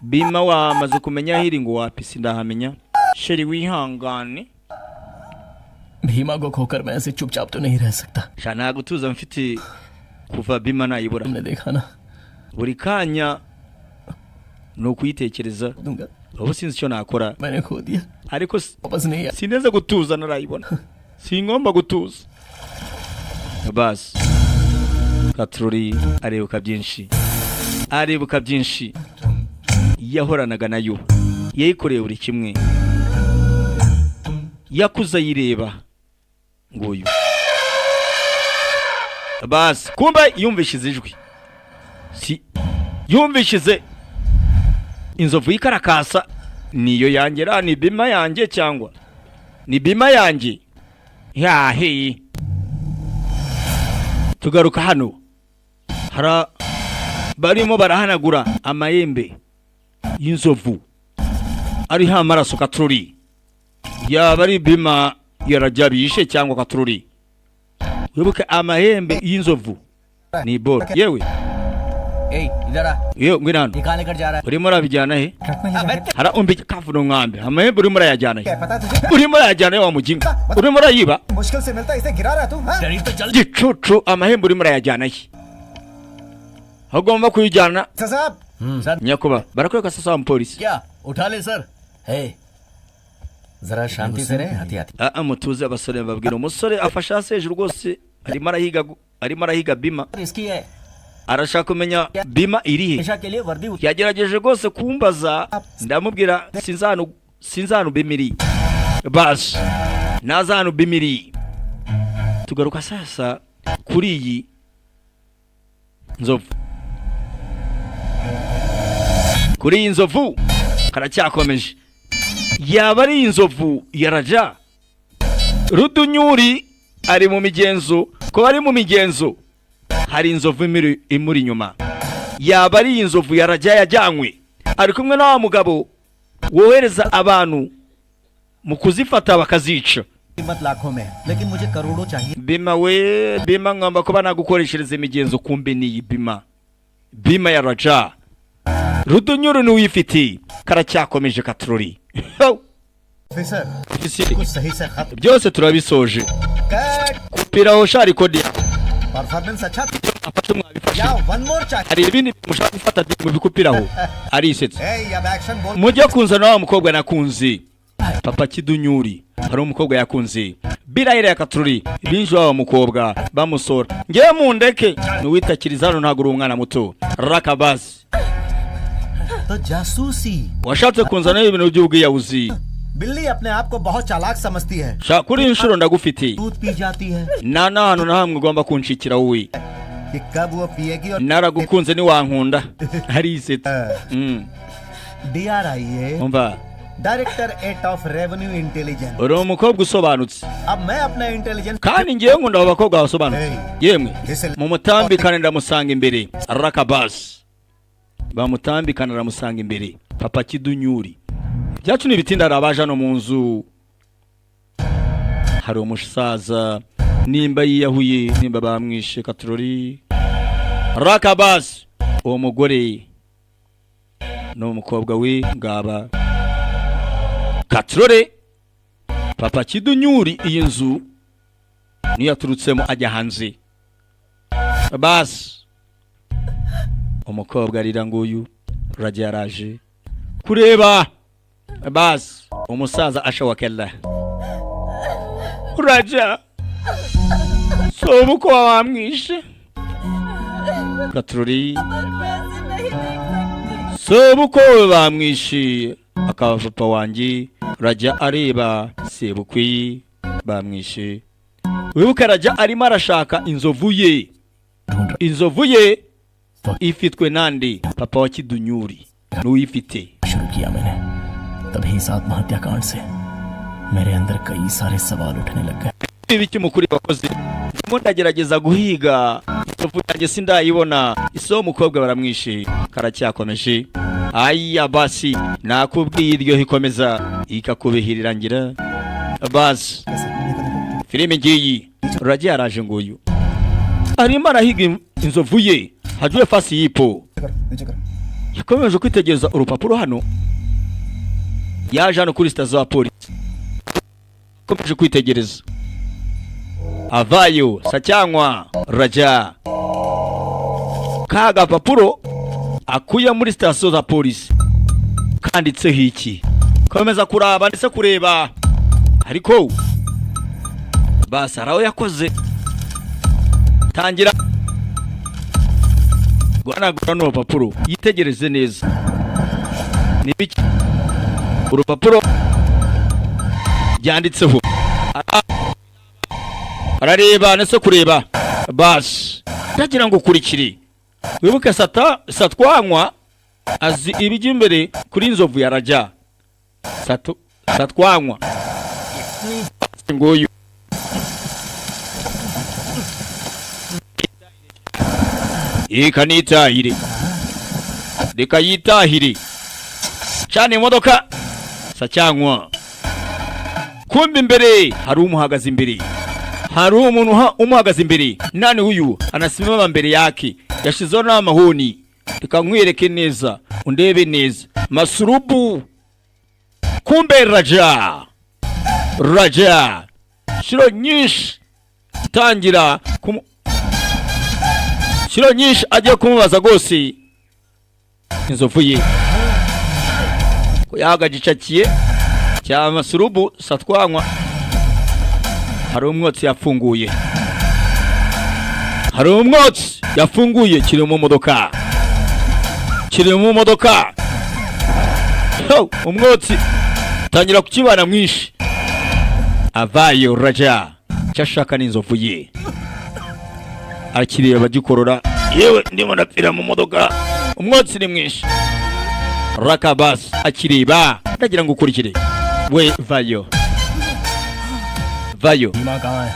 A: Bima wamaze kumenya aho iri? Ngo wapi, sindahamenya chéri, wihangane.
F: Bhima को खोकर मैं ऐसे चुपचाप तो नहीं रह सकता।
A: Sha nta gutuza mfite kuva Bima nayibura.
F: तुमने देखा ना?
A: Buri kanya ni ukuyitekereza.
F: दूंगा।
A: Ubu sinzi icyo nakora.
F: मैंने खो दिया।
A: Ariko
F: वापस नहीं आ
A: sineze gutuza narayibona, singomba gutuza basi. Katurori aribuka byinshi, aribuka byinshi yahoranaga nayo, yayikoreye buri kimwe, yakuze ayireba. Nguyu basi kumba yumvishize ijwi, si yumvishize inzovu y'ikarakasa, niyo yangera, ni Bima yanjye cyangwa ni Bima yanjye yahe? Tugaruka hano hara barimo barahanagura amahembe y'inzovu ariho amaraso. Katururi, yaba ari Bima yarajya cyangwa? Katururi, wibuke amahembe y'inzovu ni boro. Yewe.
F: ए इधर आ।
A: Yewe, ngwino hano.
F: ये कहाँ लेकर जा रहा है?
A: Urimo urabijyana he?
C: Truck में ले जाके
A: Hara umbi kavuno mwambe, amahembe urimo urayajyana he?
J: क्या पता है तुझे?
A: Urimo urayajyana he wa mujinga? Urimo urayiba?
J: मुश्किल से मिलता है, इसे गिरा रहा है तू हाँ?
E: शरीर तो चल
A: Gicucu, amahembe urimo urayajyana he aho ugomba kuyijyana?
J: Sir साहब।
E: Sir.
A: Nyakuba, barakwereka sasa wa mupolisi.
E: क्या उठा ले sir?
F: हे जरा शांति से रहे, हाथी हाथी।
A: Ah, mutuze abasore, babwira umusore afashe hasi hejuru rwose, arimo arahiga arimo arahiga Bima.
F: इसकी है।
A: Arashaka kumenya Bima iri he.
F: पेशा के लिए वर्दी
A: Yagerageje rwose kumbaza, ndamubwira sinzi ahantu, sinzi ahantu Bima iri basi, ntazi ahantu Bima iri. Tugaruka sasa kuri iyi nzovu, kuri iyi nzovu karacyakomeje. Yaba ari inzovu ya Raja? Rudunyuri ari mu migenzo, ko ari mu migenzo hari inzovu imuri inyuma. Yaba ari inzovu ya Raja yajyanywe? Ari kumwe na wa mugabo wohereza abantu mu kuzifata bakazica.
H: कीमत लाखों में है लेकिन मुझे करोड़ों चाहिए।
A: Bima we, Bima, ngomba kuba nagukoreshereza imigenzo. Kumbe niyi Bima, Bima ya Raja. Rudunyuru niwifiti karacyakomeje. Katurori.
J: Officer
A: Ofisiye.
J: कुछ सही से खत्म
A: Byose turabisoje.
J: Cut.
A: Kupiraho sharikodi.
J: Performance अच्छा था।
A: Afashe mwabifashe.
J: या वन मोर चाहिए
A: Hari ibindi mushaka gufata mubikupiraho. Arisetsa.
J: ए, अब एक्शन बोल
A: Mujye kunzana wa mukobwa nakunze. Papa Kidunyuri hari umukobwa yakunze birahira ya katururi binjira wa mukobwa bamusora ngewe mundeke nuwitakiriza hano ntabwo uri umwana muto rakabasi.
J: तो जासूसी
A: Washatse kunzana ibintu by'ubwiyahuzi.
J: बिल्ली अपने आप को बहुत चालाक समझती है
A: Sha kuri iyi nshuro ndagufite.
J: दूध पी जाती है
A: Nta n'ahantu na hamwe ugomba kunshikira wowe.
J: कि कब वो पिएगी और
A: Naragukunze ntiwankunda. Arisetsa.
J: D R I A
A: Umva
J: director at of revenue intelligence
A: uri umukobwa usobanutse
J: अब मैं अपना intelligence
A: kandi ngewe nkunda abo bakobwa basobanutse. Yemwe mumutambikane ndamusanga imbere rakabasi bamutambikana aramusanga imbere. Papa Kidunyuri byacu ni ibitinda hari abaje hano mu nzu hari umusaza nimba yiyahuye nimba bamwishe katurori rakabasi. Uwo mugore n'umukobwa we ngaba katurore. Papa Kidunyuri iyi nzu niyo yaturutsemo ajya hanze basi umukobwa arira nguyu Raja yaraje kureba basi umusaza ashawakella Raja soba uko wamwishe katurori soba uko bamwishe akaba papa wanjye. Raja areba sebukwe bamwishe. Wibuke Raja arimo arashaka inzovu ye. Inzovu ye ifitwe nande? Papa wa Kidunyuri n'uyifite.
E: शुरू किया मैंने तभी इस आत्महत्या कांड से मेरे अंदर कई सारे सवाल उठने लग गए
A: Ibiki mukuri bakoze ndimo ndagerageza guhiga inzovu yanjye sindayibona. Ise w'umukobwa baramwishe karacyakomeje. Aya basi nakubwiye iryo ikomeza ikakubihirira ngira basi filime ngiyi. Raja yaraje nguyu arimo arahiga inzovu ye hajuwe fasi yipo.
C: नीचे कर
A: Yakomeje kwitegereza urupapuro hano yaje hano kuri sitasiyo ya polisi yakomeje kwitegereza avayo sacyanywa Raja ka gapapuro akuye muri sitasiyo za polisi kanditseho iki komeza kuraba ndetse kureba ariko basi hari aho yakoze tangira guhanagura n'urupapuro yitegereze neza ni biki urupapuro byanditseho. Arareba ndetse kureba basi ndagira ngo ukurikire wibuke sata satwanywa azi ibijya imbere kuri inzovu ya Raja. Satu satwanywa nguyu reka nitahire reka yitahire cana imodoka sacyanywa kumbe imbere hari umuhagaze imbere hari umuntu umuhagaze imbere nani huyu anasimama mbere yake yashizeho n'amahoni reka nkwereke neza undebe neza masurubu kumbe Raja Raja shiro nyinshi tangira shiro nyinshi agiye kumubaza rwose inzovu ye ko yagagicakiye cya masurubu satwanywa hari umwotsi yafunguye hari umwotsi yafunguye kiri mu modoka kiri mu modoka. Ho, umwotsi tangira kukibana mwinshi avayo Raja icyo ashaka ni inzovu ye akireba agikorora yewe ndimo ndapfira mu modoka umwotsi ni mwinshi rakabasi akireba ndagira ngo ukurikire we vayo vayo
E: Bhima कहाँ है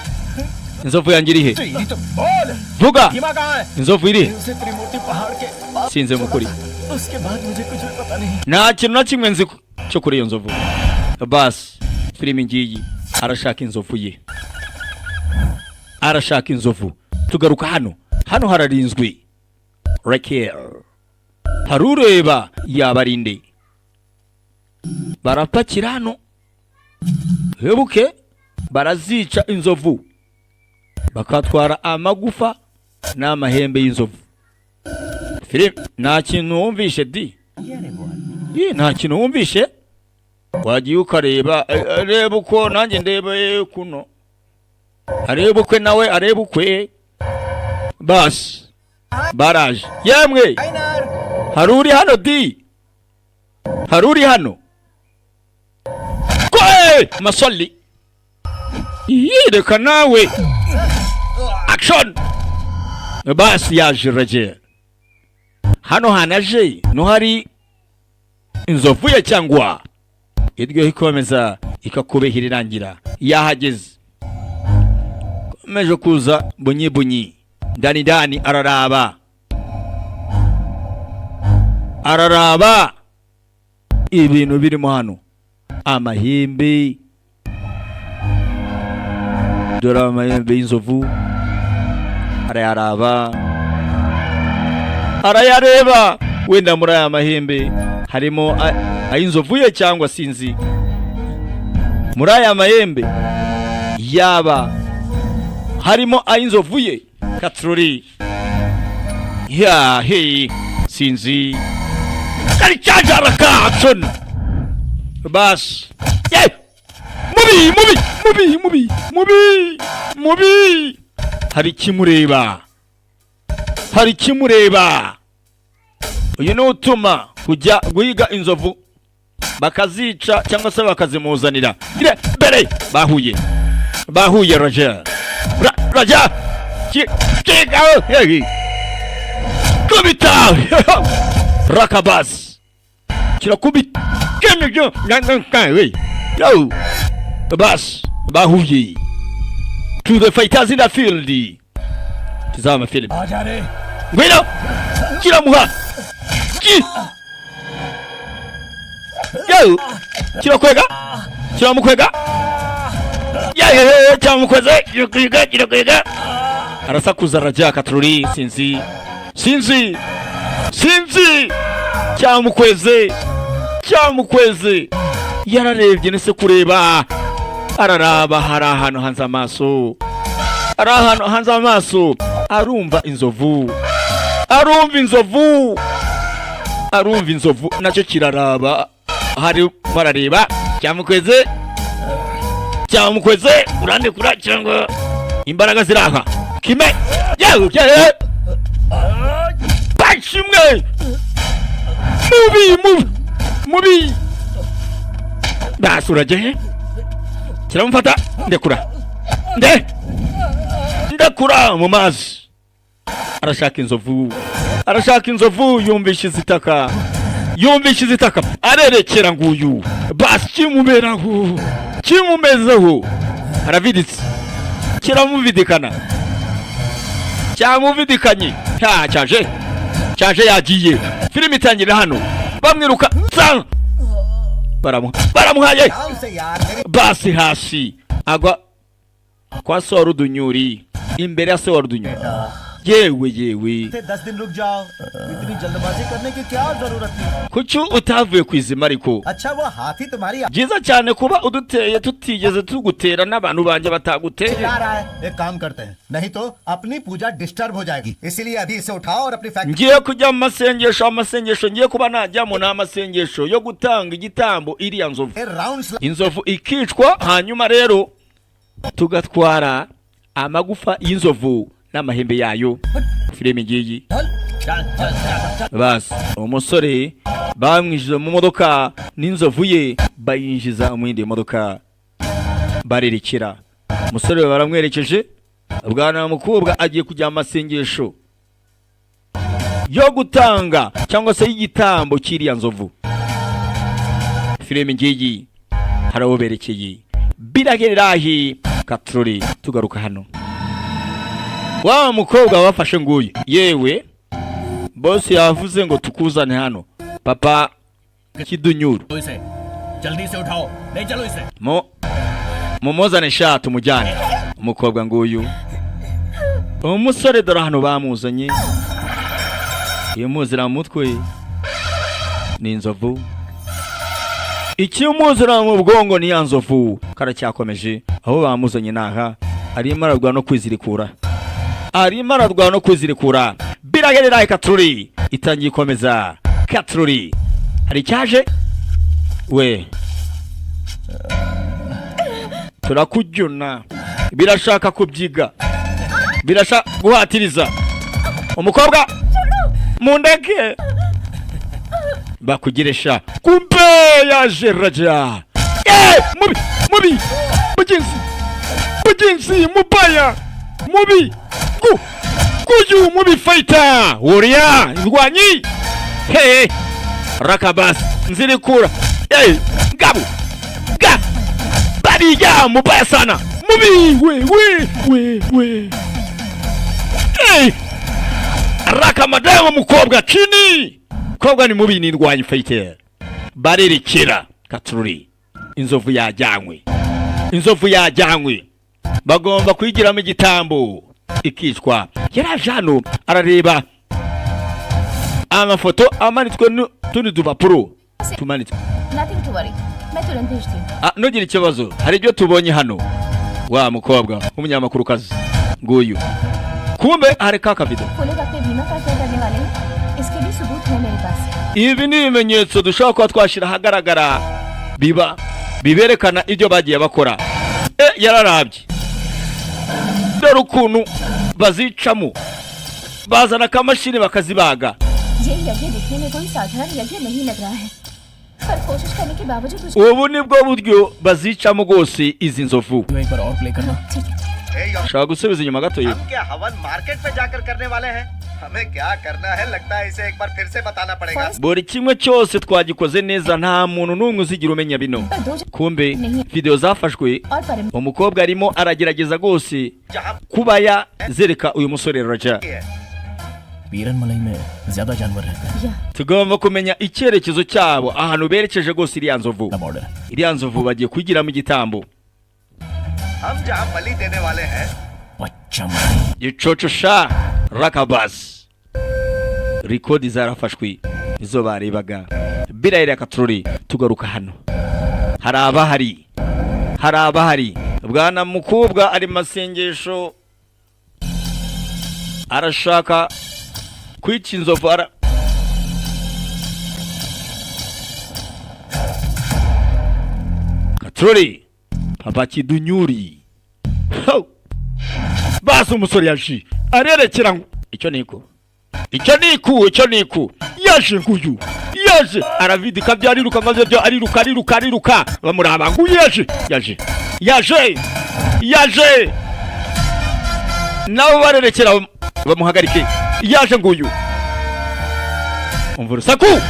A: inzovu yanjye iri he
J: तेरी तो बोल
A: vuga
J: Bhima कहाँ है
A: inzovu iri he
F: उसे त्रिमूर्ति पहाड़ के पास
A: sinze mukuri
F: उसके बाद मुझे कुछ भी पता नहीं
A: nta kintu na kimwe nzi cyo kuri iyo nzovu basi filimi ngiyi arashaka inzovu ye arashaka inzovu tugaruka hano hano hararinzwe Raquel hari ureba yaba ari nde Barapakira hano, hebuke barazica inzovu, bakatwara amagufa n'amahembe y'inzovu. Filime nta kintu wumvishe di. Ih, nta kintu wumvishe. Wagiye ukareba, reba uko nanjye ndeba, kuno areba ukwe, nawe areba ukwe. Basi baraje. Yemwe, hari uri hano di? Hari uri hano kwe masoli? Reka nawe, action. Basi yaje raje hano, hanaje no hari inzovu ye cyangwa iryo ikomeza ikakubehira, irangira yahageze. Komeje kuza bunyi bunyi, ndani ndani, araraba, araraba ibintu birimo hano, amahembe. Dore amahembe y'inzovu, arayaraba, arayareba. Wenda muri aya mahembe harimo ay'inzovu ye cyangwa sinzi. Muri aya mahembe yaba harimo ay'inzovu ye katrori ya he, sinzi. Karicajaraka, action. Bas ye, mubi mubi mubi mubi mubi mubi. Hari ikimureba, hari ikimureba. Uyu ni utuma kujya guhiga inzovu, bakazica cyangwa se bakazimuzanira. Gire mbere, bahuye, bahuye. Raja, Raja hey. Kubita rakabas, kirakubita. Yo bas, bahuye. To the fighters in the field, tizama film. Ngwino, kiramuha ki yo, kirakwega, kiramukwega. Ya, cyamukweze, kirakwega, kirakwega. Arasakuza Raja katruri. Sinzi, sinzi, sinzi. Cyamukweze, cyamukweze. Yararebye nese kureba, araraba. Hari ahantu hanze amaso, ari ahantu hanze amaso. Arumva inzovu, arumva inzovu, arumva inzovu. Nacyo kiraraba, hari barareba. Cyamukweze, cyamukweze. Urandekura cyangwa imbaraga ziraha kime? Yewe yewe, bashimwe. Mubi mubi mubi. Basuraje he, kiramufata. Ndekura, nde ndekura. Mu mazi arashaka inzovu, arashaka inzovu. Yumvishe izitaka, yumvishe izitaka, arerekera. Nguyu basi, kimumeraho, kimumezeho. Araviditse, kiramuvidikana, cyamuvidikanye. Ha, cyaje, cyaje, yagiye. Filime itangira hano bamwiruka sa baramuhaye.
J: आराम से यार मेरी
A: Basi hasi agwa kwa se wa Rudunyuri, imbere ya se wa Rudunyuri. Yewe yewe.
J: थे 10 दिन रुक जाओ, इतनी जल्दबाजी करने की क्या जरूरत थी?
A: Kuki utavuye ku izima ariko?
J: अच्छा, वो हाथी तुम्हारी
A: Byiza cyane kuba uduteye tutigeze tugutera n'abantu banjye bataguteye.
J: आ रहा है। एक काम करते हैं, नहीं तो अपनी पूजा डिस्टर्ब हो जाएगी, इसीलिए अभी इसे उठाओ और अपनी factory
A: Ngiye kujya mu masengesho. Amasengesho ngiye kuba najyamo ni amasengesho yo gutanga igitambo iriya nzovu.
J: Round
A: Inzovu ikicwa, hanyuma rero tugatwara amagufa y'inzovu n'amahembe yayo. Filime ngiyi. Basi umusore bamwinjiza mu modoka n'inzovu ye, bayinjiza mu yindi modoka, barerekera. Umusore baramwerekeje. Bwana mukobwa agiye kujya mu masengesho yo gutanga cyangwa se y'igitambo cy'iriya nzovu. Filime ngiyi, hari abo berekeye biragererahi katrori. Tugaruka hano, wa mukobwa bafashe nguyu. Yewe, boss yavuze ngo tukuzane hano, papa Kidunyuru.
E: तो इसे जल्दी से उठाओ, नहीं चलो इसे।
A: Mo mumuzane sha, tumujyane. Umukobwa nguyu, umusore dore hano bamuzanye. Iyo muzira mu mutwe ni inzovu. Ikimuzana mu bwongo ni ya nzovu, karacyakomeje. Aho bamuzanye naha, arimo ararwana no kwizirikura, arimo ararwana no kwizirikura. Biragerera katruri itangiye ikomeza katruri. Hari icyaje we, turakujyuna. Birashaka kubyiga, birashaka guhatiriza umukobwa. Mundeke bakugiresha. Kumbe yaje Raja. Eh, mubi mubi, mugenzi mugenzi, mubaya mubi gu kuyu mubi, fighter warrior, ndwanyi he rakabas nzirikura. Eh, ngabu ga bariya, mubaya sana, mubi we we we we. Eh, rakamadama mukobwa chini, mukobwa ni mubi, ni fighter. Barerekera katururi, inzovu yajyanywe, inzovu yajyanywe, bagomba kuyigiramo igitambo ikicwa. Yaraje hano arareba amafoto amanitswe n'utundi dupapuro tumanitswe.
G: Nothing to worry, मैं तुरंत भेजती हूँ।
A: Ah, ntugire ikibazo, hari ibyo tubonye hano. Wa mukobwa w'umunyamakurukazi nguyu, kumbe hari ka kavido.
G: वो लोग अपने भीमा का क्या करने वाले हैं, इसके भी सबूत है मेरे पास।
A: Ibi ni ibimenyetso dushobora kuba twashyira ahagaragara, biba biberekana ibyo bagiye bakora. E, yararabye, dore ukuntu bazicamo, bazana akamashini bakazibaga.
G: ये यज्ञ दिखने में कोई साधारण यज्ञ नहीं लग रहा है, पर कोशिश करने के बावजूद उस
A: Ubu ni bwo buryo bazicamo rwose izi nzovu.
E: एक बार और प्ले करना।
G: ठीक है।
A: Ushobora gusubiza inyuma gato ye.
J: हम क्या हवन मार्केट में जाकर करने वाले हैं? हमें क्या करना है, लगता है इसे एक बार फिर से बताना पड़ेगा।
A: Buri kimwe cyose twagikoze neza, nta muntu n'umwe uzigira umenya bino.
G: पर दो
A: Kumbe videwo zafashwe,
G: और परम
A: umukobwa arimo aragerageza rwose
J: जहाँ
A: kuba yazereka uyu musore Raja.
E: Piran मलाई में ज्यादा जानवर रहते हैं।
G: या
A: Tugomba kumenya icyerekezo cyabo, ahantu berekeje rwose iriya nzovu.
E: Border.
A: Iriya nzovu bagiye kuyigiramo igitambo.
J: हम जहाँ बलि देने वाले हैं।
A: Gicoco sha rakabasi, record zarafashwe, izo barebaga birahira katurori. Tugaruka hano, hari abahari, hari abahari. Bwana mukobwa ari mu masengesho, arashaka kwica inzovu ara katurori. Papa kidunyuri. Ho! Basi umusore yaje arerekera ngo icyo niko, icyo niku, icyo niku. Yaje nguyu, yaje aravidika byo, ariruka maze byo, ariruka ariruka ariruka, bamuraba nguyu yaje yaje yaje yaje, nabo barerekera bamuhagarike. Yaje nguyu, umva urusaku.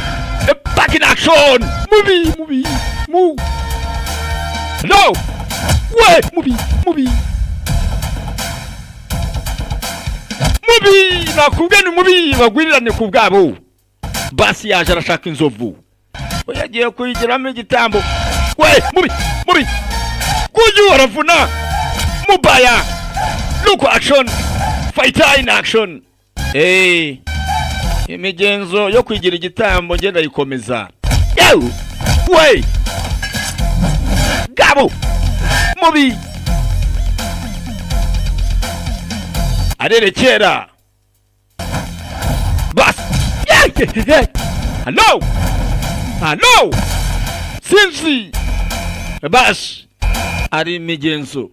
A: Back in action, mubi mubi mu no we, mubi mubi mubi, nakubwiye ni mubi, bagwirirane ku bwabo. Basi yaje arashaka inzovu, we yagiye kuyigiramo igitambo. We mubi mubi kuyu, aravuna mubaya. Look, action fighter in action. Eh, imigenzo yo kwigira igitambo ngenda yikomeza. Yewe we, gabo mubi arerekera basi. Hello, hello, sinzi basi ari imigenzo.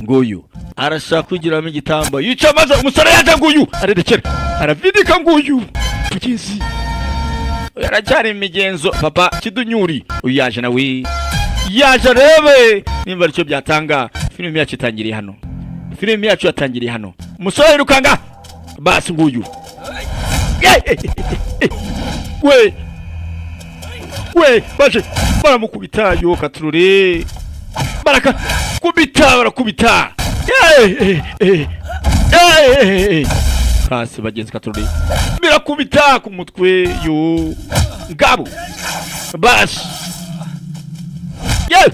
A: Nguyu arashaka kwigiramo igitambo, yica maze umusore yaje nguyu arerekera aravidika nguyu tugezi, aracyari imigenzo. Papa kidunyuri uyu yaje nawe, yaje arebe nimba aricyo byatanga. Filime yacu itangiriye hano, filime yacu yatangiriye hano. Umusore yirukanga basi nguyu. We we, baje baramukubita yo katurure, baraka kubita, barakubita hasi bagenzi katurure, birakubita ku mutwe yo ngabo basi. Ye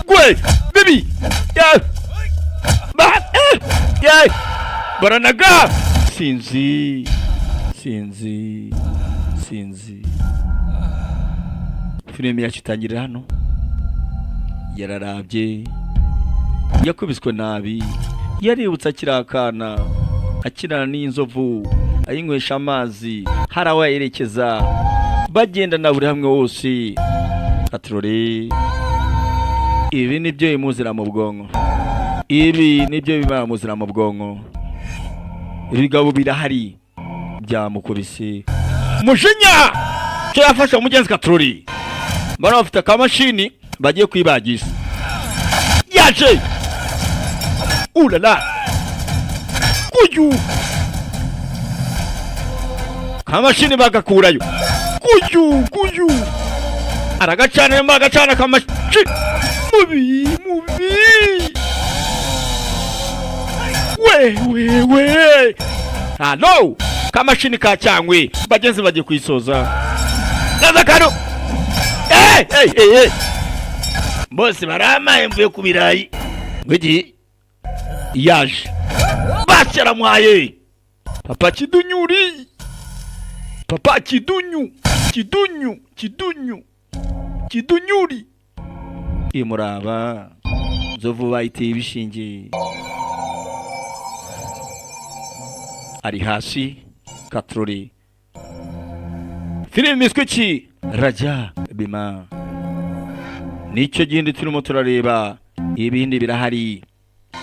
A: gwe bibi ye ba ye, baranaga sinzi sinzi sinzi. Filime yacu itangirira hano. Yararabye, yakubiswe nabi, yaributse akiri akana akinana n'inzovu, ayinywesha amazi, hari aho yerekeza, bagendana buri hamwe hose. Aturore, ibi nibyo bimuzira mu bwonko, ibi nibyo bimuzira mu bwonko. Ibigabo birahari byamukubise mujinya cyo yafashe umugenzi. Katurori bano bafite akamashini bagiye kwibagisha, yaje ulala kuyu kamashini bagakurayo kuyu kuyu, aragacana bagacana kamashini mubi mubi we we we. Halo, kamashini ka cyangwe bagenzi bagiye kwisoza naza kano. Hey, hey, hey, hey. Bose baramaye mvuye ku birayi ngwiki yaje basharamwaye papa kidunyuri, papa kidunyu kidunyu kidunyu kidunyuri imuraba nzovu bayiteye ibishinge, ari hasi. Katrori filime iswi ki Raja Bima nicyo gindi turimo turareba, ibindi birahari.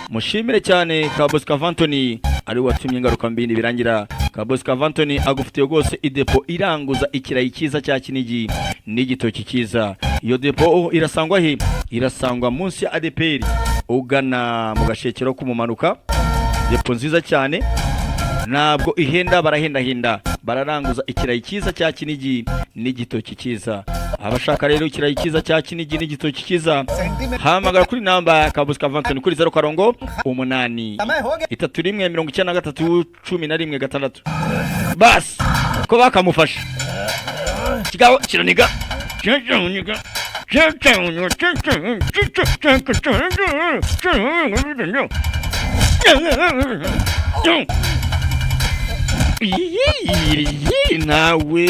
A: Mushimire cyane Kabos Cavantoni ari watumye ingaruka mbindi birangira. Kabos Cavantoni agufitiye rwose idepo iranguza ikirayi cyiza cya Kinigi n'igitoki cyiza. Iyo depo irasangwa he? Irasangwa munsi ya ADPR ugana mu gashekero k'umumanuka. Depo nziza cyane, ntabwo ihenda, barahendahenda, bararanguza ikirayi cyiza cya Kinigi n'igitoki cyiza. Abashaka rero ikirayi cyiza cya Kinigi n'igitoki cyiza, hamagara kuri namba ya Kabos Cavantoni kuri 0 karongo 8 3 1 93 11 6. Basi ko bakamufasha kigabo kiraniga. Nawe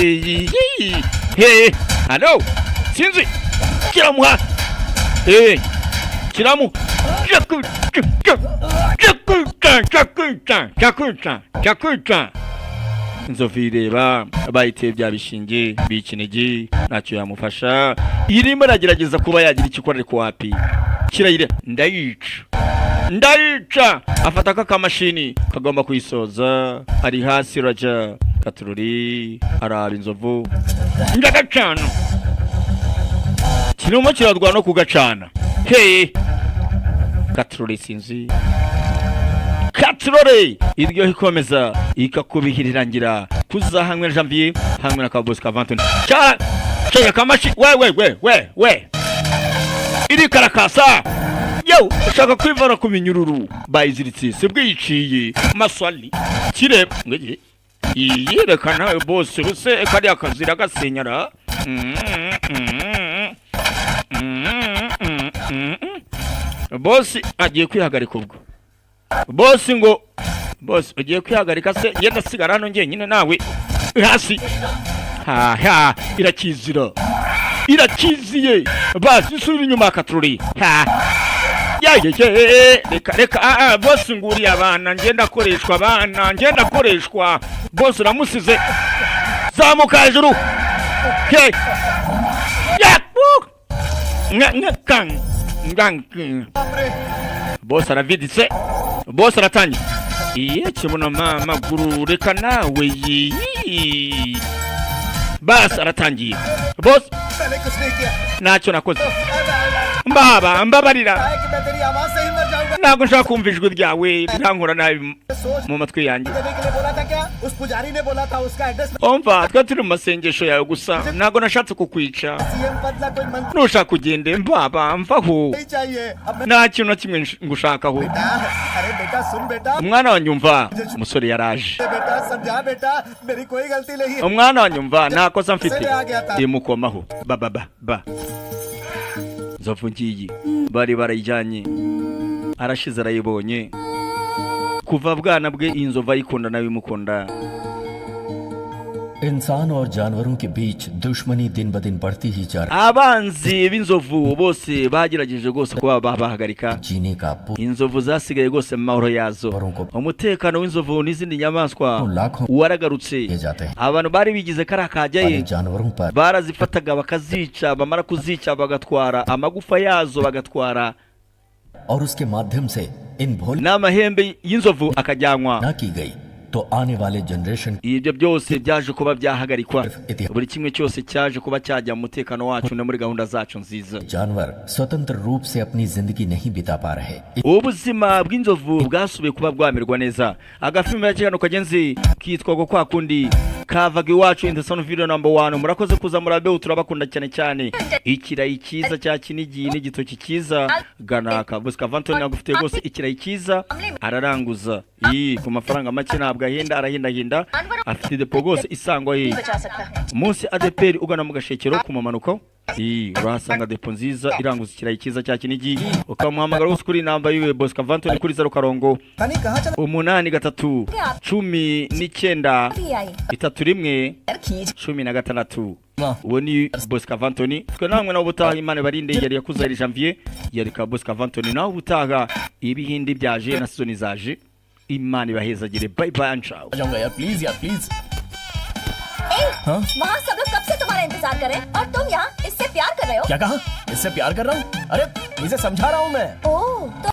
A: he halo sinzi kiramuha kiramu inzovu ireba bayiteye bya bishinge bikinigi, ntacyo yamufasha. Irimo aragerageza kuba yagira icyo ikora ariko wapi. Kirayire ndayica ndayica, afata aka kamashini kagomba kuyisoza. Ari hasi Raja Katururi araba inzovu ndagacana, kirimo kiradwa no kugacana. Hey Katururi sinzi Katurore iryo ikomeza ikakubihirirangira kuzahamwe Janvier hamwe na Kabos Cavantoni cha cha kamashi we we we we we iri karakasa yo ushaka kwivana ku minyururu bayiziritse sibwo yiciye maswali kire ngege yiyerekana bose ruse kari akazira gasenyara. Bosi agiye kwihagarika ubwo bosi ngo bosi ugiye kwihagarika se ngenda sigara hano njyenyine nawe hasi. Ha ha irakizira irakiziye basi isubira inyuma Katururi. Ha ya reka reka bosi nguriye abana ngenda koreshwa abana ngenda koreshwa bosi uramusize zamuka hejuru he ya nga nga bosi araviditse, bosi aratangiye iye kibuno mama guru reka nawe yi basi aratangiye bosi ntacyo nakoze mbaba mbabarira ntabwo nshaka kumva ijwi ryawe rirankora nabi mu matwi yanjye. Umva twe turi mu masengesho yawe gusa, ntabwo nashatse kukwica. Nushaka kugende mbaba mvaho, nta kintu na kimwe ngushakaho. Umwana wanjye umva, umusore yaraje. Umwana wanjye umva, nta kosa mfite. Imukomaho ba ba ba ba. Nzovu ngiyi bari barayijyanye, arashize arayibonye. Kuva bwana bwe iyi nzovu ayikunda nawe imukunda.
F: इंसान और जानवरों के बीच दुश्मनी दिन ब दिन बढ़ती ही जा
A: Abanzi b'inzovu bose bagerageje rwose kuba babahagarika.
F: रही जीने का
A: Inzovu zasigaye rwose mu mahoro yazo.
F: पूरों को
A: Umutekano w'inzovu n'izindi nyamaswa
F: लाखों
A: waragarutse.
F: किए जाते हैं
A: Abantu bari bigize kariya kajyaye
F: वाले जानवरों पर
A: barazifataga bakazica, bamara kuzica bagatwara amagufa yazo, bagatwara
F: और उसके माध्यम से इन भोले
A: n'amahembe y'inzovu akajyanwa.
F: ना की गई तो आने वाले generation
A: Ibyo byose byaje kuba byahagarikwa, buri kimwe cyose cyaje kuba cyajya mu mutekano wacu no muri gahunda zacu nziza.
F: जानवर स्वतंत्र रूप से अपनी जिंदगी नहीं बिता पा रहे।
A: Ubuzima bw'inzovu bwasubiye kuba bwamerwa neza. Agafilime ya kano kagenzi kitwa ngo kwa kundi kavaga iwacu in the sound video number 1. Murakoze kuza murabeho, turabakunda cyane cyane. Ikirayi cyiza cya Kinigi n'igitoki cyiza, gana Kabuzi Kavantoni agufitiye rwose ikirayi cyiza, araranguza iyi ku mafaranga make, ntabwo ahenda, arahindahinda, afite depo rwose isangwa ye
G: बचा सकता।
A: Munsi ADPR ugana mu Gashekero ku mamanuko, iyi urahasanga depo nziza iranguza ikirayi cyiza cya Kinigi, ukamuhamagara rwose kuri namba yiwe Bosco Vantoni kuri 0 karongo
C: तनी कहाँ चला
A: 8 3 19
G: भी आई
A: 3 1 16. Uwo ni Bosco Vantoni. Twe namwe nawe ubutaha, Imana barinde. Yari yakuzahira Janvier, yari ka Bosco Vantoni. Nawe ubutaha ibihindi byaje na season zaje, Imana ibahezagire. Bye bye and ciao.
E: जाऊंगा यार प्लीज यार प्लीज।
G: ए, वहाँ सब लोग कब से तुम्हारा इंतजार कर रहे हैं और तुम यहाँ इससे प्यार कर रहे हो।
E: क्या कहा? इससे प्यार कर रहा हूँ? अरे इसे समझा रहा हूँ मैं।
G: ओह तो